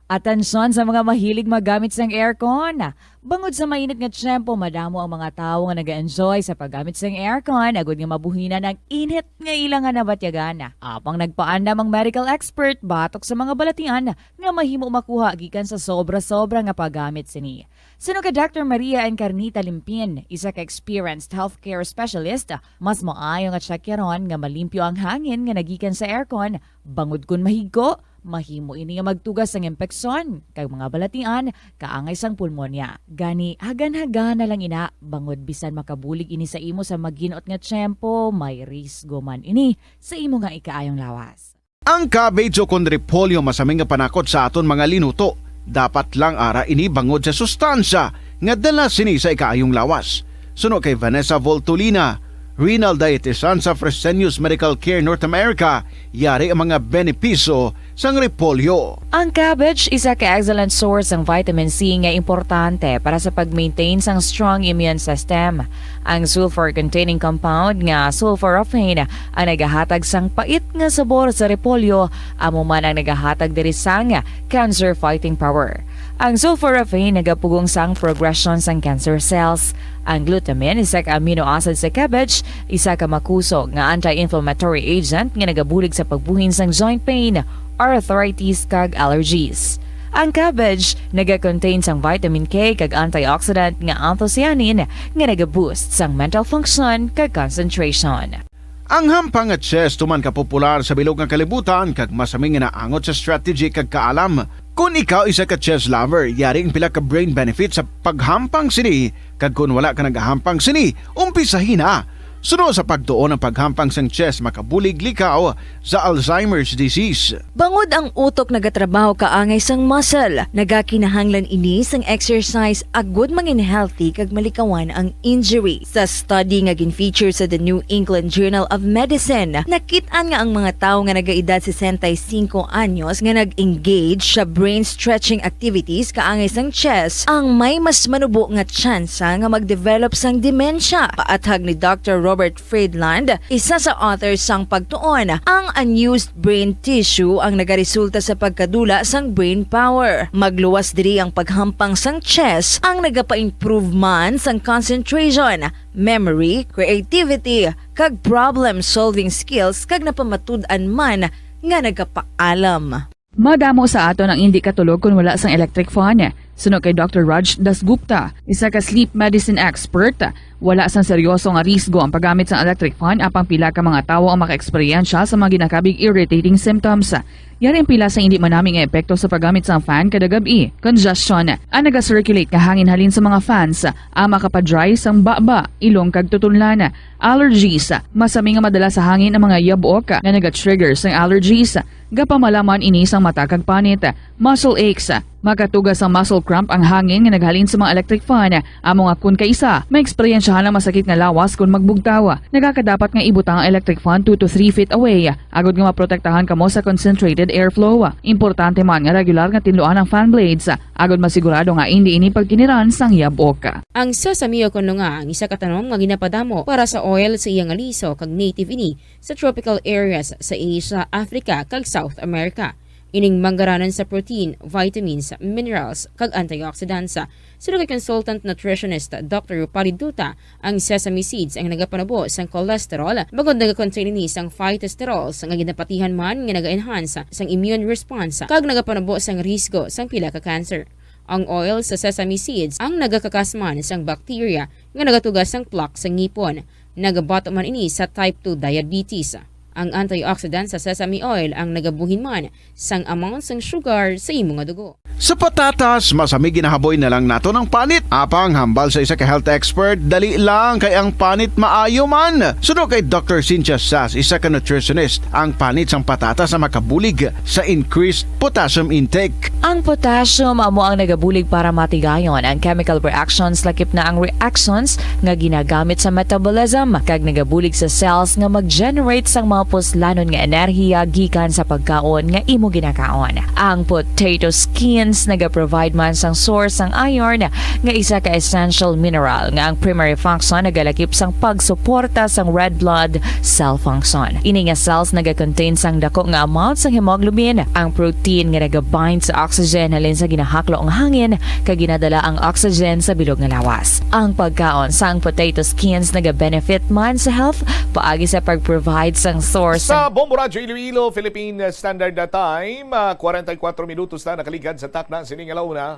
Atensyon sa mga mahilig maggamit sang aircon. Bangod sa mainit nga tiyempo, madamo ang mga tawo nga naga-enjoy sa paggamit sang aircon agod nga mabuhinan ang init nga ila nga nabatyagan. Apang nagpaandam ang medical expert batok sa mga balatian nga mahimo makuha gikan sa sobra-sobra nga paggamit sini. Suno kay Doctor Maria Encarnita Limpin, isa ka experienced healthcare specialist, mas maayo nga tsakyaron nga malimpyo ang hangin nga nagikan sa aircon, bangod kon mahigko, mahimo ini nga magtuga sang impeksyon kag mga balatian kaangay sang pulmonya. Gani, hagan-hagan na lang ina, bangod bisan makabulig ini sa imo sa maginot nga tiyempo, may risgo man ini sa imo nga ikaayong lawas. Ang cabbage o kon repolyo masami nga panakot sa aton mga linuto. Dapat lang ara ini bangod sa sustansya nga dala sini sa ikaayong lawas. Suno kay Vanessa Voltolina, renal dietitian sa Fresenius Medical Care North America, yari ang mga benepisyo sang repolyo. Ang cabbage isa ka excellent source sang vitamin C nga importante para sa pag-maintain sang strong immune system. Ang sulfur-containing compound nga sulforaphane ang nagahatag sang pait nga sabor sa repolyo, amo man ang nagahatag diri sang cancer fighting power. Ang sulforaphane nagapugong sang progression sang cancer cells. Ang glutamine, isa ka amino acid sa cabbage, isa ka makusog nga anti-inflammatory agent nga nagabulig sa pagbuhin sang joint pain, arthritis, kag allergies. Ang cabbage naga-contain sang vitamin K kag antioxidant nga anthocyanin nga naga-boost sang mental function kag concentration. Ang hampang nga chess tuman ka popular sa bilog nga kalibutan kag masami nga naangot sa strategy kag kaalam. Kon ikaw isa ka chess lover, yari ang pila ka brain benefits sa paghampang sini, kag kon wala ka nagahampang sini, umpisahi na. Suno sa pagtuon, ang paghampang sang chess makabulig likaw sa Alzheimer's disease. Bangod ang utok nagatrabaho kaangay sang muscle, nagakinahanglan ini sang exercise agud mangin healthy kag malikawan ang injury. Sa study nga gin-feature sa The New England Journal of Medicine, nakit-an nga ang mga tawo nga nagaedad sesenta y cinco anyos nga nag-engage sa brain stretching activities kaangay sang chess ang may mas manubo nga tsansa nga mag-develop sang demensya. Paathag ni Doctor Robert Friedland, isa sa author sang pagtuon, ang unused brain tissue ang nagaresulta sa pagkadula sang brain power. Magluwas diri ang paghampang sang chess ang nagapa-improve man sang concentration, memory, creativity, kag problem-solving skills, kag napamatud-an man nga nagapaalam. Madamo sa aton ang indi katulog kon wala sang electric fan. Suno kay Doctor Raj Dasgupta, isa ka sleep medicine expert, wala sang seryoso nga risgo ang paggamit sang electric fan, apang pila ka mga tawo ang makaeksperyensya sa mga ginakabig irritating symptoms. Yari ang pila sa indi manami nga epekto sa paggamit sang fan kada gab-i. Congestion. Ang naga-circulate nga hangin halin sa mga fans ang makapadry sang baba, ilong kag tutunlan. Allergies. Masami nga madala sa hangin ang mga yabok nga naga-trigger sang allergies. Gapamalaman ini sang mata kag panit. Muscle aches. Makatuga sang muscle cramp ang hangin nga naghalin sa mga electric fan. Amo nga kon kaisa, maeksperiensyahan ang masakit nga lawas kon magbugtaw. Nagakadapat nga ibutang ang electric fan two to three feet away, agud nga maprotektahan kamo sa concentrated airflow. Importante man nga regular nga tinluan ang fan blades, agud masigurado nga indi ini pagkiniran sang yabok. Ang sesame o kon nga ang isa ka tanom nga ginapadamo para sa oil sa iya nga liso kag native ini sa tropical areas sa Asia, Africa, kag South America. Ining manggaranan sa protein, vitamins, minerals, kag antioxidants. Suno kay consultant nutritionist Doctor Rupali Duta, ang sesame seeds ang nagapanubo sang cholesterol, bangod nagakontain ini sang phytosterols nga ginapatihan man nga naga-enhance sang immune response kag nagapanubo sang risgo sang pila ka cancer. Ang oil sa sesame seeds ang nagakakas man sang bacteria nga nagatuga sang plaque sa ngipon. Nagabato man ini sa type two diabetes. Ang antioxidant sa sesame oil ang nagabuhin man sang amount sang sugar sa imo nga dugo. Sa patatas, masami ginahaboy na lang naton ang panit. Apang hambal sa isa ka health expert, dali lang kay ang panit maayo man. Suno kay Doctor Cynthia Sass, isa ka nutritionist, ang panit sang patatas ang makabulig sa increased potassium intake. Ang potassium amo ang nagabulig para matigayon ang chemical reactions, lakip na ang reactions nga ginagamit sa metabolism, kag nagabulig sa cells nga mag-generate sang mga puslanon nga enerhiya gikan sa pagkaon nga imo ginakaon. Ang potato skins nagaprovide man sang source sang iron, nga isa ka essential mineral nga ang primary function nagalakip sang pagsuporta sang red blood cell function. Ini nga cells nagakontain sang dako nga amount sang hemoglobin, ang protein nga nagabind sa oxygen halin sa ginahaklo nga hangin kag ginadala ang oxygen sa bilog nga lawas. Ang pagkaon sang potato skins nagabenefit man sa health paagi sa pag-provide sang source Sa Bombo Radyo Iloilo, Philippine Standard Time, ah, forty-four minutos na nakaligad sa takna sining alauna.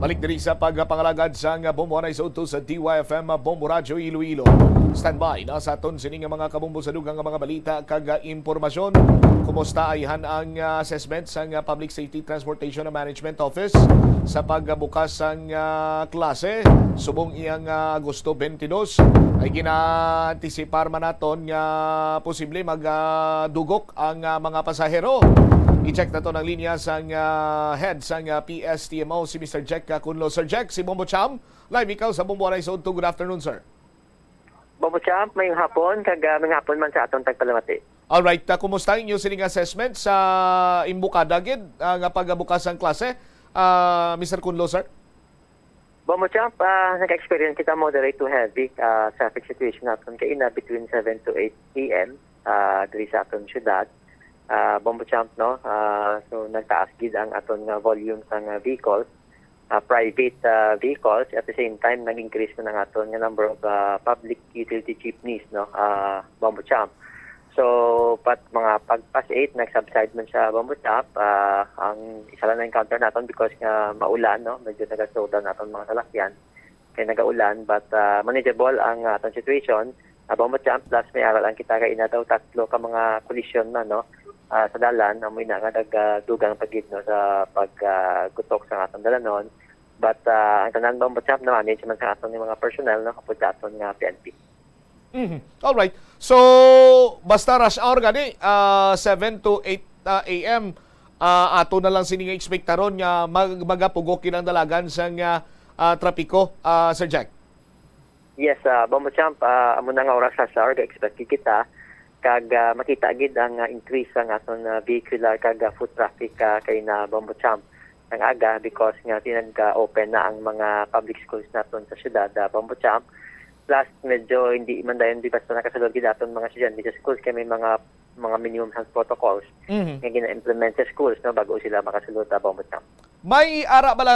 Balik diri sa pagpangalagad sang Bombo Anay sa udto sa D Y F M Bombo Radyo Iloilo. Standby na sa aton sining mga kabombo sa dugang nga mga balita kag, ah, impormasyon. Kumusta ayhan ang, ah, assessment sang, ah, Public Safety Transportation and Management Office sa pagbukas sang, ah, klase subong iyang, ah, Agosto twenty-two? Ay gina-antisipar man naton nga posible mag, ah, dugok ang, ah, mga pasahero. I-check naton ang linya sang, ah, head sang, ah, P S T M O, si Mister Jack, ah, Kunlo. Sir Jack, si Bombo Cham, live ikaw sa Bombo Anay sa udto. Good afternoon, sir. Bombo Champ, mayong hapon, kag, ah, mayong hapon man sa aton tagpalamati. Alright, ah, kumusta inyo sining assessment sa imbukada gid, ah, nga pagbukas sang klase, ah, Mister Kunlo, sir? Bombo Champ, ah, naka-experience kita moderate to heavy, ah, traffic situation naton kaina between seven to eight A M, ah, diri sa aton syudad. Ah, Bombo Champ, no? Ah, so, nagtaas gid ang aton nga volume sang, ah, vehicles, ah, private, ah, vehicles. At the same time, nag-increase man ang aton nga number of, ah, public utility jeepneys, no? Ah, Bombo Champ. So, pat mga pag past eight, nag-subside man siya, Bombo Champ. Ah, ang isa lang na-encounter naton because nga maulan, no? Medyo nag-slow down naton mga salakyan kay nagaulan, but, ah, manageable ang, ah, atong situation. Ah, Bombo Champ, plus may ara lang kita kay ina daw tatlo ka mga collision man, no? Ah, sa dalan, amo ina nga nag, ah, dugang pa gid, no, sa pag, ah, gutok sa atong dalanon. But, ah, ang tanan, Bombo Champ, na-manage man sa aton nga mga personnel, no, kapod sa aton nga P N P. Mhm. Alright. So, basta rush hour gani, ah, seven to eight, ah, A M, ah, ato na lang sini nga ekspektaron nga mag-, magapugok gid ang dalagan sang, ah, ah, trapiko, ah, Sir Jack. Yes, ah, Bombo Champ, ah, amo na nga oras sa hour, ga-expect gid kita kag, ah, makita gid ang, ah, increase sang aton, ah, vehicular kag, ah, foot traffic, ah, kay na Bombo Champ ang aga because nga tinag-open na ang mga public schools naton sa syudad, ah, Bombo Champ. Plus, medyo hindi man dayon di basta nakasulod gid aton mga estudyante sa schools kay may mga mga minimum health protocols Mhm. nga gina-implement sa schools, no, bago sila makasulod, ah, Bombo Champ. May ara bala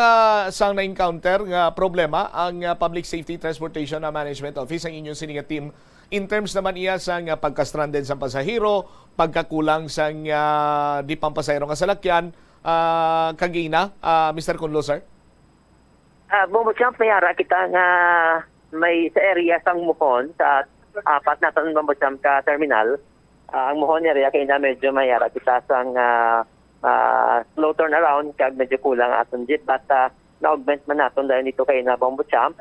sang na-encounter nga problema ang, ah, Public Safety Transportation, ah, Management Office, ang inyo sini nga team, in terms naman iya sang, ah, pagka-stranded sang pasahero, pagkakulang sang, ah, di pampasahero nga salakyan, ah, kagina, ah, Mister Kunlo, sir? Ah, Bombo Champ, may ara kita nga may sa area sang Mohon, sa apat naton, Bombo Champ, ka terminal. Ah, ang Mohon area kay na medyo may ara kita sang, ah, ah, slow turnaround kag medyo kulang ang aton jeep, but, ah, na-augment man naton dahil dito kay na, Bombo Champ.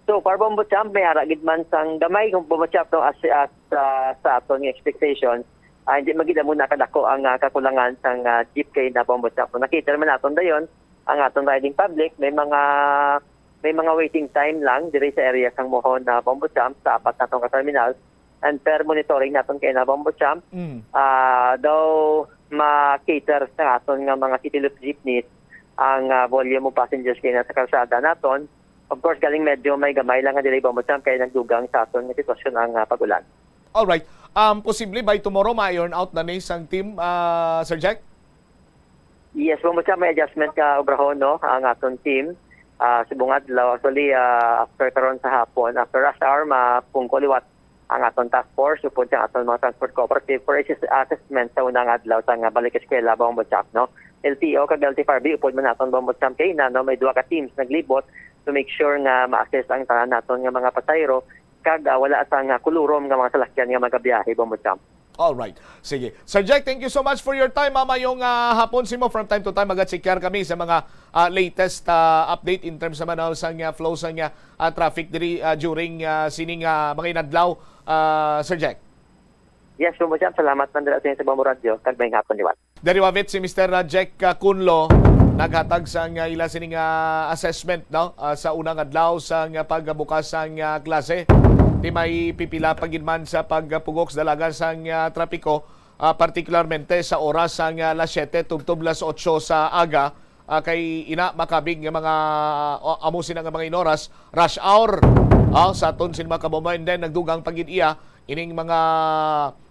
So far, Bombo Champ, may ara gid man sang gamay kung, Bombo Champ, no, as, as, ah, sa aton nga expectation. Ah, hindi man gid amo na kadako ang, ah, kakulangan sang, ah, jeep kay na, Bombo Champ. Nakita man naton dayon ang aton riding public, may mga may mga waiting time lang diri sa area sang Mohon na, Bombo Champ, sa apat naton ka terminal. And per monitoring naton kay na, Bombo Champ, Mm. ah, daw ma-cater sa aton nga mga City Loop jeepneys ang, ah, volume of passengers kay na sa kalsada naton. Of course, galing medyo may gamay lang nga delay, Bombo Champ, kay nagdugang sa aton nga sitwasyon ang, ah, pag-ulan. Alright. Um, posible by tomorrow ma-iron out na ni sang team, ah, Sir Jack? Yes, Bombo Champ, may adjustment nga obrahon, no, ang aton team. Ah, subong adlaw, actually, ah, after karon sa hapon, after rush hour, mapungko liwat ang aton task force upod sa aton mga transport cooperative for assess-, assessment sa unang adlaw sa nga balik eskwela, Bombo Champ, no. L T O kag L T F R B, upod man naton, Bombo Champ, kay na, no, may duha ka teams naglibot to make sure nga ma-assess ang tanan naton nga mga pasahero kag, ah, wala sang, ah, kulurom nga mga salakyan nga magabiyahe, Bombo Champ. Alright. Sige. Sir Jack, thank you so much for your time. Ah, mayong, ah, hapon simo. From time to time, magacheck kami sa mga, ah, latest, ah, update in terms naman, ah, sang, ah, flow sang, ah, ah, traffic diri, ah, during, ah, sining, ah, mga inadlaw, ah, Sir Jack. Yes, Bombo Champ, salamat man dira sa inyo sa Bombo Radyo, kag may hapon liwat. Diri wavit si Mister Jack, ah, Kunlo, naghatag sang, ah, ila sining, ah, assessment, no, ah, sa unang adlaw sang, ah, pagbukas sang, ah, klase. Di may pipila pa gid man sa pagpugok sa dalagan sang, ah, trapiko, ah, partikularmente sa oras sang, ah, las siyete tubtob las otso sa aga, ah, kay ina makabig nga mga, ah, amo sina nga mga inoras, rush hour, ah, sa aton sin mga kabombo, and then nagdugang pa gid iya ining mga,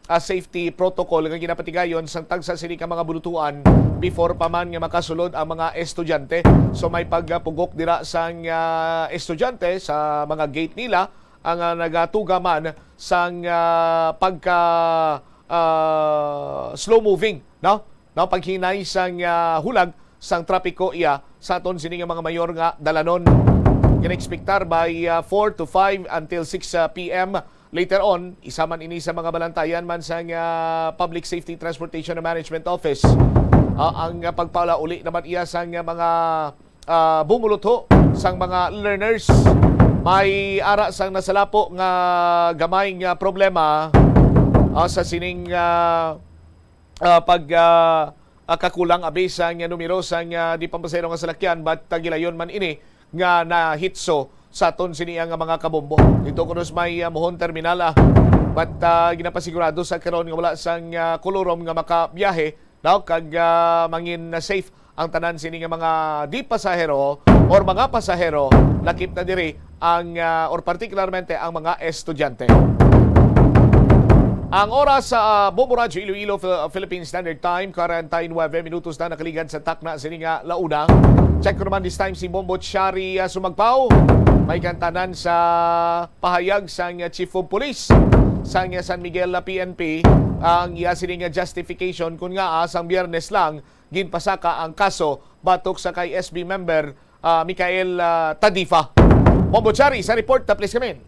ah, safety protocol nga ginapatigayon sang tagsa sini ka mga bulutuan before pa man nga makasulod ang mga estudyante. So may pagpugok dira sang, ah, estudyante sa mga gate nila ang, ah, nagatuga man sang, ah, pagka, ah, slow moving, no? No, paghinay sang, ah, hulag sang trapiko iya sa aton sini nga mga mayor nga dalanon. Gina-expectar by, ah, four to five until six, ah, P M later on. Isa man ini sa mga balantayan man sang, ah, Public Safety Transportation and Management Office. Ah, ang, ah, pagpaulauli naman iya sang, ah, mga, ah, bumulutho sang mga learners. May ara sang nasalapo nga gamay nga problema, ah, sa sining, ah, ah, pag, ah, ah, kakulang abi sang numero sang, ah, di pampasahero nga salakyan, but, ah, gilayon man ini nga nahitso sa aton sini nga mga kabombo. Dito kuno sa may, ah, Mohon Terminal, ah, but, ah, ginapasigurado sa karon nga wala sang, ah, kulurom nga makabiyahe, no? Kag, ah, mangin na safe ang tanan sini nga mga di pasahero or mga pasahero, lakip na diri ang, ah, or partikularmente ang mga estudyante. Ang oras sa, ah, Bombo Radyo Iloilo, Phil-, Philippine Standard Time, forty-nine minutos na nakaligad sa takna sini nga launa. Check ko naman this time si Bombo Chari, ah, Sumagpao. May kantanan sa pahayag sang, ah, Chief of Police sang, ah, San Miguel, ah, P N P, ang iya sini nga justification kun ngaa sang Biyernes lang ginpasaka ang kaso batok sa kay S B member, ah, Michael, ah, Tadifa. Bombo Chari sa report, ah, please come in.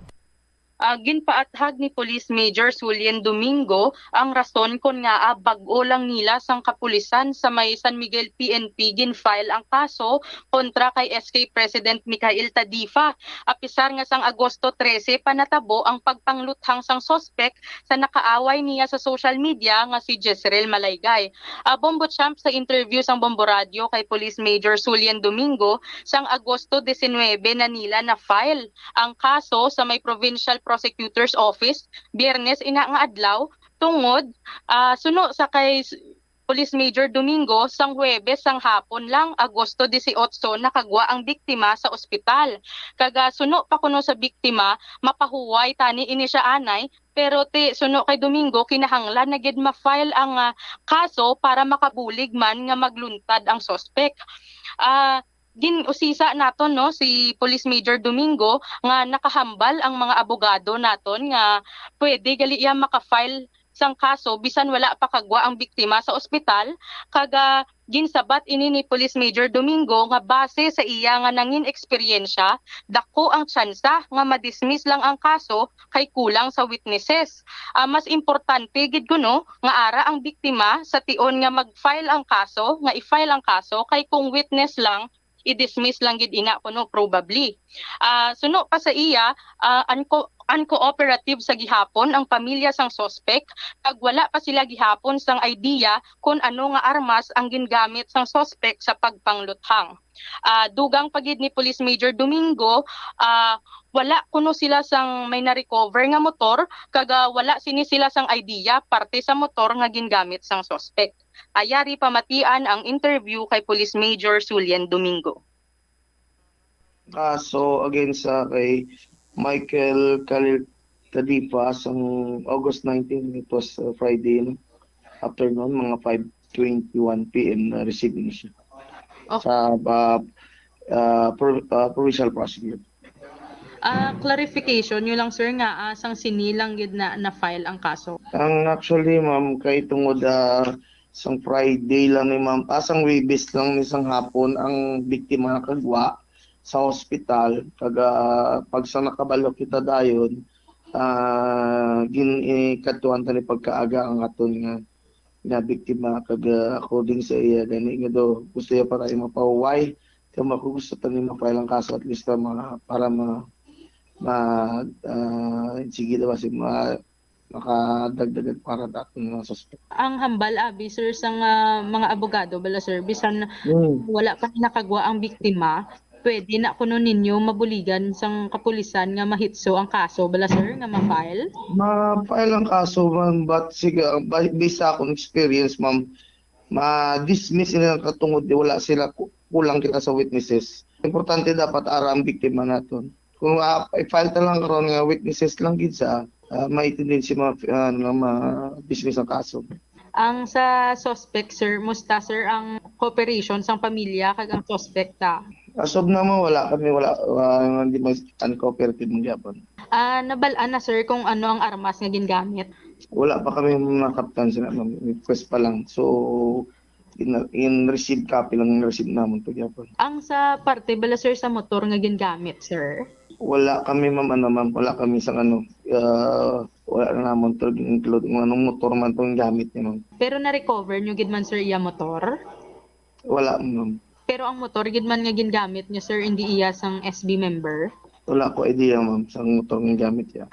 Ah, ginpaathag ni Police Major Sulien Domingo ang rason kon ngaa bag-o lang nila sang kapulisan sa may San Miguel P N P gin-file ang kaso kontra kay S K President Mikhail Tadifa, apisar nga sang Agosto trese pa natabo ang pagpangluthang sang suspek sa nakaaway niya sa social media nga si Jezreel Malaygay. Ah, Bombo Champ, sa interview sang Bombo Radio kay Police Major Sulien Domingo, sang Agosto disinwebe na nila na-file ang kaso sa may Provincial Prosecutor's Office, Biyernes ina nga adlaw, tungod, ah, suno sa kay s-, Police Major Domingo, sang Huwebes sang hapon lang, Agosto dieciocho, nakagwa ang biktima sa ospital. Kag, ah, suno pa kuno sa biktima, mapahuway tani ini siya anay, pero ti suno kay Domingo, kinahanglan na gid ma-file ang, ah, kaso para makabulig man nga magluntad ang suspek. Ah, gin-usisa naton, no, si Police Major Domingo nga nakahambal ang mga abogado naton nga pwede gali iya maka-file sang kaso bisan wala pa kagwa ang biktima sa ospital, kag, ah, ginsabat ini ni Police Major Domingo nga base sa iya nga nangin eksperyensya, dako ang tsansa nga ma-dismiss lang ang kaso kay kulang sa witnesses. Ah, mas importante gid kuno nga ara ang biktima sa tion nga mag-file ang kaso, nga i-file ang kaso, kay kung witness lang, i-dismiss lang gid ina kuno, probably. Ah, suno pa sa iya, ah, unco-, uncooperative sa gihapon ang pamilya sang suspek, kag wala pa sila gihapon sang idea kon ano nga armas ang gingamit sang suspek sa pagpangluthang. Ah, dugang pa gid ni Police Major Domingo, ah, wala kuno sila sang may na-recover nga motor, kag, ah, wala sini sila sang idea parte sa motor nga gingamit sang suspek. Ah, yari pamatian ang interview kay Police Major Sulien Domingo. Kaso against sa kay Michael Khalil Tadipa sang August nineteen, it was, uh, Friday, no? Afternoon, mga five twenty-one P M na receive ini siya. Okay. Sa, uh, uh, pro- uh, provincial prosecutor. Ah, clarification nyo lang, sir, nga, ah, sang sini lang gid na na-file ang kaso. Ang actually, ma'am, kay tungod, ah, sang Friday lang ni ma'am, ah, sang Huwebes lang ni sang hapon ang biktima nakagwa sa hospital. Kag, ah, pag sa nakabalo kita dayon, ah, gin-, eh, kadtuan ta ni pagkaaga ang aton nga, nga biktima. Kag, ah, according sa iya gani nga daw gusto niya para mapahuway, kaya ako gusto ta ni ma-file ang kaso at least, ah, ma-, para ma-, ma-, ah, sige daw kasi ma-, makadagdag para dapat ng mga suspect. Ang hambal abi, sir, sang, ah, mga abogado bala, sir, bisan Hmm. wala pa ni nakagwa ang biktima, pwede na kuno ninyo mabuligan sang kapulisan nga mahitso ang kaso bala, sir, nga ma-file? Ma-file ang kaso, ma'am, but sige, ba- based sa akong experience, ma'am, ma-dismiss nila ang katungod di wala sila ku- kulang kita sa witnesses. Importante dapat ara ang biktima naton. Kung, ah, i-file ta lang karon nga witnesses lang gid sa, ah, may tendency ma, ah, ano, ma-dismiss ang kaso. Ang sa suspect, sir, musta, sir, ang cooperation sang pamilya kag ang suspect ta? As of now, ma'am, wala kami, wala, ah, hindi mas uncooperative man gyapon. Ah, nabal-an na, sir, kung ano ang armas nga gingamit? Wala pa kami nakaptan sila, ma'am. Request pa lang. So, in, in receive copy lang yung receive naman to gyapon. Ang sa parte bala, sir, sa motor nga gingamit, sir? Wala kami, ma'am, ano, ma'am, wala kami sa ano, ah, wala na naman to include kung anong motor man tong gamit niya, ma'am. Pero na-recover nyo gid man, sir, iya motor? Wala, ma'am. Pero ang motor gid man nga gingamit nyo, sir, hindi iya sang S B member? Wala ko idea, ma'am, sa motor nga gamit niya.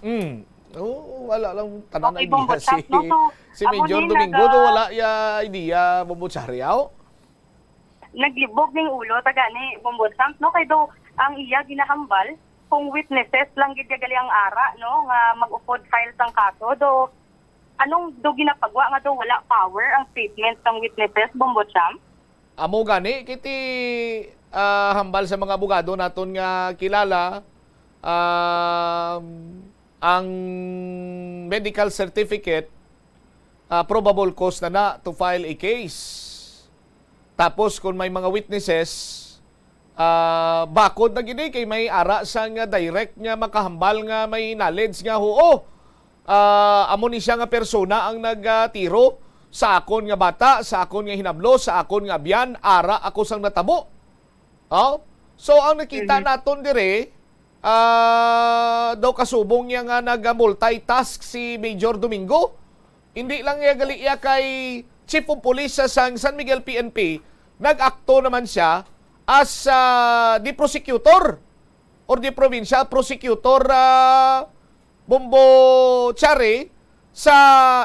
Mm. Oh, wala lang tanan Okay, idea Bombo si Chat, no? So, si amo Major ni Domingo naga- do wala ya idea, Bombo Chariao. Naglibog ning ulo ta gani, Bombo Champ, no? Kay do ang iya ginahambal kung witnesses lang gid gali ang ara, no, nga mag-upod file sang kaso, do anong do ginapagwa nga do wala power ang statement sang witnesses, Bombo Champ? Amo gani kiti, ah, hambal sa mga abogado naton nga kilala, um, ang medical certificate, ah, probable cause na na to file a case. Tapos kung may mga witnesses, ah, bakod na gid eh, kay may ara sang direct nga makahambal nga may knowledge nga, "Huo, ah, amo ni siya nga persona ang nagtiro sa akon nga bata, sa akon nga hinablo, sa akon nga abyan, ara ako sang natabo." Oh? So ang nakita Mhm. naton dire, Ah, daw kasubong niya nga nag-multitask si Major Domingo. Hindi lang niya gali iya kay Chief of Police sa sang San Miguel P N P, nag-akto naman siya as, ah, the prosecutor or the provincial prosecutor, ah, Bombo Chari, sa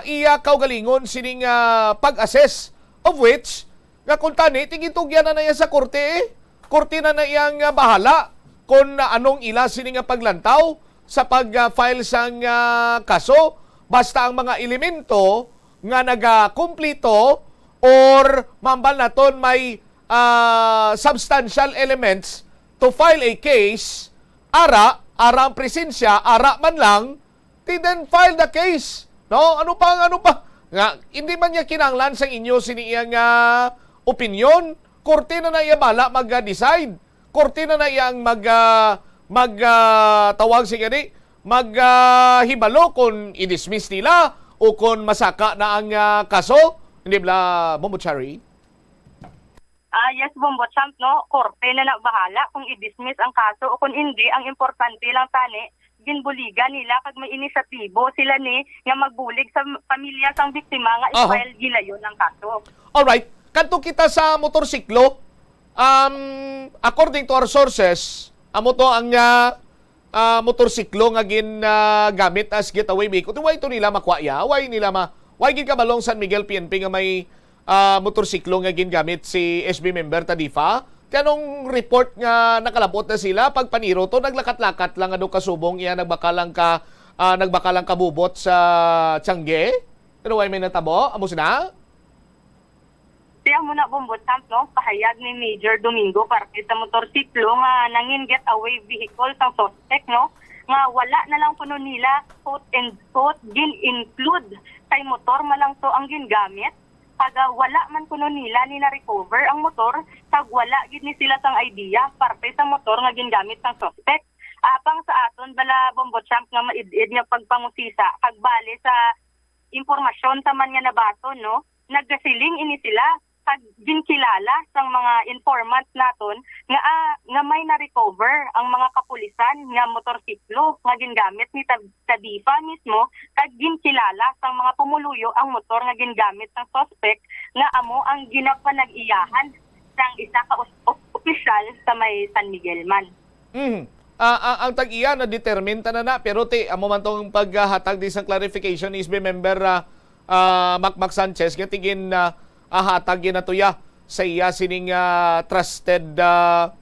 iya kaugalingon sining, ah, pag-assess, of which nga kung tani, tigintugyan na na iya sa korte, eh. Korte na na iyang, ah, bahala kung, ah, anong ila sini nga paglantaw sa pag, ah, file sang, ah, kaso. Basta ang mga elemento nga nagakumplito or mambal naton may, ah, substantial elements to file a case, ara, ara ang presensya, ara man lang, ti then file the case. No? Ano pa, ano pa? Nga, hindi man niya kinahanglan sang inyo sini iyang, ah, opinion. Korte na na iya bala mag-decide. Korte na na iya ang mag, ah, mag, ah, tawag si gani, mag, ah, hibalo kung i-dismiss nila o kung masaka na ang, ah, kaso. Hindi bala, Bombo Cherry? Ah, yes, Bombo Champ, no? Korte na na bahala kung i-dismiss ang kaso o kung hindi. Ang importante lang tani, ginbuligan nila kag may inisyatibo sila ni nga magbulig sa pamilya sang biktima nga Aha. i-file gilayon ang kaso. Alright. Kadto kita sa motorsiklo. Um, according to our sources, amo to ang, ah, ah, motorsiklo nga gin, ah, gamit as getaway vehicle. Why to nila makuha ya? Why nila ma-, why gid kabalong San Miguel P N P nga may, ah, motorsiklo nga gingamit si S B member Tadifa? Ti anong report nga nakalabot na sila pagpaniro to, naglakat-lakat lang nga daw kasubong iya nagbakalang ka, ah, nagbakalang kabubot sa Tiangge? Pero why may natabo? Amo sina? Siya mo na, Bombo Champ, no? Pahayag ni Major Domingo parte sa motorsiklo nga nangin getaway vehicle sang suspect, no? Nga wala na lang kuno nila, quote and quote, gin-include kay motor man lang to ang gingamit. Kag, ah, wala man kuno nila ni na-recover ang motor, kag wala gid ni sila sang idea parte sa motor nga gingamit sang suspect. Apang sa aton bala, Bombo Champ, nga maid-id nga pagpangusisa, kag bali sa impormasyon ta man nga nabaton, no? Nagasiling ini sila kag ginkilala sang mga informant naton nga, ah, nga may na-recover ang mga kapulisan nga motorsiklo nga gingamit ni Tab-, Tadifa mismo, kag ginkilala sang mga pumuluyo ang motor nga gingamit sang suspect nga amo ang ginapanag-iyahan sang isa ka os-, os-, opisyal sa may San Miguel man. Mhm. Ah, ah, ang tag-iya na-determine ta na na, pero ti, amo man tong paghatag di sang clarification ni S B member, ah, ah, Makmak Sanchez, nga tigin, ah, ah, hatag gid na to ya sa iya sining, ah, trusted, ah,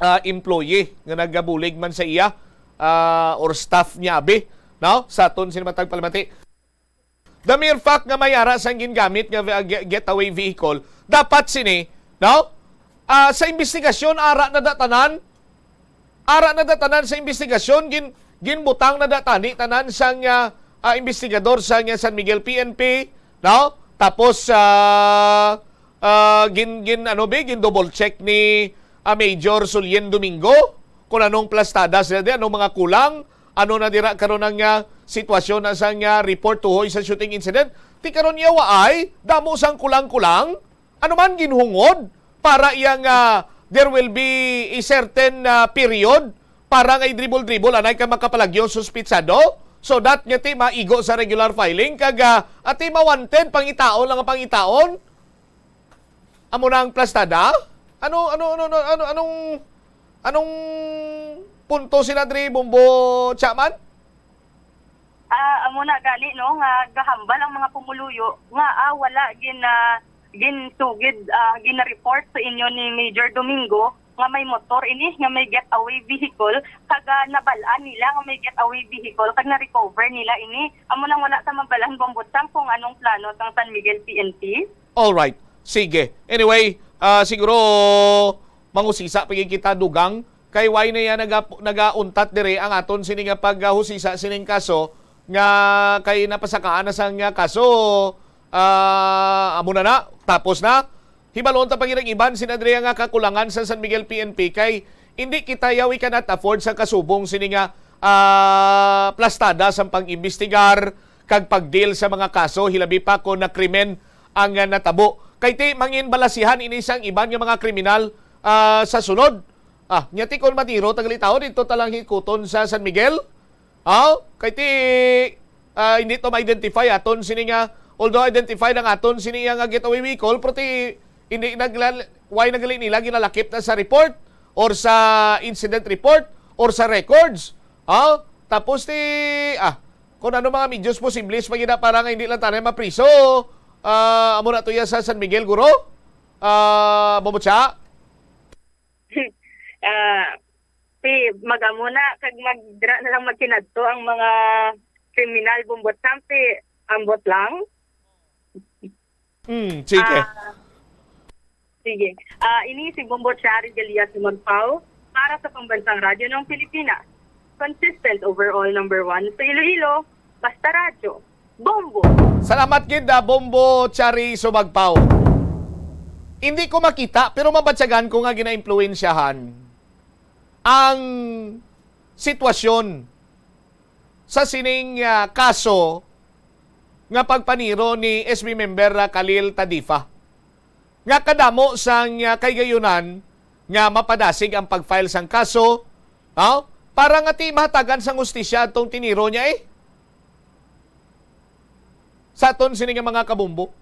ah, employee nga nagabulig man sa iya, ah, or staff niya abi, no? Sa aton sini matag palamati. The mere fact nga may ara sang gingamit nga ve-, ge-, getaway vehicle, dapat sini, no? Ah, sa investigasyon, ara na da tanan. Ara na da tanan sa investigasyon, gin-, ginbutang na da tani tanan sang, ah, ah, investigador sang, ah, San Miguel P N P, no? Tapos, ah, ah, gin, gin, ano bi, gin double check ni, ah, Major Sulien Domingo kung anong plastada sila di, anong mga kulang, ano na dira karon ang, ah, sitwasyon na sang, ah, report tuhoy sa shooting incident. Ti karon iya waay, damo sang kulang-kulang. Ano man ginhungod para iya nga there will be a certain, ah, period para nga i-dribble-dribble anay ka makapalagyo suspitsado so that nga ti maigo sa regular filing kag, ah, ati mawanted pangitaon lang ang pangitaon? Amo na ang plastada? Ano, ano, ano, ano, ano, anong, anong punto sila diri, Bombo Chaman? Ah, amo na gani, no, nga gahambal ang mga pumuluyo nga, ah, wala gin, ah, ginsugid, ah, gina-report sa inyo ni Major Domingo nga may motor ini, nga may getaway vehicle, kag, ah, nabal-an nila nga may getaway vehicle, kag na-recover nila ini. Amo nang wala ta mabalan, Bombo Chang, kung anong plano sang San Miguel P N P. Alright. Sige. Anyway, ah, siguro mangusisa pa gid kita dugang kay why na iya naga, nagauntat dire ang aton sini nga paghusisa sining kaso nga kay napasakaan na sang, ah, kaso, ah, amo na na, tapos na. Hibalon ta pa gid ang iban sina dire nga kakulangan sa San Miguel P N P kay hindi kita ya, we cannot afford sa kasubong sini nga, ah, plastada sang pag-imbestigar kag pag-deal sa mga kaso, hilabi pa kon nakrimen ang, ah, natabo. Kay ti mangin balasihan ini sang iban nga mga kriminal, ah, sa sunod. Ah, nya ti kon maniro ta gali tawo, didto ta lang hikuton sa San Miguel? Aw, kay ti, ah, hindi to ma-identify aton sini nga, although identified ang aton sini nga getaway vehicle, pero ti hindi nagla-, why na gali nila ginalakip na sa report or sa incident report or sa records? Aw, tapos ti, ah, kung ano mga medios posibles pa gid na para nga hindi lang tanan mapriso, ah, amo na to ya sa San Miguel, guro? Ah, Bombo Cha? Ah, si magamo na kag magdra na lang magkinadto ang mga kriminal, Bombo Champ, ti ambot lang. Hmm, sige. Ah, sige. Ah, ini si Bombo Cha Regalia Sumagpaw para sa Pambansang Radyo ng Pilipinas. Consistent overall number one sa Iloilo, basta radyo. Bombo! Salamat gid, ah, Bombo Chari Sumagpaw. Hindi ko makita, pero mabatyagan ko nga ginaimpluwensyahan ang sitwasyon sa sining, ah, kaso nga pagpaniro ni S B member, ah, Khalil Tadifa, nga kadamo sang, ah, kaygayunan nga mapadasig ang pag-file sang kaso, aw, para nga ti mahatagan sang hustisya adtong tiniro niya, eh. Sa aton sini nga mga kabombo,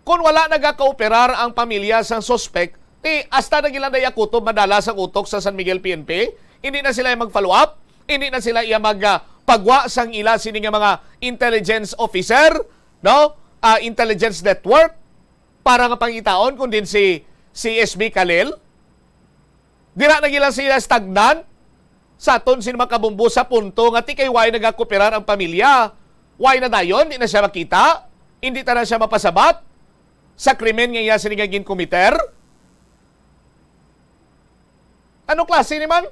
kon wala nagakooperar ang pamilya sang suspek, ti hasta na gid lang day kutob madala sang utok sa San Miguel P N P. Hindi na sila iya mag-follow up, hindi na sila iya mag, ah, pagwa sang ila sini nga mga intelligence officer, no? Ah, intelligence network para nga pangitaon kung din si, si S B Khalil. Dira na gila sila stagnant sa aton sin makabumbo sa punto nga ti kay way nagakooperar ang pamilya. Way na dayon, di na siya makita, hindi ta na siya mapasabat sa krimen nga iya sini nga ginkomiter. Ano klase ni man?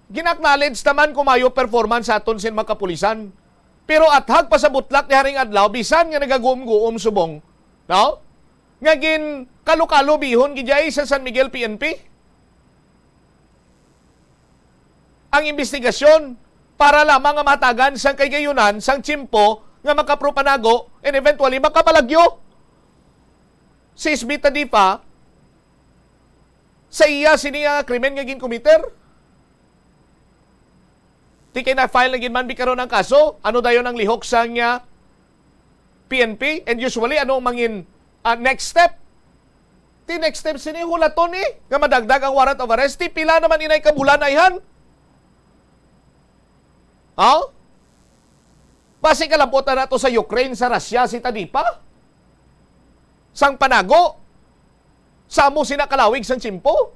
Gin-acknowledge naman kung maayo performance sa aton sin mga kapulisan. Pero athag pa sa butlak ni haring adlaw, bisan nga nagaguom-guom subong, no? Nga gin kalo-kalo bihon gid sa San Miguel P N P ang imbestigasyon para lamang nga mahatagan sang kaygayunan sang tiyempo nga makapro-Panago and eventually makapalagyo si S B Tadifa sa iya sini nga krimen nga ginkomiter. Ti kay na-file na gid man bi karon ang kaso, ano dayon ang lihok sang, ah, P N P? And usually, ano ang mangin, ah, next step? Ti next step sini hulaton ni nga madagdag ang warrant of arrest. Ti pila naman inay ka bulan ayhan? Aw? Basi kalabot na nato sa Ukraine, sa Russia, si Tadipa? Sang Panago? Sa amo sina kalawig sang tiyempo?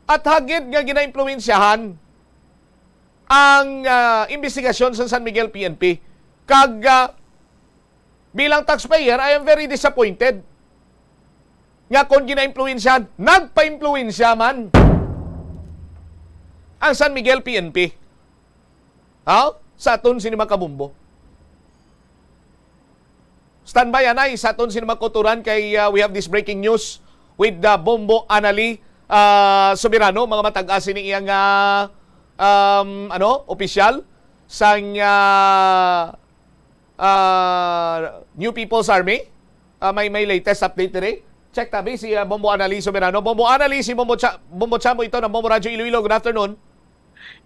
Athag gid nga ginaimpluwensyahan ang, ah, imbestigasyon sa San Miguel P N P. Kag, ah, bilang taxpayer, I am very disappointed nga kon ginaimpluwensyahan, nagpaimpluwensya man ang San Miguel P N P. Ha? Sa aton sini mga kabumbo. Standby, anay, sa aton sini mga kauturan kay, ah, we have this breaking news with the Bombo Anali, ah, Soberano, mga matag-as ini iyang, ah, um, ano, opisyal sang, ah, ah, New People's Army. Ah, may, may latest update diri. Check tabi si, ah, Bombo Anali Soberano. Bombo Anali, si Bombo Cha-, Bombo Chambo ito ng Bombo Radyo Iloilo. Good afternoon.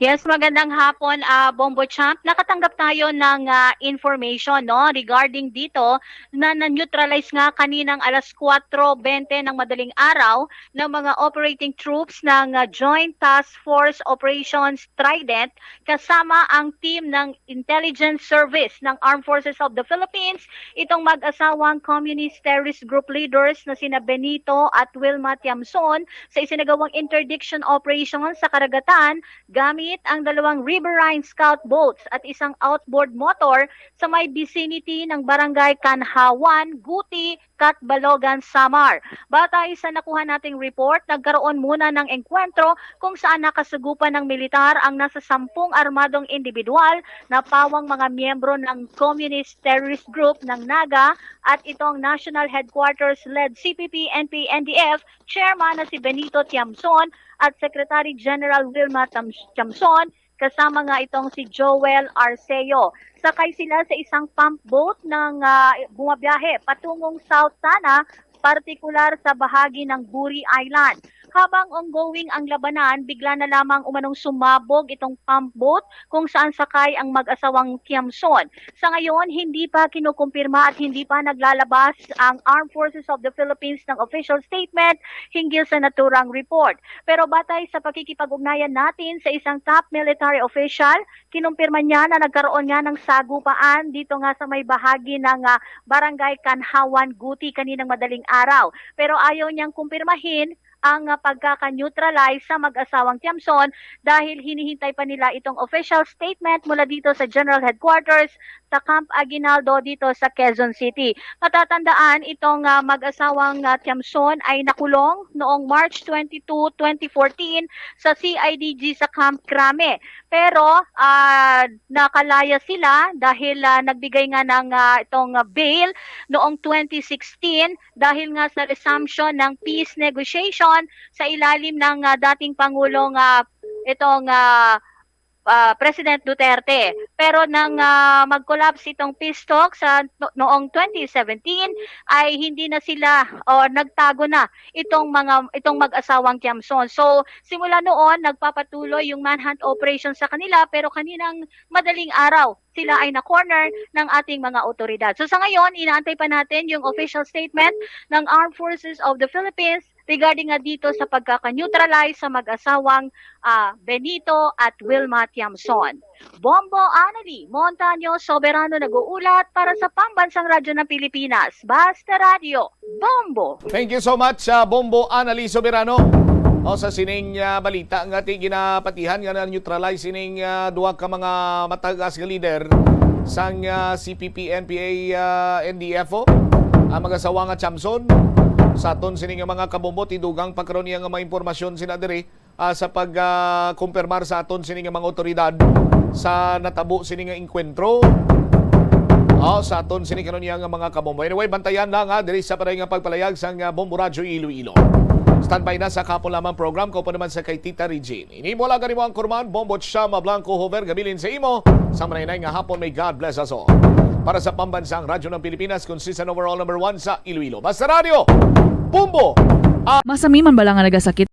Yes, magandang hapon, ah, Bombo Champ. Nakatanggap tayo ng, ah, information, no, regarding dito na na-neutralize nga kaninang alas kwatro bente ng madaling araw ng mga operating troops ng, ah, Joint Task Force Operations Trident kasama ang team ng Intelligence Service ng Armed Forces of the Philippines itong mag-asawang Communist Terrorist Group leaders na sina Benito at Wilma Tiamson sa isinagawang interdiction operation sa karagatan gamit ang dalawang Riverine Scout boats at isang outboard motor sa may vicinity ng Barangay Kanhawan, Guti, Catbalogan, Samar. Batay sa nakuha nating report, nagkaroon muna ng engkwentro kung saan nakasugupan ng militar ang nasa sampung armadong individual na pawang mga miyembro ng Communist Terrorist Group ng Naga at itong National Headquarters-led C P P, N P, N D F Chairman na si Benito Tiamson at Secretary General Wilma Tam-, Tiamson, kasama nga itong si Joel Arceo. Sakay sila sa isang pump boat na nga bumabiyahe patungong south sana, partikular sa bahagi ng Buri Island. Habang ongoing ang labanan, bigla na lamang umanong sumabog itong pump boat kung saan sakay ang mag-asawang Tiamson. Sa ngayon, hindi pa kinukumpirma at hindi pa naglalabas ang Armed Forces of the Philippines ng official statement hinggil sa naturang report. Pero batay sa pakikipag-ugnayan natin sa isang top military official, kinumpirma niya na nagkaroon nga ng sagupaan dito nga sa may bahagi ng, ah, Barangay Kanhawan, Guti kaninang madaling araw. Pero ayaw niyang kumpirmahin ang, ah, pagkaka-neutralize sa mag-asawang Tiamson dahil hinihintay pa nila itong official statement mula dito sa General Headquarters sa Camp Aguinaldo dito sa Quezon City. Matatandaan, itong, ah, mag-asawang, ah, Tiamson ay nakulong noong March twenty-two, twenty fourteen sa C I D G sa Camp Crame. Pero, ah, nakalaya sila dahil, ah, nagbigay nga ng, ah, itong, ah, bail noong twenty sixteen dahil nga sa resumption ng peace negotiation sa ilalim ng, ah, dating Pangulong, ah, itong, ah, ah, President Duterte. Pero nang, ah, mag-collapse itong peace talk sa no-, noong twenty seventeen, ay hindi na sila o nagtago na itong mga, itong mag-asawang Tiamson. So, simula noon, nagpapatuloy yung manhunt operation sa kanila, pero kaninang madaling araw, sila ay na-corner ng ating mga otoridad. So, sa ngayon, inaantay pa natin yung official statement ng Armed Forces of the Philippines regarding nga dito sa pagkaka-neutralize sa mag-asawang, ah, Benito at Wilma Tiamson. Bombo Anali Montaño Soberano nag-uulat para sa Pambansang Radyo ng Pilipinas, Basta Radyo, Bombo! Thank you so much, ah, Bombo Anali Soberano. O, sa sining, ah, balita nga ti ginapatihan nga na-neutralize sining, ah, duha ka mga matagas nga leader sang, ah, C P P, N P A, ah, N D F O, ang mag-asawa nga Chamson. Sa aton sini nga mga kabombo, tidugang pa karon niya nga mga impormasyon sina diri, ah, sa pag, ah, kumpirmar sa aton sini nga mga otoridad sa natabo sini nga engkwentro. Oh, sa aton sini karon niya nga mga kabombo. Anyway, bantayan lang, ha, diri sa paray nga pagpalayag sang, ah, Bombo Radyo Iloilo. Standby na sa kahapon lamang program, kauban naman sa kay Tita Regine. Ini mo lang gani mo ang kurman, Bombo Chama Blanco Hover, gabilin sa imo. Sa manay-nay nga hapon, may God bless us all. Para sa Pambansang Radyo ng Pilipinas, consistent overall number one sa Iloilo. Basta Radyo, Bombo! Ah, masami man bala nga nagasakit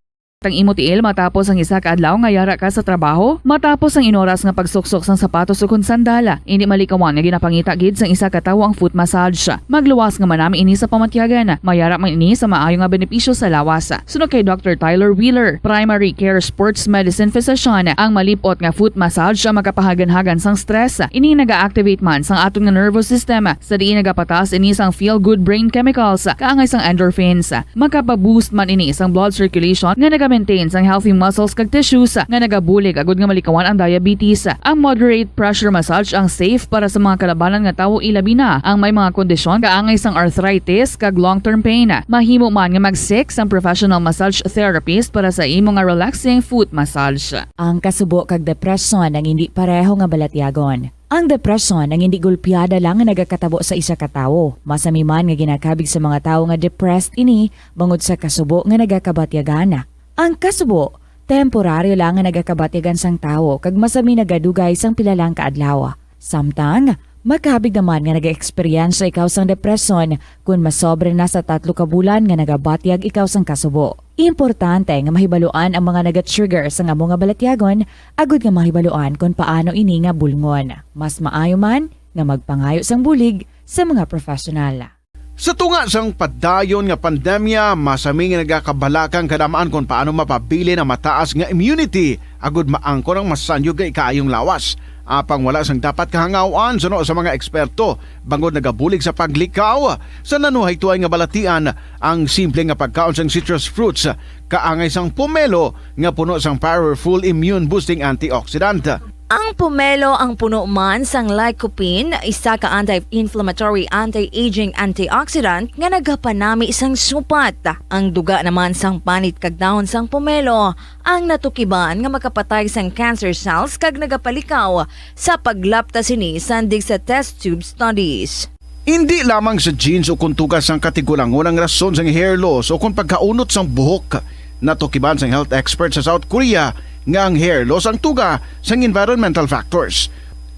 ang imo tiil matapos ang isa ka adlaw nga yara ka sa trabaho? Matapos ang inoras nga pagsuksok sang sapatos ukon sandal, indi malikawan nga ginapangita gid sang isa ka tawo ang foot massage. Magluwas nga manami ini sa pamatyagan. Mayara man ini sa maayo nga benepisyo sa lawas. Suno kay Doctor Tyler Wheeler, primary care sports medicine physician, ang malip-ot nga foot massage ang makapahaganhagan sang stress. Ini naga-activate man sang aton nga nervous system, sa diin nagapataas ini sang feel-good brain chemicals, kaangay sang endorphins. Makapa-boost man ini sang blood circulation nga naga-maintain sang healthy muscles kag tissues nga nagabulig agud nga malikawan ang diabetes. Ang moderate pressure massage ang safe para sa mga kalabanan nga tawo, ilabi na ang may mga kondisyon kaangay sang arthritis kag long-term pain. Mahimo man nga mag-seek sang professional massage therapist para sa imo nga relaxing foot massage. Ang kasubo kag depresyon ang indi pareho nga balatyagon. Ang depresyon ang indi gulpiada lang nga nagakatabo sa isa ka tawo. Masami man nga ginakabig sa mga tawo nga depressed ini bangod sa kasubo nga nagakabatyagan. Ang kasubo, temporaryo lang nga nagakabatyagan sang tawo kag masami nagadugay sang pila lang ka adlaw. Samtang, makabig naman nga nagaeksperyensya ikaw sang depresyon kon masobra na sa tatlo ka bulan nga nagabatyag ikaw sang kasubo. Importante nga mahibaluan ang mga naga-trigger sang amo nga balatyagon agud nga mahibaluan kon paano ini nga bulngon. Mas maayo man nga magpangayo sang bulig sa mga professional. Sa tunga sang padayon nga pandemya, masami nga nagakabalaka ang kadam-an kon paano mapabilin ang mataas nga immunity agud maangkon ang masanyog nga ikaayong lawas. Apang wala sang dapat kahangaw-an suno sa mga eksperto, bangod nagabulig sa paglikaw sa nanuhay tuay nga balatian ang simple nga pagkaon sang citrus fruits, kaangay sang pomelo nga puno sang powerful immune-boosting antioxidant. Ang pomelo ang puno man sang lycopene, isa ka anti-inflammatory, anti-aging antioxidant nga nagapanami sang supat. Ang duga naman sang panit kag dahon sang pomelo ang natukiban nga makapatay sang cancer cells kag nagapalikaw sa paglapta sini sandig sa test tube studies. Indi lamang sa genes o kon tugas sang katigulangon ang rason sang hair loss o kon pagkaunot sang buhok. Natukiban sang health expert sa South Korea nga ang hair loss ang tuga sang environmental factors.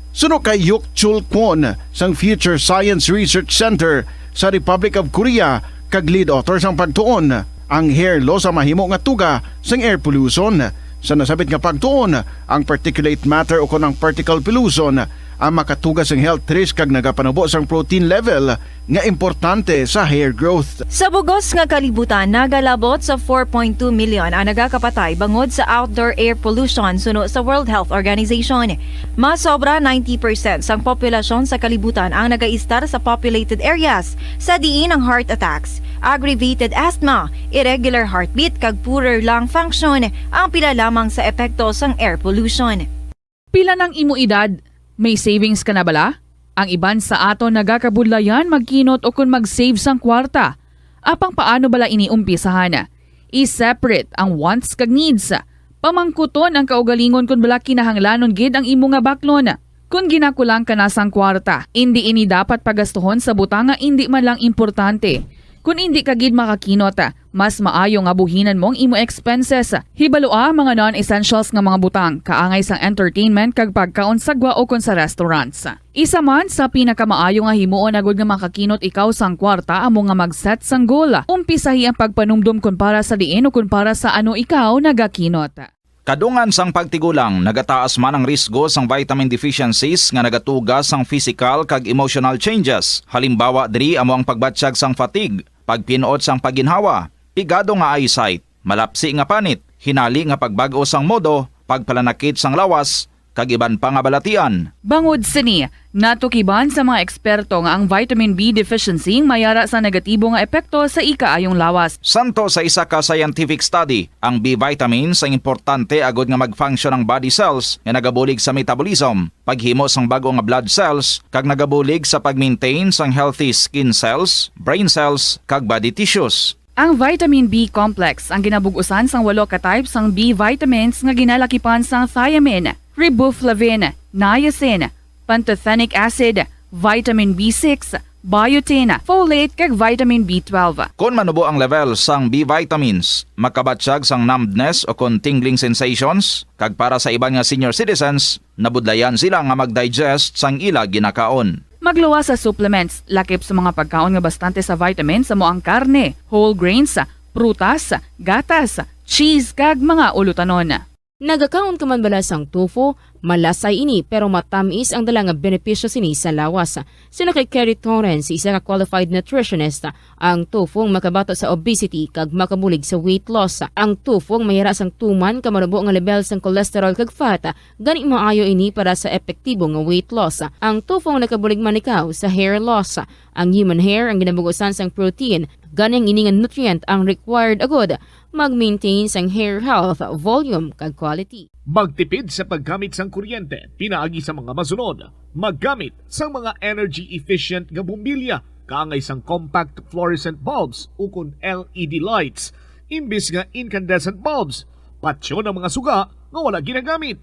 Suno kay Hyuk Chul Kwon sang Future Science Research Center sa Republic of Korea kag lead author sang pagtuon, ang hair loss ang mahimo nga tuga sang air pollution. Sa nasabit nga pagtuon, ang particulate matter o kon ang particle pollution ang makatuga sang health risk kag nagapanubo sang protein level nga importante sa hair growth. Sa bugos nga kalibutan, nagalabot sa four point two million ang nagakapatay bangod sa outdoor air pollution, suno sa World Health Organization. Mas sobra ninety percent sang populasyon sa kalibutan ang nagaistar sa populated areas, sa diin ang heart attacks, aggravated asthma, irregular heartbeat, kag poorer lung function ang pila lamang sa epekto sang air pollution. Pila nang imo edad? May savings ka na bala? Ang iban sa aton nagakabudlayan magkinot ukon mag-save sang kwarta. Apang paano bala ini umpisahan? I-separate ang wants kag needs. Pamangkuton ang kaugalingon kon bala kinahanglanon gid ang imo nga baklon. Kon ginakulang ka na sang kwarta, indi ini dapat pagastuhon sa butang nga indi man lang importante. Kon indi ka gid makakinot, mas maayo nga buhinan mo ang imo expenses. Hibalua ang mga non-essentials nga mga butang, kaangay sang entertainment kag pagkaon sa gwa ukon sa restaurants. Isa man sa pinakamaayo nga himuon agud nga makakinot ikaw sang kwarta amo nga mag-set sang goal. Umpisahi ang pagpanumdom kon para sa diin o kon para sa ano ikaw nagakinot. Kadungan sang pagtigulang, nagataas man ang risgo sang vitamin deficiencies nga nagatuga sang physical kag emotional changes. Halimbawa diri amo ang pagbatyag sang fatigue, pagpin-ot sang pagginhawa, pigado nga eyesight, malapsi nga panit, hinali nga pagbag-o sang modo, pagpalanakit sang lawas, kag iban pa nga balatian. Bangod sini, natukiban sa mga eksperto nga ang vitamin B deficiency may ara sa negatibo nga epekto sa ikaayong lawas. Santo sa isa ka scientific study, ang B vitamins ang importante agud nga mag-function ang body cells nga nagabulig sa metabolism, paghimo sang bag-o nga blood cells, kag nagabulig sa pag-maintain sang healthy skin cells, brain cells, kag body tissues. Ang vitamin B complex ang ginabug-usan sang walo ka type sang B vitamins nga ginalakipan sang thiamine, riboflavin, niacin, pantothenic acid, vitamin B six, biotin, folate, kag vitamin B twelve. Kon manubo ang level sang B vitamins, makabatyag sang numbness o kon tingling sensations, kag para sa iban nga senior citizens, nabudlayan sila nga mag-digest sang ila ginakaon. Magluwas sa supplements, lakip sa mga pagkaon nga bastante sa vitamins amo ang karne, whole grains, prutas, gatas, cheese, kag mga ulutanon. Nagakaon ka man bala sang tofu? Malasay ini, pero matamis ang dala nga benepisyo sini sa lawas. Suno kay Kerry Torrens, isa ka qualified nutritionist, ang tofu ang makabato sa obesity kag makabulig sa weight loss. Ang tofu ang may ara sang tuman ka manubo nga level sang cholesterol kag fat, gani maayo ini para sa epektibo nga weight loss. Ang tofu ang nakabulig man ikaw sa hair loss. Ang human hair ang ginabug-usan sang protein, gani ang ini nga nutrient ang required agud mag-maintain sang hair health, volume, kag quality. Magtipid sa paggamit sang kuryente pinaagi sa mga masunod. Maggamit sang mga energy efficient nga bombilya, kaangay sang compact fluorescent bulbs ukon L E D lights, imbis nga incandescent bulbs. Patyon ang mga suga nga wala ginagamit.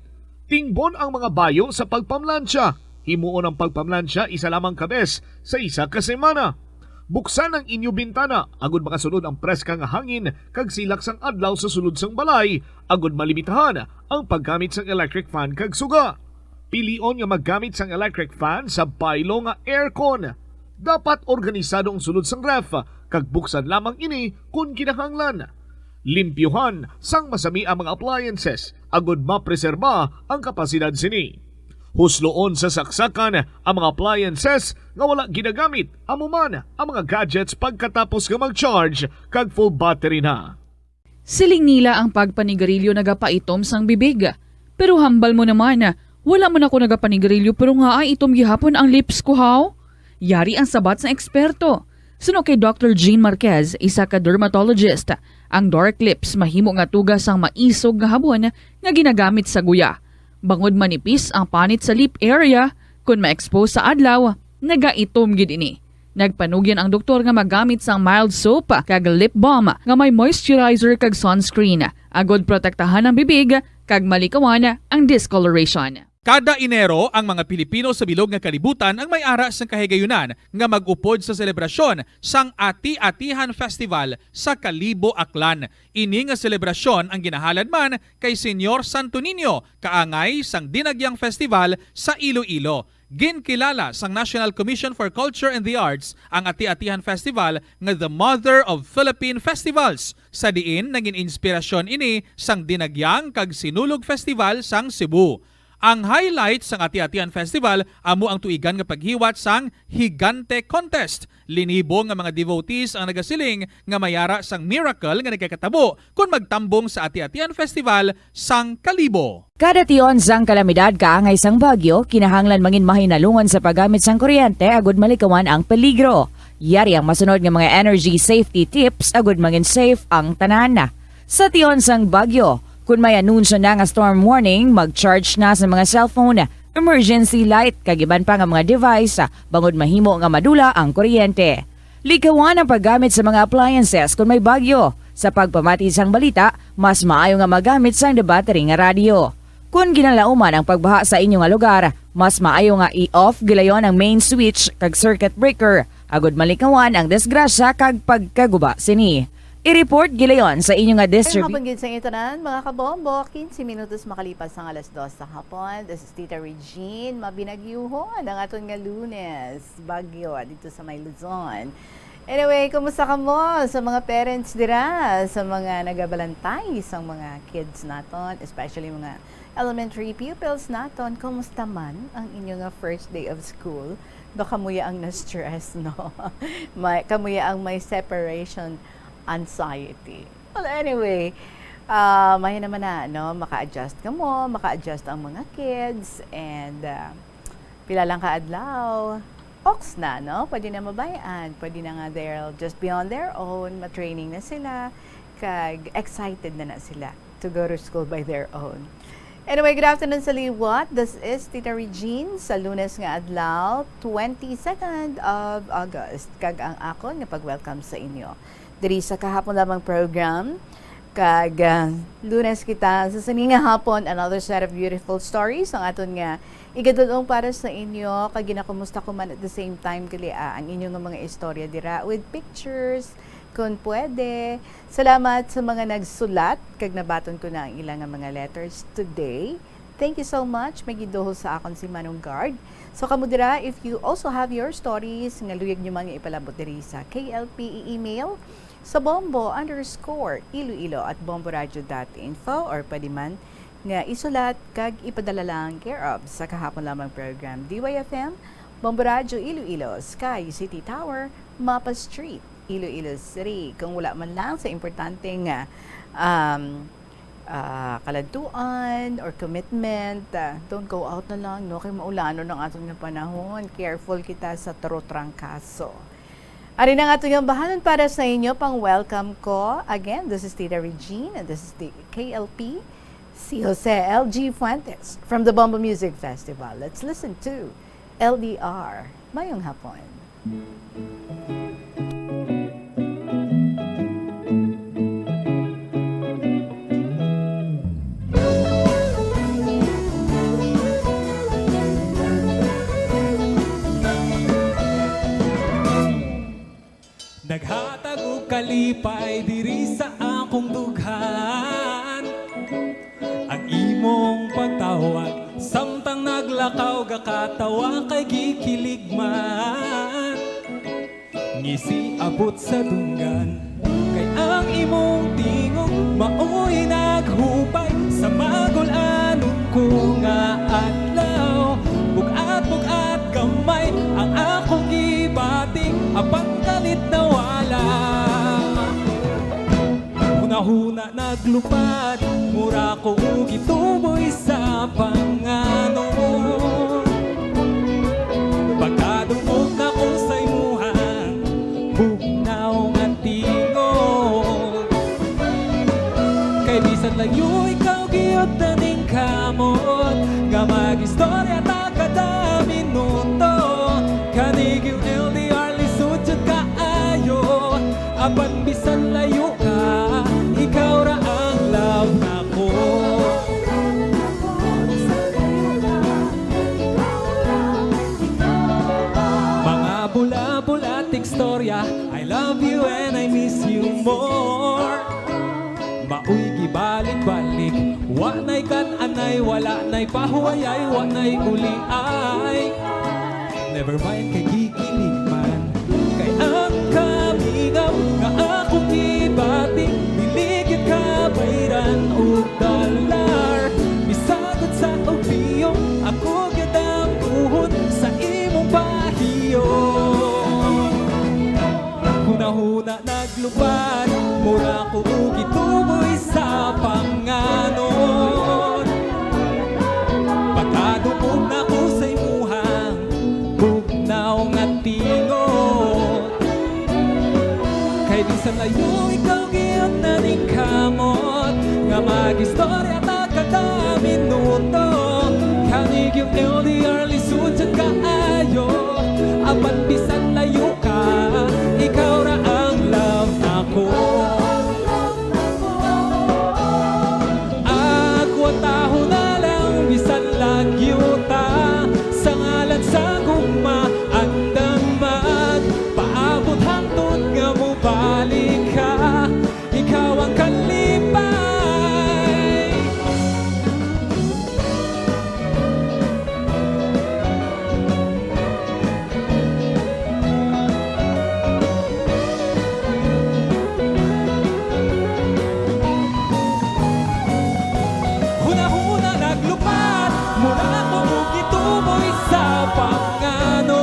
Tingbon ang mga bayo sa pagpamlansya. Himuon ang pagpamlansya isa lamang ka bes sa isa ka semana. Buksan ang inyo bintana agud makasulod ang preska nga hangin kag silak sang adlaw sa sulod sang balay, agud malimitahan ang paggamit sang electric fan kag suga. Pilion nga maggamit sang electric fan sa baylo nga aircon. Dapat organisado ang sulod sang ref kag buksan lamang ini kon kinahanglan. Limpyuhan sang masami ang mga appliances agud mapreserba ang kapasidad sini. Husloon sa saksakan ang mga appliances nga wala ginagamit, amo man ang mga gadgets pagkatapos nga mag-charge kag full battery na. Siling nila ang pagpanigarilyo nagapaitom sang bibig. Pero hambal mo naman, wala man ako nagapanigarilyo pero ngaa itom gihapon ang lips ko, haw? Yari ang sabat sang eksperto. Suno kay Doctor Jean Marquez, isa ka dermatologist, ang dark lips mahimo nga tuga sang maisog nga habon nga ginagamit sa guya. Bangod manipis ang panit sa lip area, kon ma-expose sa adlaw, nagaitom gid ini. Nagpanugyan ang doktor nga maggamit sang mild soap kag lip balm nga may moisturizer kag sunscreen, agud protektahan ang bibig kag malikawan ang discoloration. Kada Enero, ang mga Pilipino sa bilog nga kalibutan ang may ara sang kahigayunan nga mag-upod sa selebrasyon sang Ati-Atihan Festival sa Kalibo, Aklan. Ini nga selebrasyon ang ginahalad man kay Señor Santo Niño, kaangay sang Dinagyang Festival sa Iloilo. Ginkilala sang National Commission for Culture and the Arts ang Ati-Atihan Festival nga the mother of Philippine festivals, sa diin nangin inspirasyon ini sang Dinagyang kag Sinulog Festival sang Cebu. Ang highlight sang Ati-Atihan Festival amo ang tuigan nga paghiwat sang Higante Contest. Linibo nga mga devotees ang nagasiling nga may ara sang miracle nga nagakatabo kon magtambong sa Ati-Atihan Festival sang Kalibo. Kada tion sang kalamidad kaangay sang bagyo, kinahanglan mangin mahinalungon sa paggamit sang kuryente agud malikawan ang peligro. Yari ang masunod nga mga energy safety tips agud mangin safe ang tanan. Sa tion sang bagyo, kun may anunsyo na nga storm warning, mag-charge na sa mga cellphone, emergency light, kag iban pa nga mga device, bangod mahimo nga madula ang kuryente. Likawan ang paggamit sa mga appliances kon may bagyo. Sa pagpamati sang balita, mas maayo nga magamit sang debattery nga radyo. Kon ginalauman ang pagbaha sa inyo nga lugar, mas maayo nga i-off gilayon ang main switch kag circuit breaker, agud malikawan ang disgrasya kag pagkaguba sini. I-report gilayon sa inyo nga Maayong distribu- hapon gid sa inyo tanan, mga kabombo. Quince minutos makalipas ang alas dos sa hapon. This is Tita Regine. Mabinagyuhon ang aton nga Lunes. Bagyo dito sa may Luzon. Anyway, kumusta kamo sa mga parents dira, sa mga nagabalantay sa mga kids naton, especially mga elementary pupils naton? Kumusta man ang inyo nga first day of school? Do kamuya ang na-stress, no? May, kamuya ang may separation anxiety. Well, anyway, ah, may naman na, no? Maka-adjust kamo, maka-adjust ang mga kids, and, ah, pila lang ka adlaw, ox na, no? Pwede na mabay-an, pwede na nga they'll just be on their own, ma-training na sila, kag excited na na sila to go to school by their own. Anyway, good afternoon sa liwat. This is Tita Regine sa Lunes nga adlaw, twenty-second of August. Kag ang akon nga pag-welcome sa inyo diri sa kahapon lamang program. Kag, ah, Lunes kita sa sini nga hapon, another set of beautiful stories ang aton nga igadul-ong para sa inyo. Kag ginakumusta ko man at the same time, gali, ah, ang inyo nga mga istorya dira with pictures, kun pwede. Salamat sa mga nagsulat, kag nabaton ko na ang ila nga mga letters today. Thank you so much. May giduhol sa akon si Manong Guard. So, kamo dira, if you also have your stories nga luyag nyo man nga ipalabot diri sa K L P, i-email sa bombo underscore iloilo at bomboradio dot info, or pwede man nga isulat kag ipadala lang care of sa kahapon lamang program, D Y F M, Bombo Radyo Iloilo, Sky City Tower, Mapa Street, Iloilo City. Kung wala man lang sa importante nga, um, ah, kaladtuan or commitment, ah, don't go out na lang, no? Kay maulanon ang aton nga panahon. Careful kita sa taro trangkaso. Ari na nga aton nga bahanon para sa inyo, pang welcome ko. Again, this is Tita Regine and this is the K L P, si Jose L G Fuentes from the Bombo Music Festival. Let's listen to L D R. Mayong hapon. Naghatag og kalipay diri sa akong dughan. Ang imong pagtawag, samtang naglakaw, gakatawa kay gikilig man. Ngisi abot sa dunggan, kay ang imong tingog mao'y naghupay sa magul-anon ko nga adlaw. Bug-at-bug-at gamay ang akong gibati, apan kalit nawala. Hunahuna naglupad, mura ko gituboy sa panganon. Pagkadungog nako sa imuhang bugnaw nga tingog, kay bisan layo ikaw, gihapon ning kamot nga mag-istorya ta kada minuto. Kani gyud L D R, lisod jud kaayo, apan bisan layo ka, ikaw ra ang love nako. More. Maoy gibalik-balik, wa na'y kan-anay, wala na'y pahuwayay, wa na'y uliay. Never mind kay gikilig man. Kay ang kamingaw nga akong ibati, dili gyud kabayran og dolyar. Bisag unsa og biyong, ako gyud ang buhon sa imong bahiyo. Hunahuna naglupad, mura ko gituboy sa panganon. Pagkadungog nako sa imuhang bugnaw nga tingog. Kay bisan layo ikaw, giyon na ning kamot nga mag-istorya ta kada minuto. Kani gyud L D R, lisod sad kaayo. Apan bisan layo ka, ikaw ra ang love nako. Akwataho na lang bisan lagyo ta, sa ngalan sa gugma, andam magpaabot hangtod nga mobalik ka. Ikaw ang kalipay. Hunahuna naglupad, mura ko gituboy sa panganon.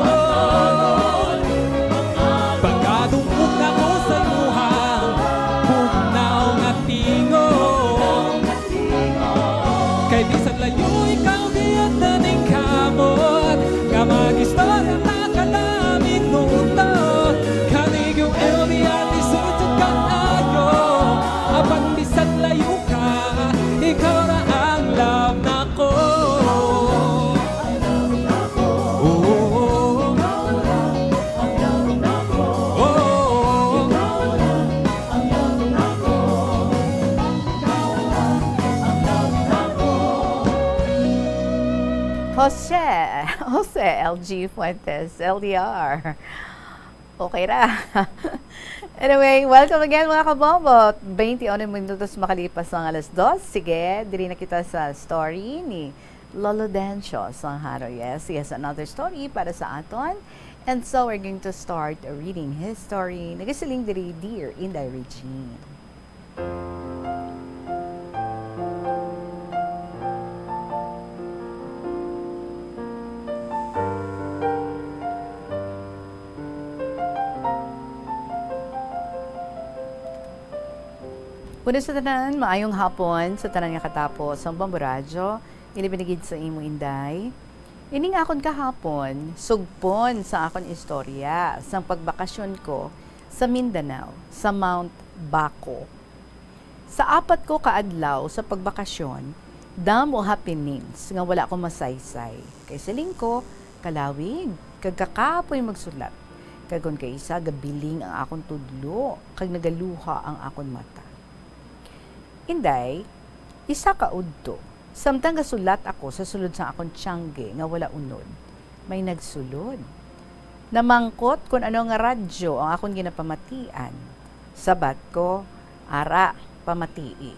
Pagkadungog nako sa imuhang bugnaw nga tingog. Kay bisan layo ikaw, giyon na ning kamot nga mag-istorya ta kada minuto. Kani gyud L D R, lisod sad kaayo. Apan bisan layo ka, ikaw ra ang love nako. Oh. Oh. Jose, Jose L G Fuentes, L D R. Okay ra. Anyway, welcome again, mga kabombo. Twenty-one minutos makalipas ang alas dos. Sige, diri na kita sa story ni Lolo Dencio Sanjaro. Yes, he has another story para sa aton. And so, we're going to start reading his story. Nagasiling diri, Dear Inday Regine. Una sa tanan, maayong hapon sa tanan nga katapo sang Bombo Radyo, ilabi na gid sa imo, Inday. Ining akon kahapon, sugpon sa akon istorya sang pagbakasyon ko sa Mindanao, sa Mount Baco. Sa apat ko ka adlaw sa pagbakasyon, damo happenings nga wala ko masaysay. Kay siling ko, kalawig, kag kakapoy magsulat. Kag kon kaisa, gabiling ang akon tudlo, kag nagaluha ang akon mata. Inday, isa ka udto, samtang gasulat ako sa sulod sang akon tiyangge nga wala unod, may nagsulod. Namangkot kon ano nga radyo ang akon ginapamatian. Sabat ko, "Ara, pamatii."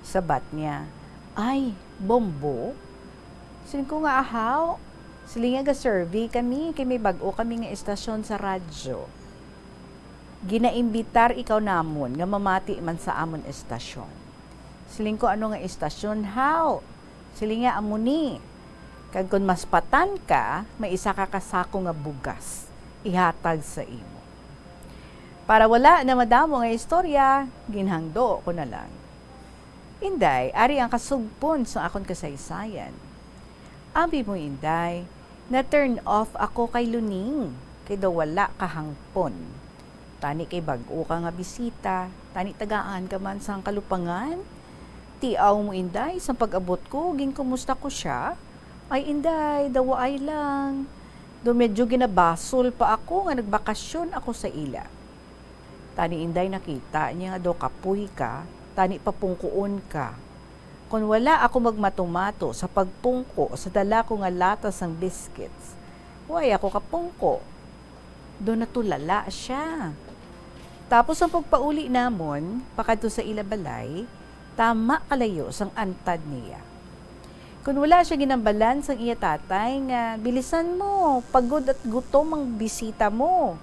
Sabat niya, "Ay, Bombo?" Siling ko nga, "Ahaw." Siling niya, "Ga-survey kami, kay may bag-o kami nga estasyon sa radyo. Ginaimbitar ikaw namon nga mamati man sa amon estasyon." Siling ko, "Ano nga estasyon, haw?" Siling niya, "Amo ni. Kag kon maspatan ka, may isa ka kasako nga bugas ihatag sa imo." Para wala na madamo nga istorya, ginhangdo ko na lang. Inday, ari ang kasugpon sa akon kasaysayan. Abi mo, Inday, na-turn off ako kay Luning, kay daw wala ka hangpon. Tani kay bag-o ka nga bisita, tani tagaan ka man sang kalupangan. Tiaw mo, Inday, sang pag-abot ko, ginkumusta ko sia. Ay, Inday, daw waay lang. Daw medyo ginabasol pa ako nga nagbakasyon ako sa ila. Tani, Inday, nakita niya nga daw kapoy ka, tani papungkuon ka. Kon wala ako magmatumato sa pagpungko sa dala ko nga lata sang biscuits, way ako kapungko. Daw natulala sia. Tapos ang pagpauli namon pakadto sa ila balay, tama kalayo sang antad niya. Kon wala siya ginambalan sang iya tatay nga, "Bilisan mo, pagod at gutom ang bisita mo."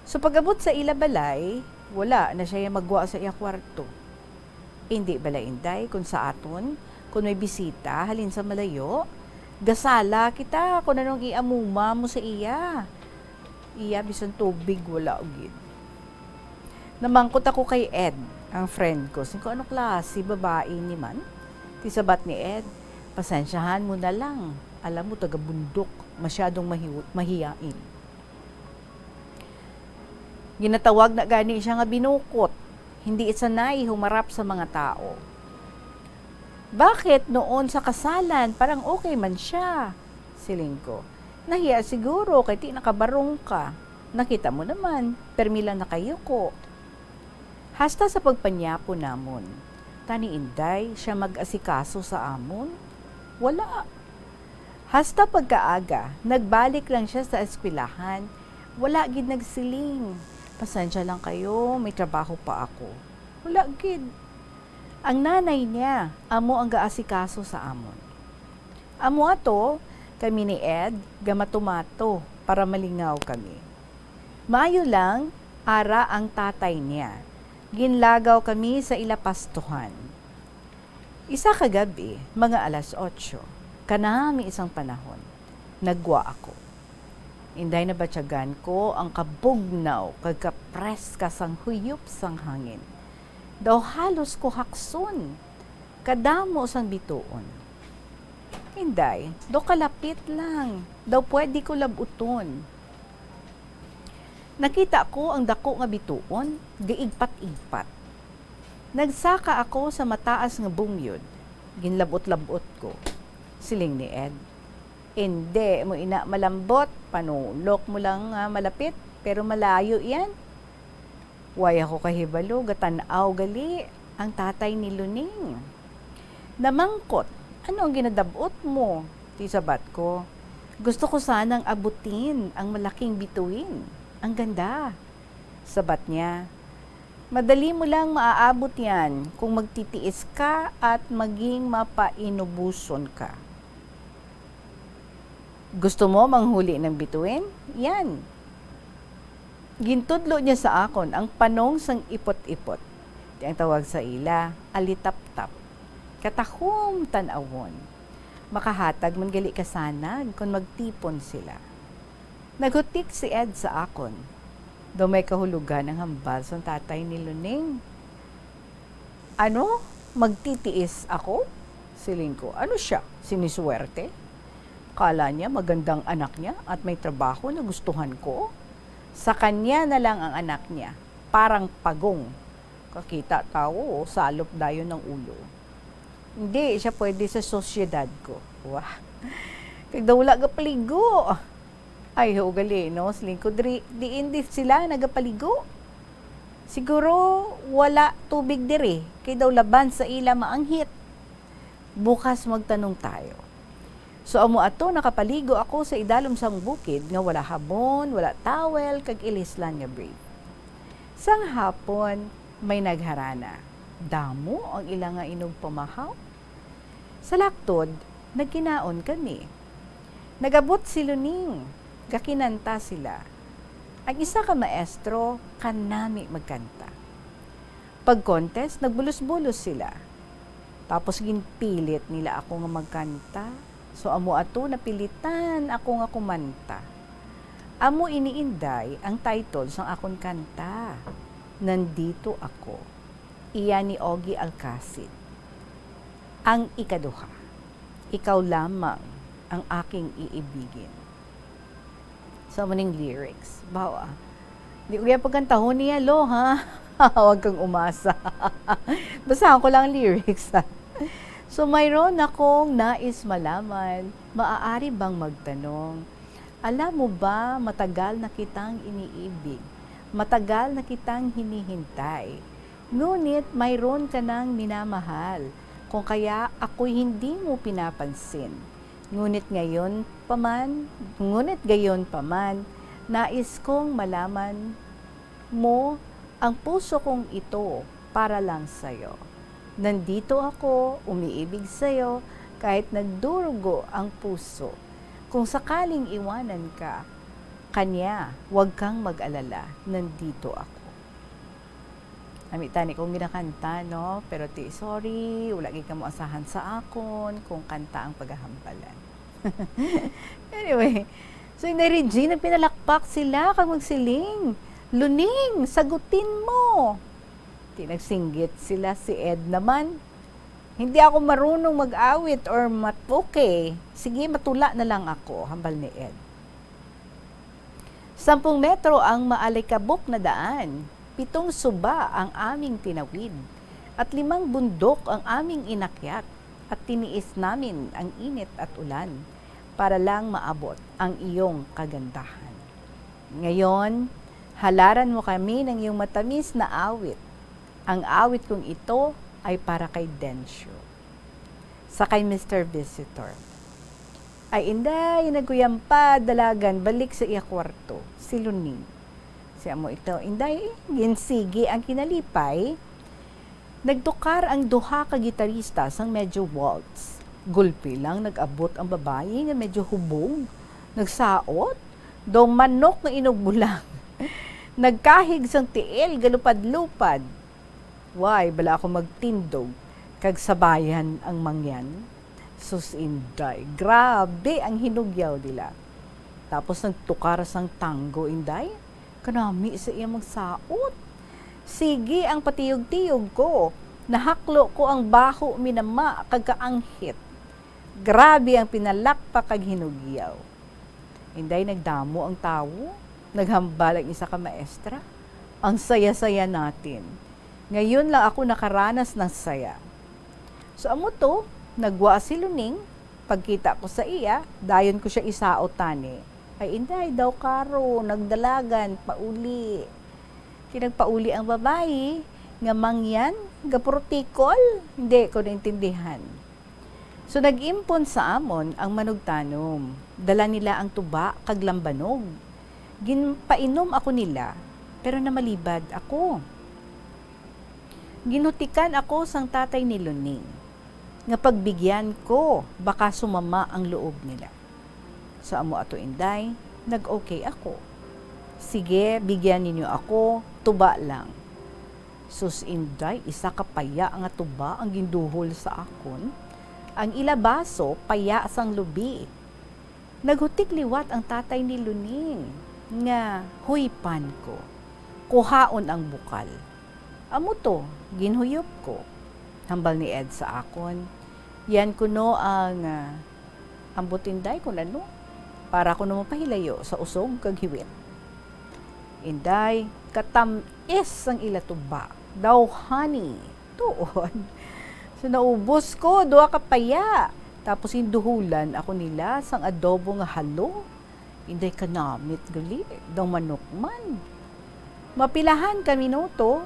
So pag-abot sa ila balay, wala na siya magwa sa iya kwarto. Indi bala, Inday, kung sa aton, kung may bisita halin sa malayo, gasala kita kung anong iamuma mo sa iya. Iya, bisan tubig, wala gid. Namangkot ako kay Ed, ang friend ko. Sing ko, "Ano klase babae ni man?" Ti sabat ni Ed, "Pasensyahan mo na lang. Alam mo, taga bundok, masyadong mahiw-, mahiyain." Ginatawag na gani siya nga binukot, hindi sanay humarap sa mga tao. "Bakit noon sa kasalan parang okay man siya?" siling ko. "Nahiya siguro kay ti nakabarong ka. Nakita mo naman, permi lang nakayuko." Hasta sa pagpanyapo namon, tani Inday siya mag-asikaso sa amon? Wala. Hasta pagkaaga, nagbalik lang siya sa eskwelahan. Wala gid nagsiling, "Pasensya lang kayo, may trabaho pa ako." Wala gid. Ang nanay niya amo ang gaasikaso sa amon. Amo ato, kami ni Ed, gamatumato para malingaw kami. Maayo lang, ara ang tatay niya. Ginlagaw kami sa ila pastuhan. Isa ka gab-i, mga alas otso, kanami sang panahon, nagwa ako. Inday, nabatyagan ko ang kabugnaw kag kapreska sang huyop sang hangin. Daw halos ko hakson, kadamo sang bituon. Inday, daw kalapit lang, daw pwede ko lab-uton. Nakita ko ang dako nga bituon, gaigpat-igpat. Nagsaka ako sa mataas nga bungyod. Ginlabot-labot ko. Siling ni Ed, "Indi mo ina malambot, panulok mo lang nga malapit, pero malayo yan." Way ako kahibalo, gatan-aw gali ang tatay ni Luning. Namangkot, "Ano ang ginadab-ot mo?" Ti sabat ko, "Gusto ko sanang abutin ang malaking bituin. Ang ganda." Sabat niya, "Madali mo lang maaabot yan kung magtitiis ka at maging mapainubuson ka." "Gusto mo manghuli ng bituin? Yan." Gintudlo niya sa akon ang panong sang ipot-ipot. Ti ang tawag sa ila, alitaptap. Katahom tan-awon. Makahatag man gali kasanag kon magtipon sila. Naghutik si Ed sa akon. Daw may kahulogan ang hambal sang tatay ni Luning. "Ano? Magtitiis ako?" siling ko. "Ano siya? Siniswerte? Kala niya magandang anak niya at may trabaho na gustuhan ko? Sa kanya na lang ang anak niya, parang pagong. Kakita tawo, salop dayon ang ulo." "Hindi siya pwede sa sosyedad ko." Wah. Kag daw wala gapaligo. "Ay, ho, gali, no?" siling ko, "Diri, diin di sila nagapaligo? Siguro wala tubig diri, kay daw laban sa ila maanghit. Bukas magtanong tayo." So, amo ato, nakapaligo ako sa idalom sang bukid nga wala habon, wala towel, kag ilislan nga brief. Sang hapon, may nagharana. Damo ang ila nga inugpamahaw. Sa laktod, nagkinaon kami. Nag-abot si Luning, gakinanta sila. Ang isa ka maestro kanami magkanta. Pag-contest, nagbulos-bulos sila. Tapos ginpilit nila ako nga magkanta. So, amo ato, napilitan ako nga kumanta. Amo ini, Inday, ang title sang akon kanta, Nandito Ako. Iya ni Ogie Alcacid. Ang ikaduha, Ikaw Lamang ang Aking Iibigin. So, amo ning lyrics. Bawa. Di ko kaya pagkantahon niya, lo, ha? Huwag kang umasa. Basahan ko lang ang lyrics, ha? So, mayroon akong nais malaman, maaari bang magtanong? Alam mo ba, matagal na kitang iniibig, matagal na kitang hinihintay. Ngunit mayroon ka nang minamahal, kung kaya ako'y hindi mo pinapansin. Ngunit ngayon pa man, ngunit gayon pa man, nais kong malaman mo Ang puso kong ito para lang sa'yo. Nandito ako, umiibig sa'yo, kahit nagdurugo ang puso. Kung sakaling iwanan ka, kanya, huwag kang mag-alala, nandito ako. Ami tani kong ginakanta, no? Pero ti, sorry, wala gid kamo asahan sa akon kung kanta ang pagahambalan. Anyway, so Inday Regina, pinalakpak sila kag magsiling, "Luning, sagutin mo." Ti nagsinggit sila, si Ed naman, "Hindi ako marunong mag-awit or matuke. Sige, matula na lang ako," hambal ni Ed. Sampung metro ang maalikabok na daan, pitong suba ang aming tinawid, at limang bundok ang aming inakyat, at tiniis namin ang init at ulan para lang maabot ang iyong kagandahan. Ngayon, halaran mo kami ng iyong matamis na awit. Ang awit kong ito ay para kay Dencio. Sa kay Mister Visitor. Ay, Inday, nagkuyam pa, dalagan, balik sa iya kwarto, si Luning. Siya mo ito, Inday, ginsigi ang kinalipay. Nagtukar ang duha ka gitarista sang medyo waltz. Gulpi lang nag-abot ang babayi nga medyo hubog. Nagsaot, daw manok nga inugbulang. Nagkahig sang tiil, galupad-lupad. Why, bala ako magtindog kag sabayan ang mangyan? Sus, Inday, grabe ang hinugyaw nila. Tapos nagtukar sang tango, Inday. Kanami sa iya magsaot. Sige ang patiyog-tiyog ko. Nahaklo ko ang baho minama kag kaanghit. Grabe ang pinalakpak kag hinugyaw. Inday, nagdamo ang tawo. Naghambal ang isa ka maestra, "Ang saya-saya natin. Ngayon lang ako nakaranas ng saya." So, amo to, nagwa si Luning. Pagkita ko sa iya, dayon ko siya isaot tani. "Ay, Inday, daw karo, nagdalagan, pauli." Ti nagpauli ang babayi, nga mangyan, gaprotikol, hindi ko naintindihan. So, nag-impon sa amon ang manugtanom. Dala nila ang tuba kag lambanog. Ginpainom ako nila, pero namalibad ako. Ginhutikan ako sang tatay ni Luning, nga pagbigyan ko, baka sumama ang loob nila. So, amo ato, Inday, nag-okay ako. "Sige, bigyan ninyo ako, tuba lang." Sus, Inday, isa ka paya nga tuba ang ginduhol sa akon. Ang ila baso, paya sang lubi. Naghutik liwat ang tatay ni Luning nga huypan ko. Kuhaon ang bukal. Amo to, ginhuyop ko. Hambal ni Ed sa akon, "Yan kuno ang, ah, ambot, Inday, kun ano, para kuno mapahilayo sa usog kag hiwit." Inday, katam-is ang ila tuba. Daw honey. Tuod. So, naubos ko, duha ka paya. Tapos, ginduhulan ako nila sang adobo nga halo. Inday, kanamit gali, daw manok man. Mapilahan ka minuto,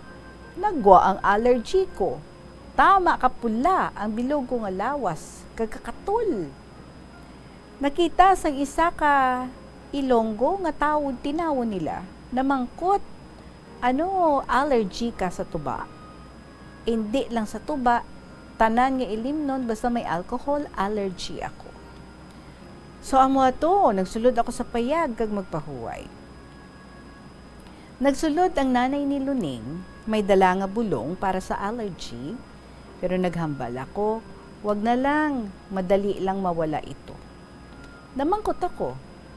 nagwa ang allergy ko. Tama ka pula ang bilog ko nga lawas, kag kakatol. Nakita sang isa ka Ilonggo nga tawo tinawon nila, namangkot, "Ano, allergy ka sa tuba?" Indi lang sa tuba, tanan nga ilimnon basta may alcohol, allergy ako. So, amo ato, nagsulod ako sa payag kag magpahuway. Nagsulod ang nanay ni Luning, may dala nga bulong para sa allergy, pero naghambal ako, "Wag na lang, madali lang mawala ito." Namangkot ako,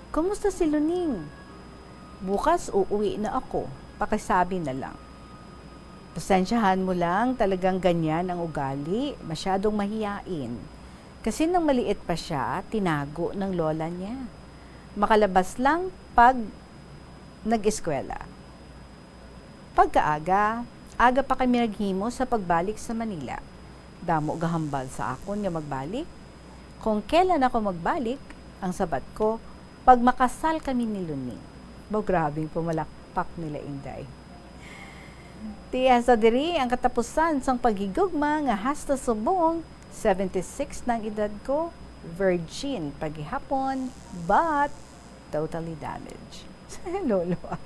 "Kumusta si Luning?" "Bukas uuwi na ako, pakisabi na lang." "Pasensyahan mo lang, talagang ganyan ang ugali, masyadong mahiyain. Kasi nang maliit pa siya, tinago ng lola niya. Makalabas lang pag nag-eskwela." Pagkaaga, aga pa kami naghimo sa pagbalik sa Manila. Damo gahambal sa akon nga magbalik. Kung kailan ako magbalik, ang sabat ko, pag makasal kami ni Luning. Baw, grabing pumalakpak nila, Inday. Ti, hasta diri ang katapusan sang paghigugma nga hasta subong seventy-six na ang edad ko, virgin pa gihapon, but totally damaged. Lolo, ah.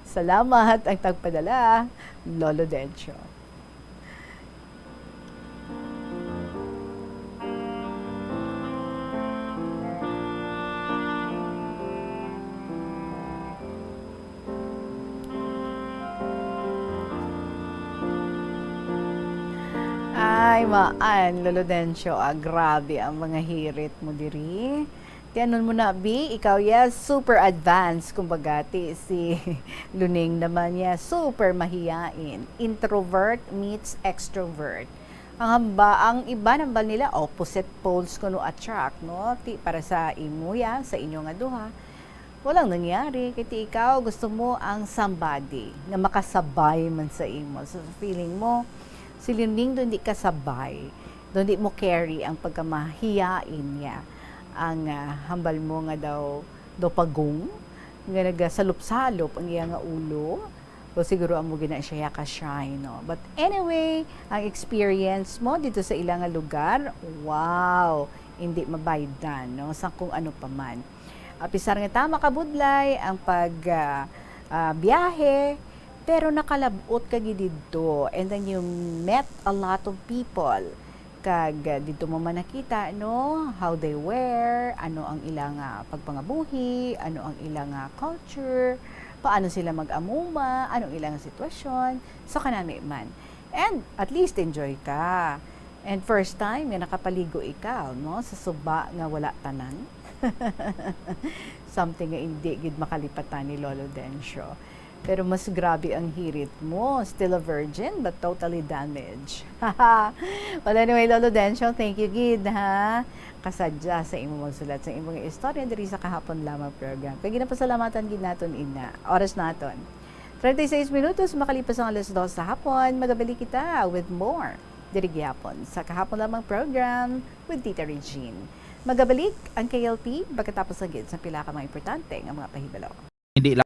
Salamat ang tagpadala, Lolo Dencho. Ay, maan, Lolo Dencho, ah, grabe ang mga hirit mo diri. Ti anon mo na, bi? Ikaw, yes, super advanced, kumbaga, ti si Luning naman niya, super mahiyain. Introvert meets extrovert. Ang hamba, ang iba nambal nila, opposite poles kuno attract, no? Ti para sa imo, ya, sa inyo nga duha, walang nangyari. Kay ti ikaw, gusto mo ang somebody nga makasabay man sa imo. So, feeling mo, si Luning doon di kasabay, doon di mo carry ang pagkamahiyain niya. Ang, ah, hambal mo nga daw, daw pagong, nga nagasalop-salop ang iya nga ulo. Well, siguro amo gina siya ka-shy, no? But anyway, ang experience mo dito sa ila nga lugar, wow, hindi mabaydan, no? Sa kung ano pa man. Apisar nga tama ka budlay ang pag, ah, ah, biyahe, pero nakalab-ot ka gid didto, and then you met a lot of people. Kag, ah, didto mo man nakita, no, how they wear, ano ang ilang, ah, pagpangabuhi, ano ang ilang, ah, culture, paano sila mag-amuma, anong ilang sitwasyon. So, kanami man. And at least enjoy ka. And first time nga nakapaligo ikaw, no, sa suba nga wala tanan. Something nga hindi gid makalipatan ni Lolo Dencio. Pero mas grabe ang hirit mo. Still a virgin, but totally damaged. Well, anyway, Lolo Dencio, thank you gid, ha? Kasadya sa imo magsulat sa imong istorya diri sa Kahapon Lamang program. Kay ginapasalamatan gid naton ina. Oras naton. Treinta y seis minutos makalipas ang alas dos sa hapon. Magabalik kita with more diri gihapon sa Kahapon Lamang program with Tita Regine. Magabalik ang K L P pagkatapos lang gid sa pila ka mga importante nga mga pahibalo. Hindi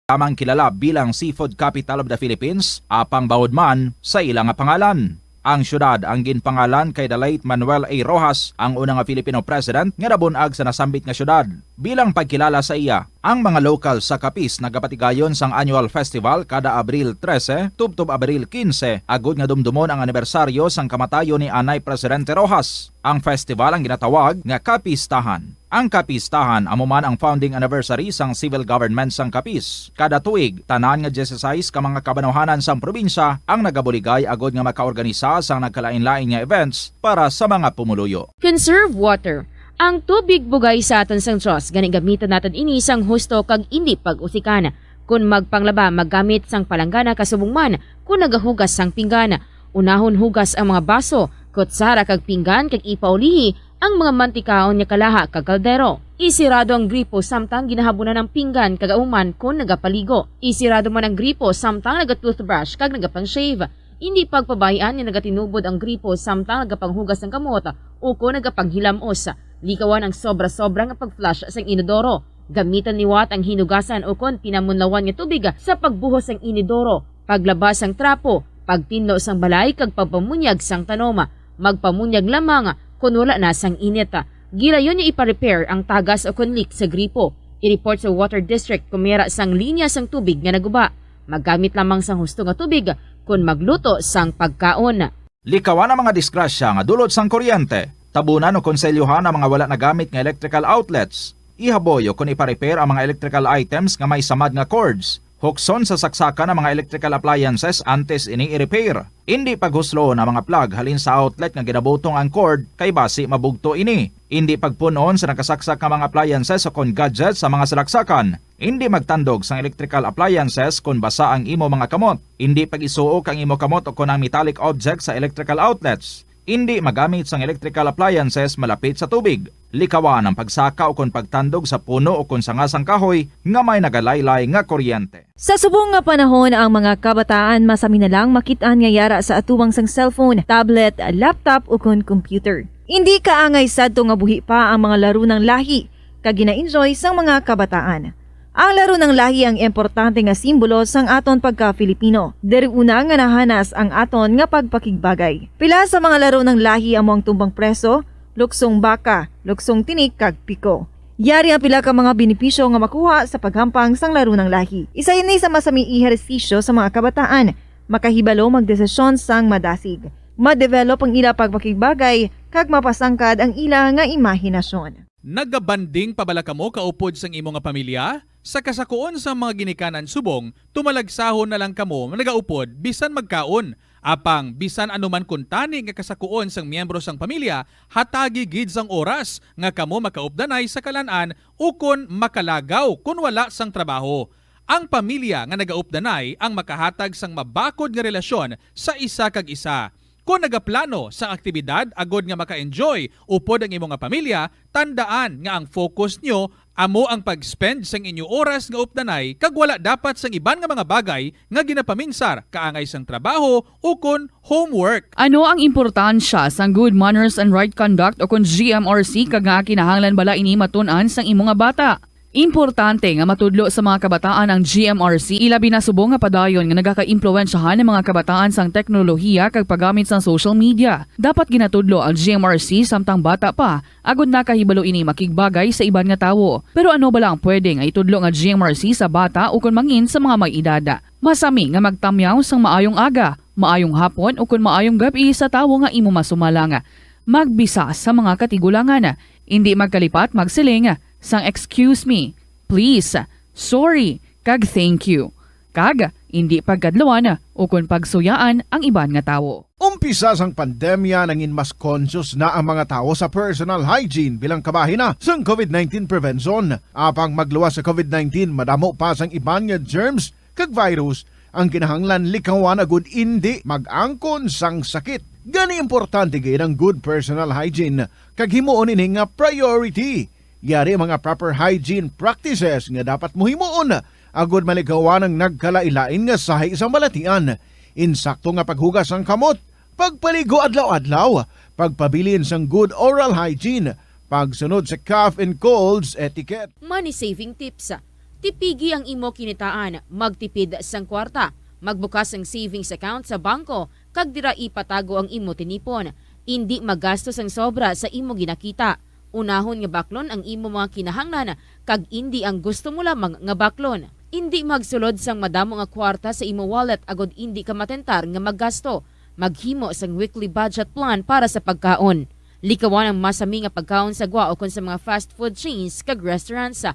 lamang kilala bilang Seafood Capital of the Philippines, apang bawod man sa ila nga pangalan. Ang siyudad ang ginpangalan kay the late Manuel A. Roxas, ang una nga Filipino president nga nabun-ag sa nasambit nga siyudad. Bilang pagkilala sa iya, ang mga lokal sa Capiz nagapatigayon sang annual festival kada Abril trese tubtob Abril kinse, agod nga dumdumon ang anibersaryo sang kamatayon ni anay Presidente Roxas. Ang festival ang ginatawag nga Kapistahan. Ang Kapistahan amo man ang founding anniversary sang civil government sang Capiz. Kada tuig, tanan nga dieciséis ka mga kabanawhanan sang probinsya ang nagabuligay agod nga makaorganisa sang nagkalain-lain nga events para sa mga pumuluyo. Conserve water. Ang tubig bugay sa aton sang Dios, gani gamitan naton ini sang husto kag indi pag-usikan. Kon magpanglaba, maggamit sang palanggana kasubong man kon nagahugas sang pinggan. Unahon hugas ang mga baso, kutsara kag pinggan kag ipaulihi ang mga mantikaon nga kalaha kag kaldero. Isirado ang gripo samtang ginahabunan ang pinggan kag auman kon nagapaligo. Isirado man ang gripo samtang naga-toothbrush kag nagapang-shave. Indi pagpabay-an nga nagatinubod ang gripo samtang nagapanghugas sang kamot ukon nagapanghilamos. Likawan ang sobra-sobra nga pag-flush sang inodoro. Gamitan liwat ang hinugasan ukon pinamunlawan nga tubig sa pagbuhos sang inodoro, paglaba sang trapo, pagtinlo sang balay kag pagpamunyag sang tanom. Magpamunyag lamang kon wala na sang init. Gilayon nga ipa-repair ang tagas ukon leak sa gripo. I-report sa water district kon may ara sang linya sang tubig nga naguba. Maggamit lamang sang husto nga tubig kon magluto sang pagkaon. Likawan ang mga disgrasya nga dulot sang kuryente. Tabunan o konselyohan ang mga wala nagamit nga electrical outlets. Ihaboy o kon ipa-repair ang mga electrical items nga may samad nga cords. Hukson sa saksakan ang mga electrical appliances antes ini i-repair. Indi paghusloon ang mga plug halin sa outlet nga ginabutong ang cord kay basi mabugto ini. Indi pagpun-on sa nakasaksak nga mga appliances o kon gadgets sa mga salaksakan. Indi magtandog sang electrical appliances kon basa ang imo mga kamot. Indi pag-isuok ang imo kamot o kon ang metallic objects sa electrical outlets. Indi magamit sang electrical appliances malapit sa tubig. Likawan ang pagsaka o kon pagtandog sa puno o kon sanga sang kahoy nga may nagalaylay nga kuryente. Sa subong nga panahon, ang mga kabataan masami na lang makit-an nga yara sa atubangan sang cellphone, tablet, laptop, o kon computer. Indi kaangay sadto nga buhi pa ang mga laro nang lahi kag gina-enjoy sang mga kabataan. Ang laro nang lahi ang importante nga simbolo sang aton pagka-Filipino. Diri una nga nahanas ang aton nga pagpakigbagay. Pila sa mga laro nang lahi amo ang tumbang preso, luksong baka, luksong tinik, kag piko. Yari ang pila ka mga benepisyo nga makuha sa paghampang sang larunang lahi. Isa ini sa masami ehersisyo sa mga kabataan. Makahibalo magdesisyon sang madasig. Ma-develop ang ila pagpakigbagay, kag mapasangkad ang ila nga imahinasyon. Nagabanding pa bala kamo kaupod sang imo nga pamilya? Sa kasakuon sang mga ginikanan subong, tumalagsahon na lang kamo nagaupod bisan magkaon. Apang bisan ano man kuntani nga kasakuon sang miyembro sang pamilya, hatagi gid sang oras nga kamo makaupdanay sa kalan-an ukon makalagaw kon wala sang trabaho. Ang pamilya nga nagaupdanay ang makahatag sang mabakod nga relasyon sa isa kag isa. Kon nagaplano sang aktibidad agod nga maka-enjoy upod ang imo nga pamilya, tandaan nga ang focus nyo amo ang pag-spend sang inyo oras nga updanay kag wala dapat sang iban nga mga bagay nga ginapaminsar kaangay sang trabaho ukon homework. Ano ang importansya sang good manners and right conduct ukon G M R C, kag nga kinahanglan bala ini matun-an sang imo nga bata? Importante nga matudlo sa mga kabataan ang G M R C, ilabi na subong nga padayon nga nagakaimpluwensyahan ang mga kabataan sang teknolohiya kag paggamit sang social media. Dapat ginatudlo ang G M R C samtang bata pa, agod nakahibalo ini makigbagay sa iban nga tawo. Pero ano bala ang pwede nga itudlo nga G M R C sa bata ukon mangin sa mga may edad? Masami nga magtamyaw sang maayong aga, maayong hapon, ukon maayong gab-i sa tawo nga imo masumalang. Magbisa sa mga katigulangan. Indi magkalipat magsiling sang "Excuse me," "Please," "Sorry," kag "Thank you." Kag indi pagkadlawan ukon pagsuyaan ang iban nga tawo. Umpisa sang pandemya, nangin mas conscious na ang mga tawo sa personal hygiene bilang kabahin na sang covid nineteen prevention. Apang magluwas sa covid nineteen, madamo pa sang iban nga germs kag virus ang kinahanglan likawan agud indi mag-angkon sang sakit. Gani, importante gid ang good personal hygiene kag himuon ini nga priority. Yari ang mga proper hygiene practices nga dapat mo himuon agud malikawan ang nagkalain-lain nga sahi sa balatian. Insakto nga paghugas sang kamot, pagpaligo adlaw-adlaw, pagpabilin sang good oral hygiene, pagsunod sa cough and colds etiquette. Money saving tips. Tipigi ang imo kinitaan, magtipid sang kwarta, magbukas sang savings account sa bangko, kag dira ipatago ang imo tinipon. Indi magasto sang sobra sa imo ginakita. Unahon nga baklon ang imo mga kinahanglan, kag indi ang gusto mo lamang nga baklon. Indi magsulod sang madamo nga kwarta sa imo wallet agod indi ka matentar nga maggasto. Maghimo sang weekly budget plan para sa pagkaon. Likawan ang masami nga pagkaon sa gwa ukon sa mga fast food chains kag restaurants.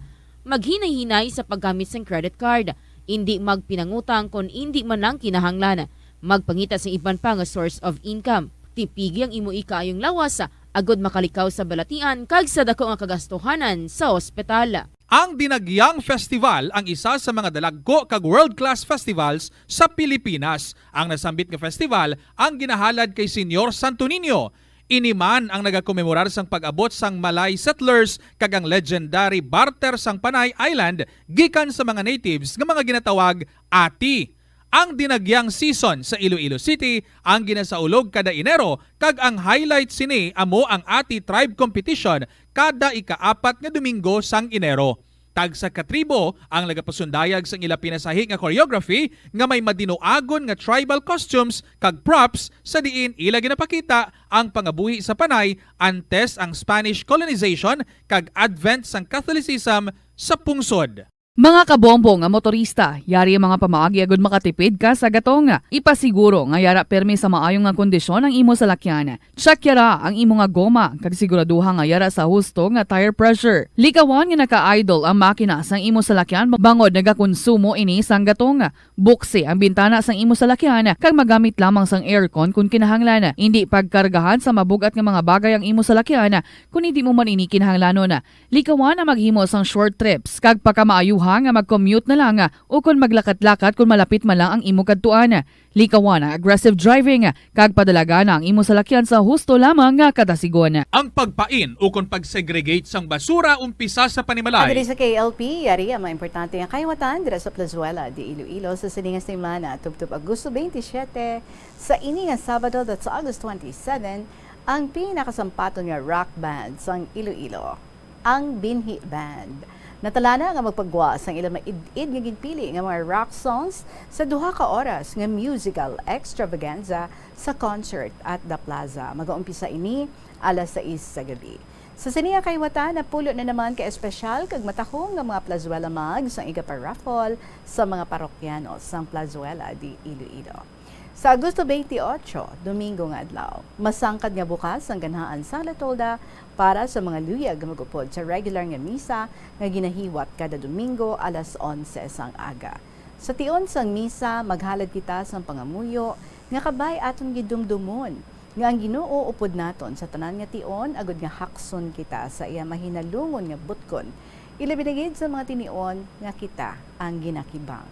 Maghinay-hinay sa paggamit sang credit card. Indi magpinangutang kon indi man lang kinahanglan. Magpangita sang iban pa nga source of income. Tipigi ang imo ikaayong lawas, agod makalikaw sa balatian kag sa dako nga kagastuhanan sa ospital. Ang Dinagyang Festival ang isa sa mga dalagko kag world-class festivals sa Pilipinas. Ang nasambit nga festival ang ginahalad kay Señor Santo Niño. Ini man ang nagakomemorar sang pag-abot sang Malay settlers kag ang legendary barter sang Panay Island gikan sa mga natives nga mga ginatawag ati. Ang Dinagyang season sa Iloilo City ang ginasaulog kada Enero, kag ang highlight sini amo ang Ati Tribe Competition kada ikaapat nga Domingo sang Enero. Tagsa ka tribo ang nagapasundayag sang ila pinasahi nga choreography nga may madinuagon nga tribal costumes kag props, sa diin ila ginapakita ang pangabuhi sa Panay antes ang Spanish colonization kag advent sang Catholicism sa pungsod. Mga kabombo nga motorista, yari ang mga pamaagi agud makatipid ka sa gatong. Ipasiguro nga yara pirmi sa maayo nga kondisyon ang imo salakyan. Check yara ang imo nga goma, kag siguraduha nga yara sa husto nga tire pressure. Likawan nga naka-idle ang makina sang imo salakyan bangod nagakonsumo ini sang gatong. Buksi ang bintana sang imo salakyan, kag magamit lamang sang aircon kon kinahanglan. Indi pagkargahan sa mabug-at nga mga bagay ang imo salakyan kon indi mo man ini kinahanglanon. Likawan ang maghimo sang short trips, kag pakamaayuha nga mag-commute na lang, o kon maglakat-lakat kon malapit man lang ang imo kadtuan. Likawan ang aggressive driving, kag padalagan ang imo salakyan sa husto lamang nga kadasigon. Ang pagpain ukon pag-segregate sang basura umpisa sa panimalay. Diri sa K L P, yari ang mga importante nga kayawatan dira sa Plazuela de Iloilo sa sining nga semana, tubtob Agosto twenty-seven. Sa ini nga Sabado, that's August twenty-seven, ang pinakasampaton nga rock band sang Iloilo, ang Binhi Band. Natalana nga magpagwa sang ilang maid-id nga ginpili nga mga rock songs sa duha ka oras nga musical extravaganza sa concert at The Plaza. Magaumpisa ini alas sais sa gabi. Sa sini nga kahiwatan, napulo na naman ka espesyal kag matahom nga mga Plazuela mugs ang igaparaffle sa mga parokyano sang Plazuela de Iloilo. Sa Agosto twenty-eight, Domingo nga adlaw, masangkad nga bukas ang Ganahan Sala Tolda para sa mga luyag nga mag-upod sa regular nga misa nga ginahiwat kada Domingo alas onse sang aga. Sa tion sang misa, maghalad kita sang pangamuyo nga kabay aton gidumdumon nga ang Ginoo upod naton sa tanan nga tion, agod nga hakson kita sa iya mahinalungon nga butkon, ilabi na gid sa mga tinion nga kita ang ginakibang.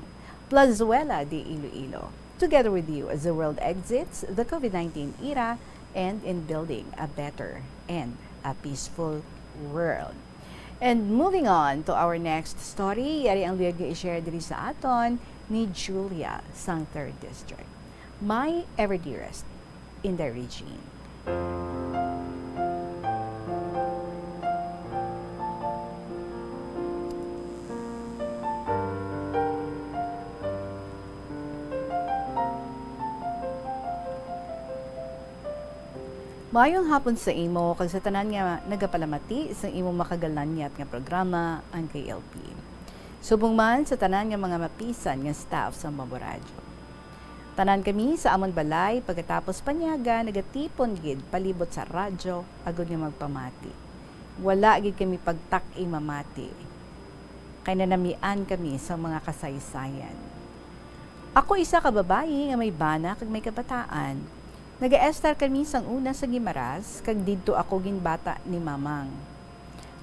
Plazuela de Iloilo, together with you as the world exits the COVID nineteen era and in building a better and a peaceful world. And moving on to our next story, yari ang luyag nga i-share diri sa aton ni Julia sang Third District. My ever dearest, Inday Regine. Maayong hapon sa imo kag sa tanan nga nagapalamati sa imo makagalanyat nga programa, ang K L P. Subong man sa tanan nga mga mapisan nga staff sa Mambo Radyo. Tanan kami sa amon balay, pagkatapos panyaga, nagatipon gid palibot sa radyo agod nga magpamati. Wala gid kami pagtak-i mamati, kay nanamian kami sa mga kasaysayan. Ako isa ka babayi nga may bana kag may kabataan. Nagaestar kami sang una sa Guimaras, kag didto ako ginbata ni Mamang.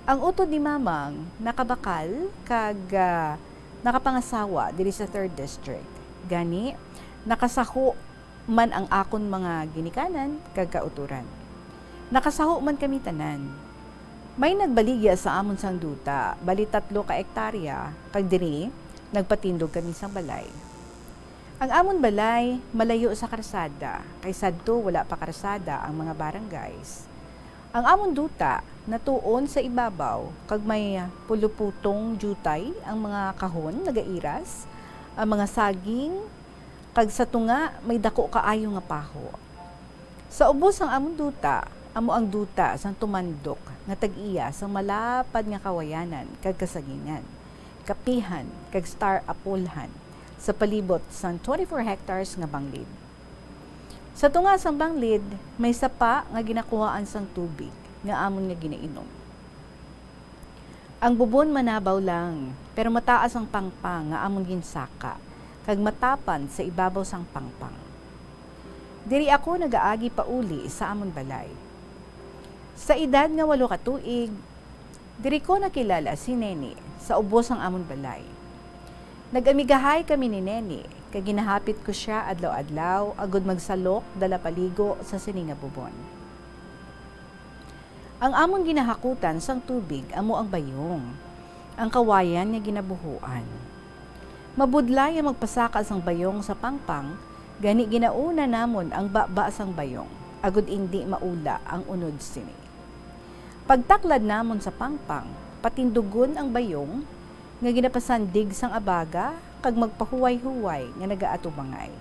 Ang utod ni Mamang nakabakal kag, ah, nakapangasawa diri sa Third District. Gani, nakasaho man ang akon mga ginikanan kag kautoran. Nakasaho man kami tanan. May nagbaligya sa amon sang duta, bali tatlo ka ektarya, kag diri nagpatindog kami sang balay. Ang amon balay malayo sa karsada, kay sadto wala pa karsada ang mga barangays. Ang amon duta natuon sa ibabaw, kag may puluputong diutay ang mga kahon nagairas, ang mga saging, kag sa tunga may daku kaayo nga paho. Sa ubos sang amon duta, amo ang duta sang tumandok nga tag-iya sang malapad nga kawayanan kag kasagingan, kapihan kag star apple-han sa palibot sang twenty-four hectares nga banglid. Sa tunga sang banglid, may sapa nga ginakuhaan sang tubig nga amon nga ginainom. Ang bubon manabaw lang, pero mataas ang pangpang nga amon ginsaka, kag matapan sa ibabaw sang pangpang. Diri ako nagaagi pauli sa amon balay. Sa edad nga walo ka tuig, diri ko nakilala si Neni sa ubos sang amon balay. Nag-amigahay kami ni Neni, kag ginahapit ko sia adlaw-adlaw agod magsalok dala paligo sa sini nga bubon. Ang amon ginahakutan sang tubig amo ang bayong, ang kawayan nga ginabuhuan. Mabudlay ang magpasaka sang bayong sa pangpang, gani ginauna namon ang baba sang bayong, agod indi maula ang unod sini. Pagtaklad namon sa pangpang, patindugon ang bayong nga ginapasandig sang abaga kag magpahuway-huway nga nagaatubangay.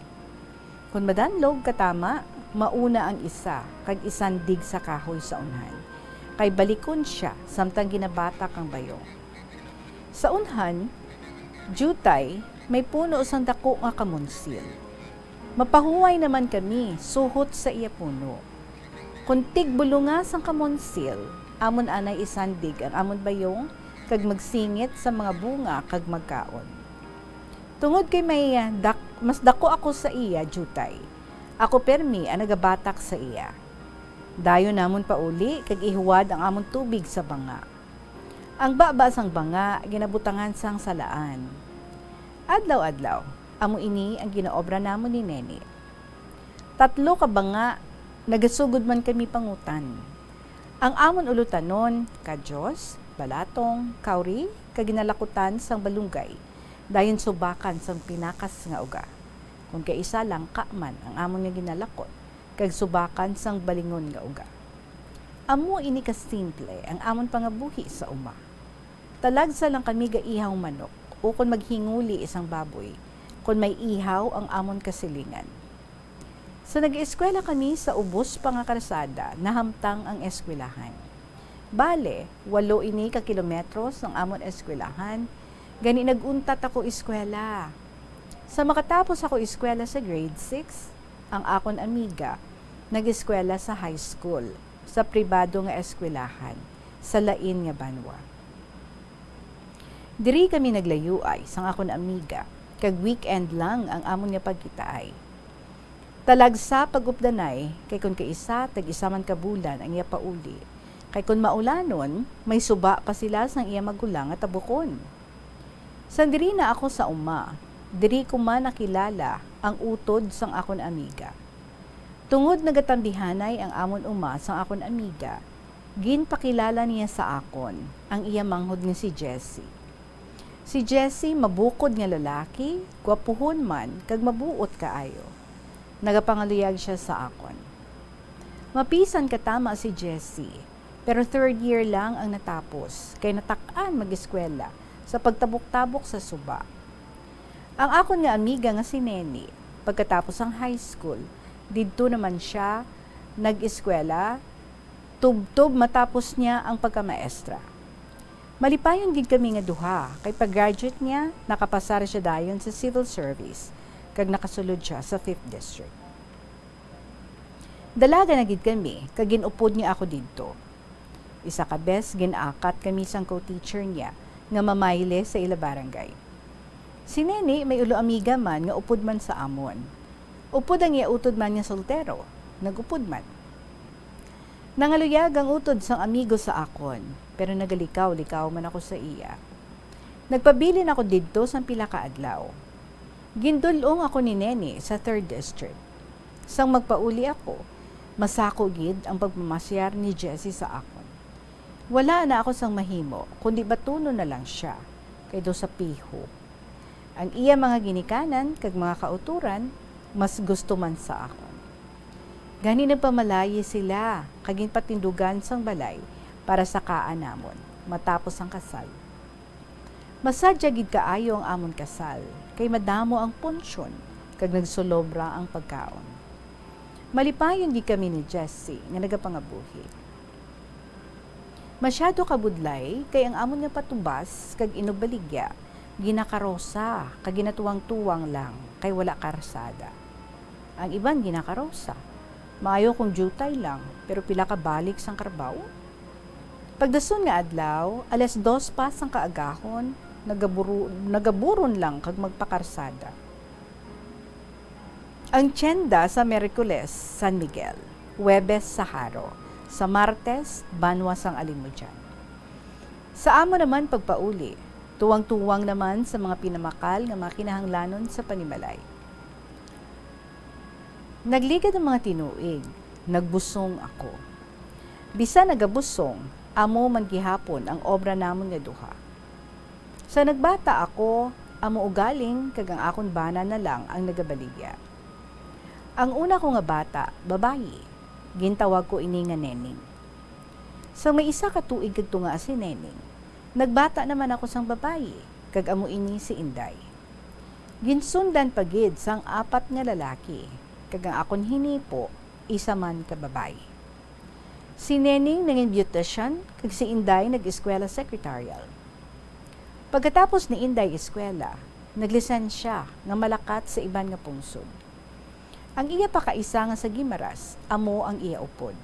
Kon madanlog ka tama, mauna ang isa kag isandig sa kahoy sa unhan, kay balikon sia samtang ginabatak ang bayong. Sa unhan, diutay, may puno sang daku nga kamonsil. Mapahuway naman kami suhot sa iya puno. Kon tigbulonga sang kamonsil, amon anay isandig ang amon bayong kag magsingit sa mga bunga kag magkaon. Tungod kay may, ah, dak-, mas dako ako sa iya diutay, ako permi ang nagabatak sa iya. Dayon namon pauli kag ihuwad ang amon tubig sa banga. Ang baba sang banga ginabutangan sang salaan. Adlaw-adlaw, amo ini ang ginaobra namon ni Neni. Tatlo ka banga, nagasugod man kami pangutan. Ang amon ulutanon, kadyos, balatong, kawri, kag ginalakutan sang balunggay, dayon subakan sang pinakas nga uga. Kon kaisa langka man ang amon nga ginalakot, kag subakan sang balingon nga uga. Amo ini ka simple ang amon pangabuhi sa uma. Talagsa lang kami gaihaw manok, ukon maghinguli sang baboy, kon may ihaw ang amon kasilingan. Sa nag-eskwela kami sa ubos pa nga karsada, nahamtang ang eskwelahan. Bale, walo ini ka kilometros ang amon eskwelahan, gani nag-untat ako eskwela. Sa makatapos ako eskwela sa grade six, ang akon amiga nag-eskwela sa high school, sa pribado nga eskwelahan, sa lain nga banwa. Diri kami naglayuay sang akon amiga, kag weekend lang ang amon nga pagkitaay. Talagsa pag-updanay, kay kon kaisa, tag-isa man ka bulan ang iya pauli. Kay kon maulanon, may suba pa sila sang iya magulang nga tabukon. Sang diri na ako sa uma, diri ko man nakilala ang utod sang akon amiga. Tungod nagatambihanay ang amon uma sang akon amiga, ginpakilala niya sa akon ang iya manghod nga si Jessie. Si Jessie mabukod nga lalaki, gwapuhon man, kag mabuot kaayo. Nagapangaluyag sia sa akon. Mapisan katama si Jessie, pero third year lang ang natapos, kay natak-an mag-eskwela sa pagtabok-tabok sa suba. Ang akon nga amiga nga si Neni, pagkatapos sang high school, didto naman sia nag-eskwela, tubtob matapos niya ang pagkamaestra. Malipayon gid kami nga duha, kay pag-graduate niya, nakapasar siya dayon sa civil service, kag nakasulod siya sa Fifth District. Dalaga na gid kami, kag gin-upod niya ako didto. Isa ka bes, gin-akat kami sang co-teacher niya nga mamayle sa ila barangay. Si Neni may ulo amiga man nga upod man sa amon. Upod ang iya utod man nga soltero, nag-upod man. Nangaluyag ang utod sang amigo sa akon, pero nagalikaw-likaw man ako sa iya. Nagpabilin ako didto sang pila ka adlaw. Gindul-ong ako ni Neni sa Third District. Sang magpauli ako, masako gid ang pagmamasyar ni Jessie sa akon. Wala na ako sang mahimo, kundi batunon na lang sia, kay daw sa piho. Ang iya mga ginikanan kag mga kautoran mas gusto man sa akon. Gani nagpamalayi sila kag ginpatindugan sang balay para sakaan namon matapos ang kasal. Masadya gid kaayo ang amon kasal, kay madamo ang punsyon kag nagsulobra ang pagkaon. Malipayon gid kami ni Jessie nga nagapangabuhi. Masyado ka budlay kay ang amon nga patubas kag inugbaligya ginakarosa kag ginatuwang-tuwang lang kay wala karsada. Ang iban ginakarosa. Maayo kung diutay lang, pero pila ka balik sang karbaw? Pagdason nga adlaw, alas dos pa sang kaagahon, nagaburu-, nagaburon lang kag magpakarsada. Ang tienda sa Miyerkules, San Miguel, Huwebes sa Jaro, sa Martes, banwa sang Alimodian. Sa amo naman pagpauli, tuwang-tuwang naman sa mga pinamakal nga mga kinahanglanon sa panimalay. Nagligad ang mga tinuig, nagbusong ako. Bisan nagabusong, amo man gihapon ang obra namon nga duha. Sa nagbata ako, amo ugaling kag ang akon bana na lang ang nagabaligya. Ang una ko nga bata, babayi. Gintawag ko ini nga Neneng. Sa may isa ka tuig kag tunga si Neneng, nagbata naman ako sang babayi, kag amo ini si Inday. Ginsundan pa gid sang apat nga lalaki, kag ang akon hinipo, isa man ka babayi. Si Neneng nangin beautician, kag si Inday nag-eskwela secretarial. Pagkatapos ni Inday eskwela, naglisensya nga malakat sa iban nga pungsod. Ang iya pakaisa nga sa Guimaras, amo ang iya upod.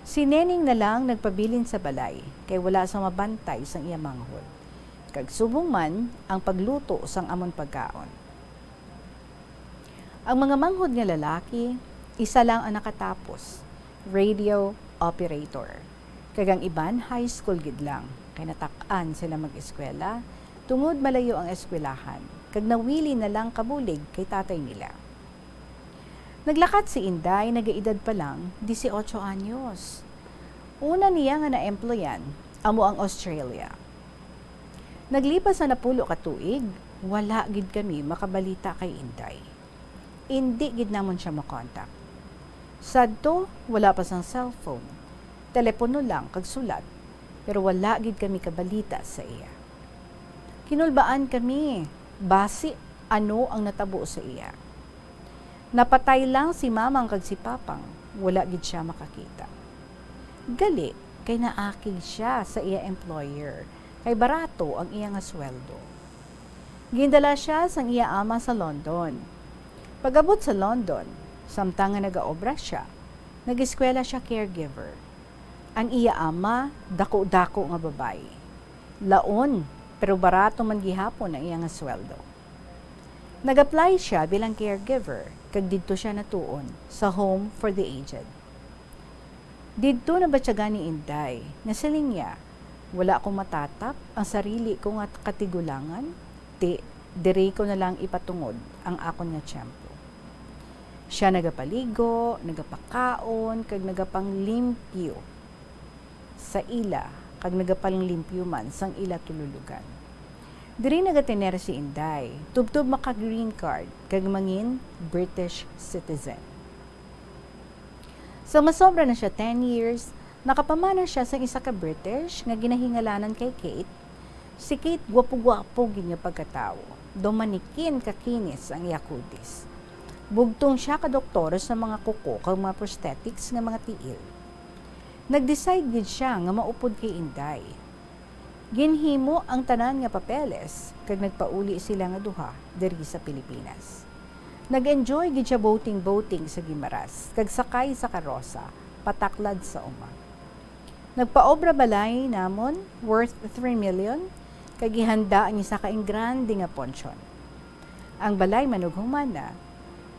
Si Neneng na lang nagpabilin sa balay, kay wala sang mabantay sang iya manghod. Kag subong man ang pagluto sang amon pagkaon. Ang mga manghod nga lalaki, isa lang ang nakatapos, radio operator. Kag ang iban, high school gid lang, kay natak-an sila mag-eskwela, tungod malayo ang eskwelahan, kag nawili na lang kabulig kay tatay nila. Naglakat si Inday, nagaedad pa lang, dieciocho anyos. Una niya nga naemployan, amo ang Australia. Naglipas ang napulo ka tuig, wala gid kami makabalita kay Inday. Indi gid namon sia makontak. Sadto, wala pa sang cellphone. Telepono lang kag sulat, pero wala gid kami kabalita sa iya. Kinulbaan kami, basi ano ang natabo sa iya. Napatay lang si Mamang kag si Papang, wala gid sia makakita. Gali, kay naakig sia sa iya employer, kay barato ang iya nga sweldo. Gindala sia sang iya ama sa London. Pag-abot sa London, samtang nga nagaobra sia, nag-eskwela sia caregiver. Ang iya ama, dako-dako nga babayi. Laon, pero barato man gihapon ang iya nga sweldo. Nag-apply sia bilang caregiver, kag didto sia natuon sa Home for the Aged. Didto nabatyagan ni Inday nga siling niya, "Wala ko matatap ang sarili ko nga katigulangan, ti, diri ko na lang ipatungod ang akon nga tiyempo." Sia nagapaligo, nagapakaon, kag nagapanglimpyo sa ila, kag nagapanglimpyo man sang ila tululugan. Diri nagatener si Inday, tubtob maka-green card kag mangin British citizen. Sa masobra na sia ten years, nakapamana sia sang isa ka British nga ginahingalanan kay Kate. Si Kate gwapo-gwapo gid nga pagkatawo, daw manikin kakinis ang iya kutis. Bugtong sia ka doktor sa mga kuko kag mga prosthetics nga mga tiil. Nag-decide gid sia nga maupod kay Inday. Ginhimo ang tanan nga papeles, kag nagpauli sila nga duha diri sa Pilipinas. Nag-enjoy gid sia boating-boating sa Guimaras, kag sakay sa karosa pataklad sa uma. Nagpaobra balay namon worth three million, kag gihanda ang isa ka ingrande nga ponsyon. Ang balay manughuman na,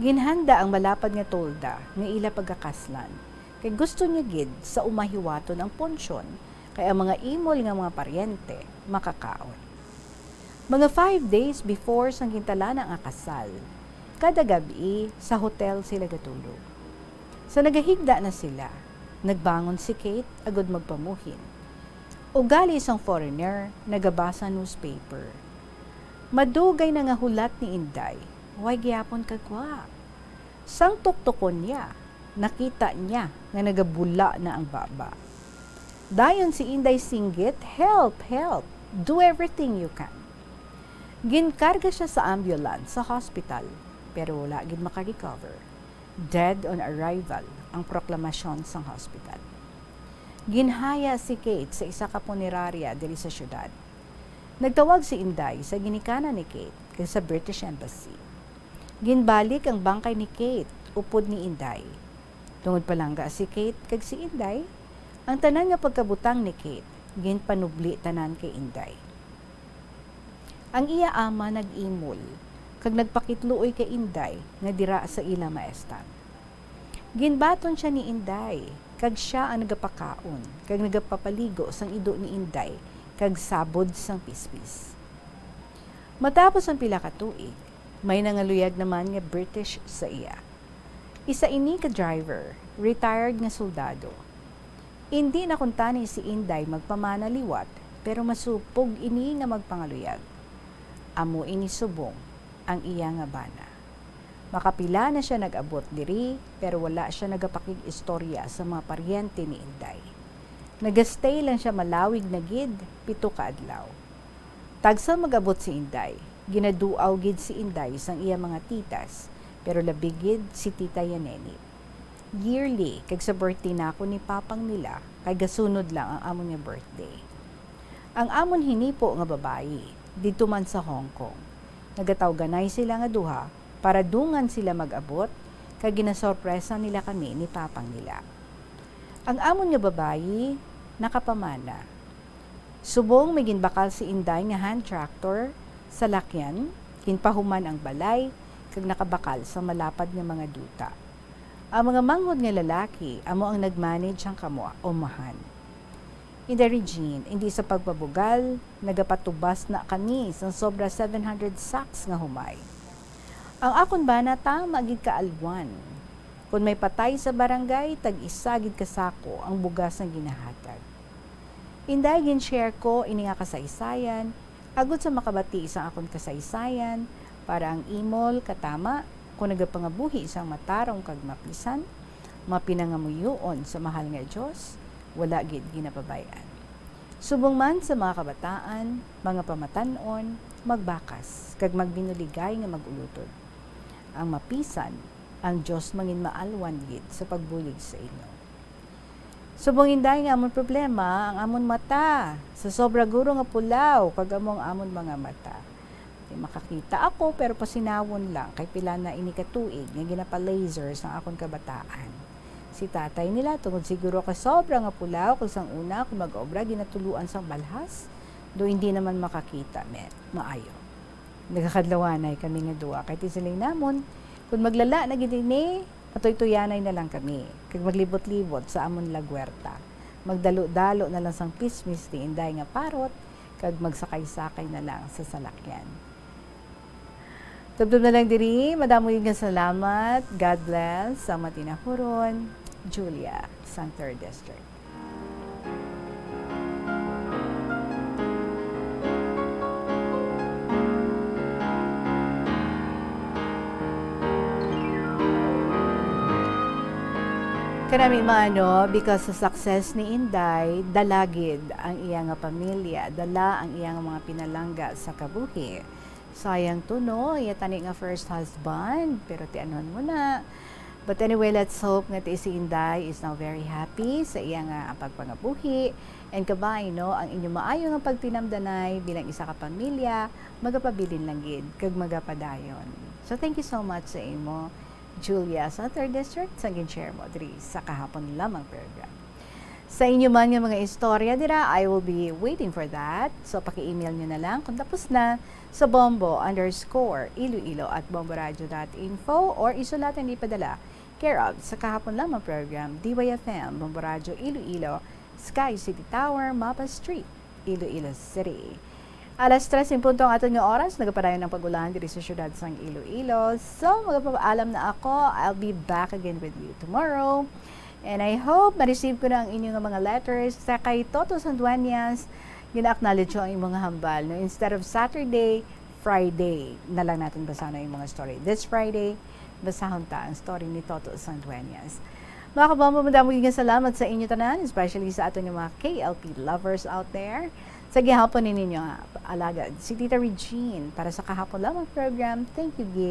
ginhanda ang malapad nga tolda nga ila pagakaslan, kay gusto niya gid sa uma hiwaton ang ponsyon, kay ang mga imol nga mga paryente makakaon. Mga five days before sang gintalana nga kasal, kada gab-i sa hotel sila gatulog. Sa nagahigda na sila, nagbangon si Kate agud magpamuhin. Ugali sang foreigner, nagabasa newspaper. Madugay na nga hulat ni Inday, way gyapon kagwa. Sang tuktukon niya, nakita niya nga nagabula na ang baba. Dayon si Inday singgit, "Help! Help! Do everything you can." Ginkarga sia sa ambulance sa hospital, pero wala gid makarecover. Dead on arrival ang proklamasyon sang hospital. Ginhaya si Kate sa isa ka punerarya diri sa syudad. Nagtawag si Inday sa ginikanan ni Kate kag sa British Embassy. Ginbalik ang bangkay ni Kate upod ni Inday. Tungod palangga si Kate kag si Inday, ang tanan nga pagkabutang ni Kate ginpanubli tanan kay Inday. Ang iya ama nag-imol kag nagpakitluoy kay Inday nga dira sa ila maestan. Ginbaton sia ni Inday, kag sia ang nagapakaon kag nagapapaligo sang ido ni Inday kag sabod sang pispis. Matapos ang pila ka tuig, may nangaluyag naman nga British sa iya. Isa ini ka driver, retired nga soldado. Indi na kuntani si Inday magpamana liwat, pero masupog ini nga magpangaluyag. Amo ini subong ang iya nga bana. Makapila na sia nag-abot diri, pero wala sia nagapakig-istorya sa mga paryente ni Inday. Nagastay lang sia malawig na gid, pito ka adlaw. Tagsa mag-abot si Inday, ginaduaw gid si Inday sang iya mga titas, pero labi gid si Tita Yaneni. Yearly, kag sa birthday nako ni Papang nila, kay gasunod lang ang amon nga birthday. Ang amon hinipo nga babayi, didto man sa Hong Kong. Nagatawganay sila nga duha para dungan sila mag-abot, kag ginasorpresa nila kami ni Papang nila. Ang amon nga babayi nakapamana. Subong may ginbakal si Inday nga hand tractor, salakyan, ginpahuman ang balay, kag nakabakal sa malapad nga mga duta. Ang mga manghod nga lalaki amo ang nag-manage sang kamwa-, umahan. Inday Regine, indi sa pagpabugal, nagapatubas na kami sang sobra seven hundred sacks nga humay. Ang akon bana tama gid ka alwan. Kon may patay sa barangay, tag-isa gid ka sako ang bugas nga ginahatag. Inday, gin-share ko ini nga kasaysayan, agud sa makabati sang akon kasaysayan, para ang imol katama, kon nagapangabuhi sang matarong kag mapisan, mapinangamuyoon sa mahal nga Dios, wala gid ginapabay-an. Subong man sa mga kabataan, mga pamatan-on, magbakas, kag magbinuligay nga mag-ulutod. Ang mapisan, ang Dios mangin maalwan gid sa pagbulig sa inyo. Subong, Inday, nga amon problema ang amon mata. Sa sobra guro nga pulaw, kag amo ang amon mga mata. Di makakita ako, pero pasinawon lang, kay pila na ini ka tuig nga ginapa-laser sang akon kabataan. Si tatay nila, tungod siguro ka sobra nga pulaw, kag sang una ako mag-obra, ginatuluan sang balhas, do hindi naman makakita, me, maayo. Nagakadlawanay kami nga duwa, kay ti siling namon, "Kun maglala na gid ini, matuytuyanay na lang kami, kag maglibot-libot sa amon lagwerta. Magdalo-dalo na lang sang pismis ni Inday nga parot, kag magsakay-sakay na lang sa salakyan." Tubtob na lang diri, madamo gid nga salamat. God bless. Ang matinahuron, Julia, sang Third District. Kanami, mano, because sa success ni Inday, dala gid ang iya nga pamilya, dala ang iya nga mga pinalangga sa kabuhi. Sayang to, no? Iya tani nga first husband, pero tianon mo na. But anyway, let's hope nga ti si Inday is now very happy sa iya nga pagpangabuhi. And kabay, no, ang inyo maayo nga pagtinamdanay bilang isa ka pamilya, magapabilin lang gid kag magapadayon. So, thank you so much sa imo, Julia, sa Third District, sa gin-share mo diri sa kahapon lamang program. Sa inyo man nga mga istorya dira, I will be waiting for that. So, paki-email nyo na lang kung tapos na sa bombo underscore iloilo at bomboradio dot info or isulatan ipadala care of sa kahapon lamang program, D Y F M, Bombo Radyo Iloilo, Sky City Tower, Mapa Street, Iloilo City. Alas tres en punto ang aton nga oras, nagapadayon ang pag-ulan diri sa siyudad sang Iloilo. So, magapaalam na ako. I'll be back again with you tomorrow. And I hope ma-receive ko na ang inyo nga mga letters. Sa kay Toto Sandueñas, gina-acknowledge ko ang imong hambal, no? Instead of Saturday, Friday na lang natin basahan ang imong story. This Friday, basahon ta ang story ni Toto Sandueñas. Mga kabombo, madamo gid nga salamat sa inyo tanan, especially sa aton nga mga K L P lovers out there. Sa gihapon ni ninyo nga alagad, si Tita Regine, para sa kahapon lamang program. Thank you, Gil.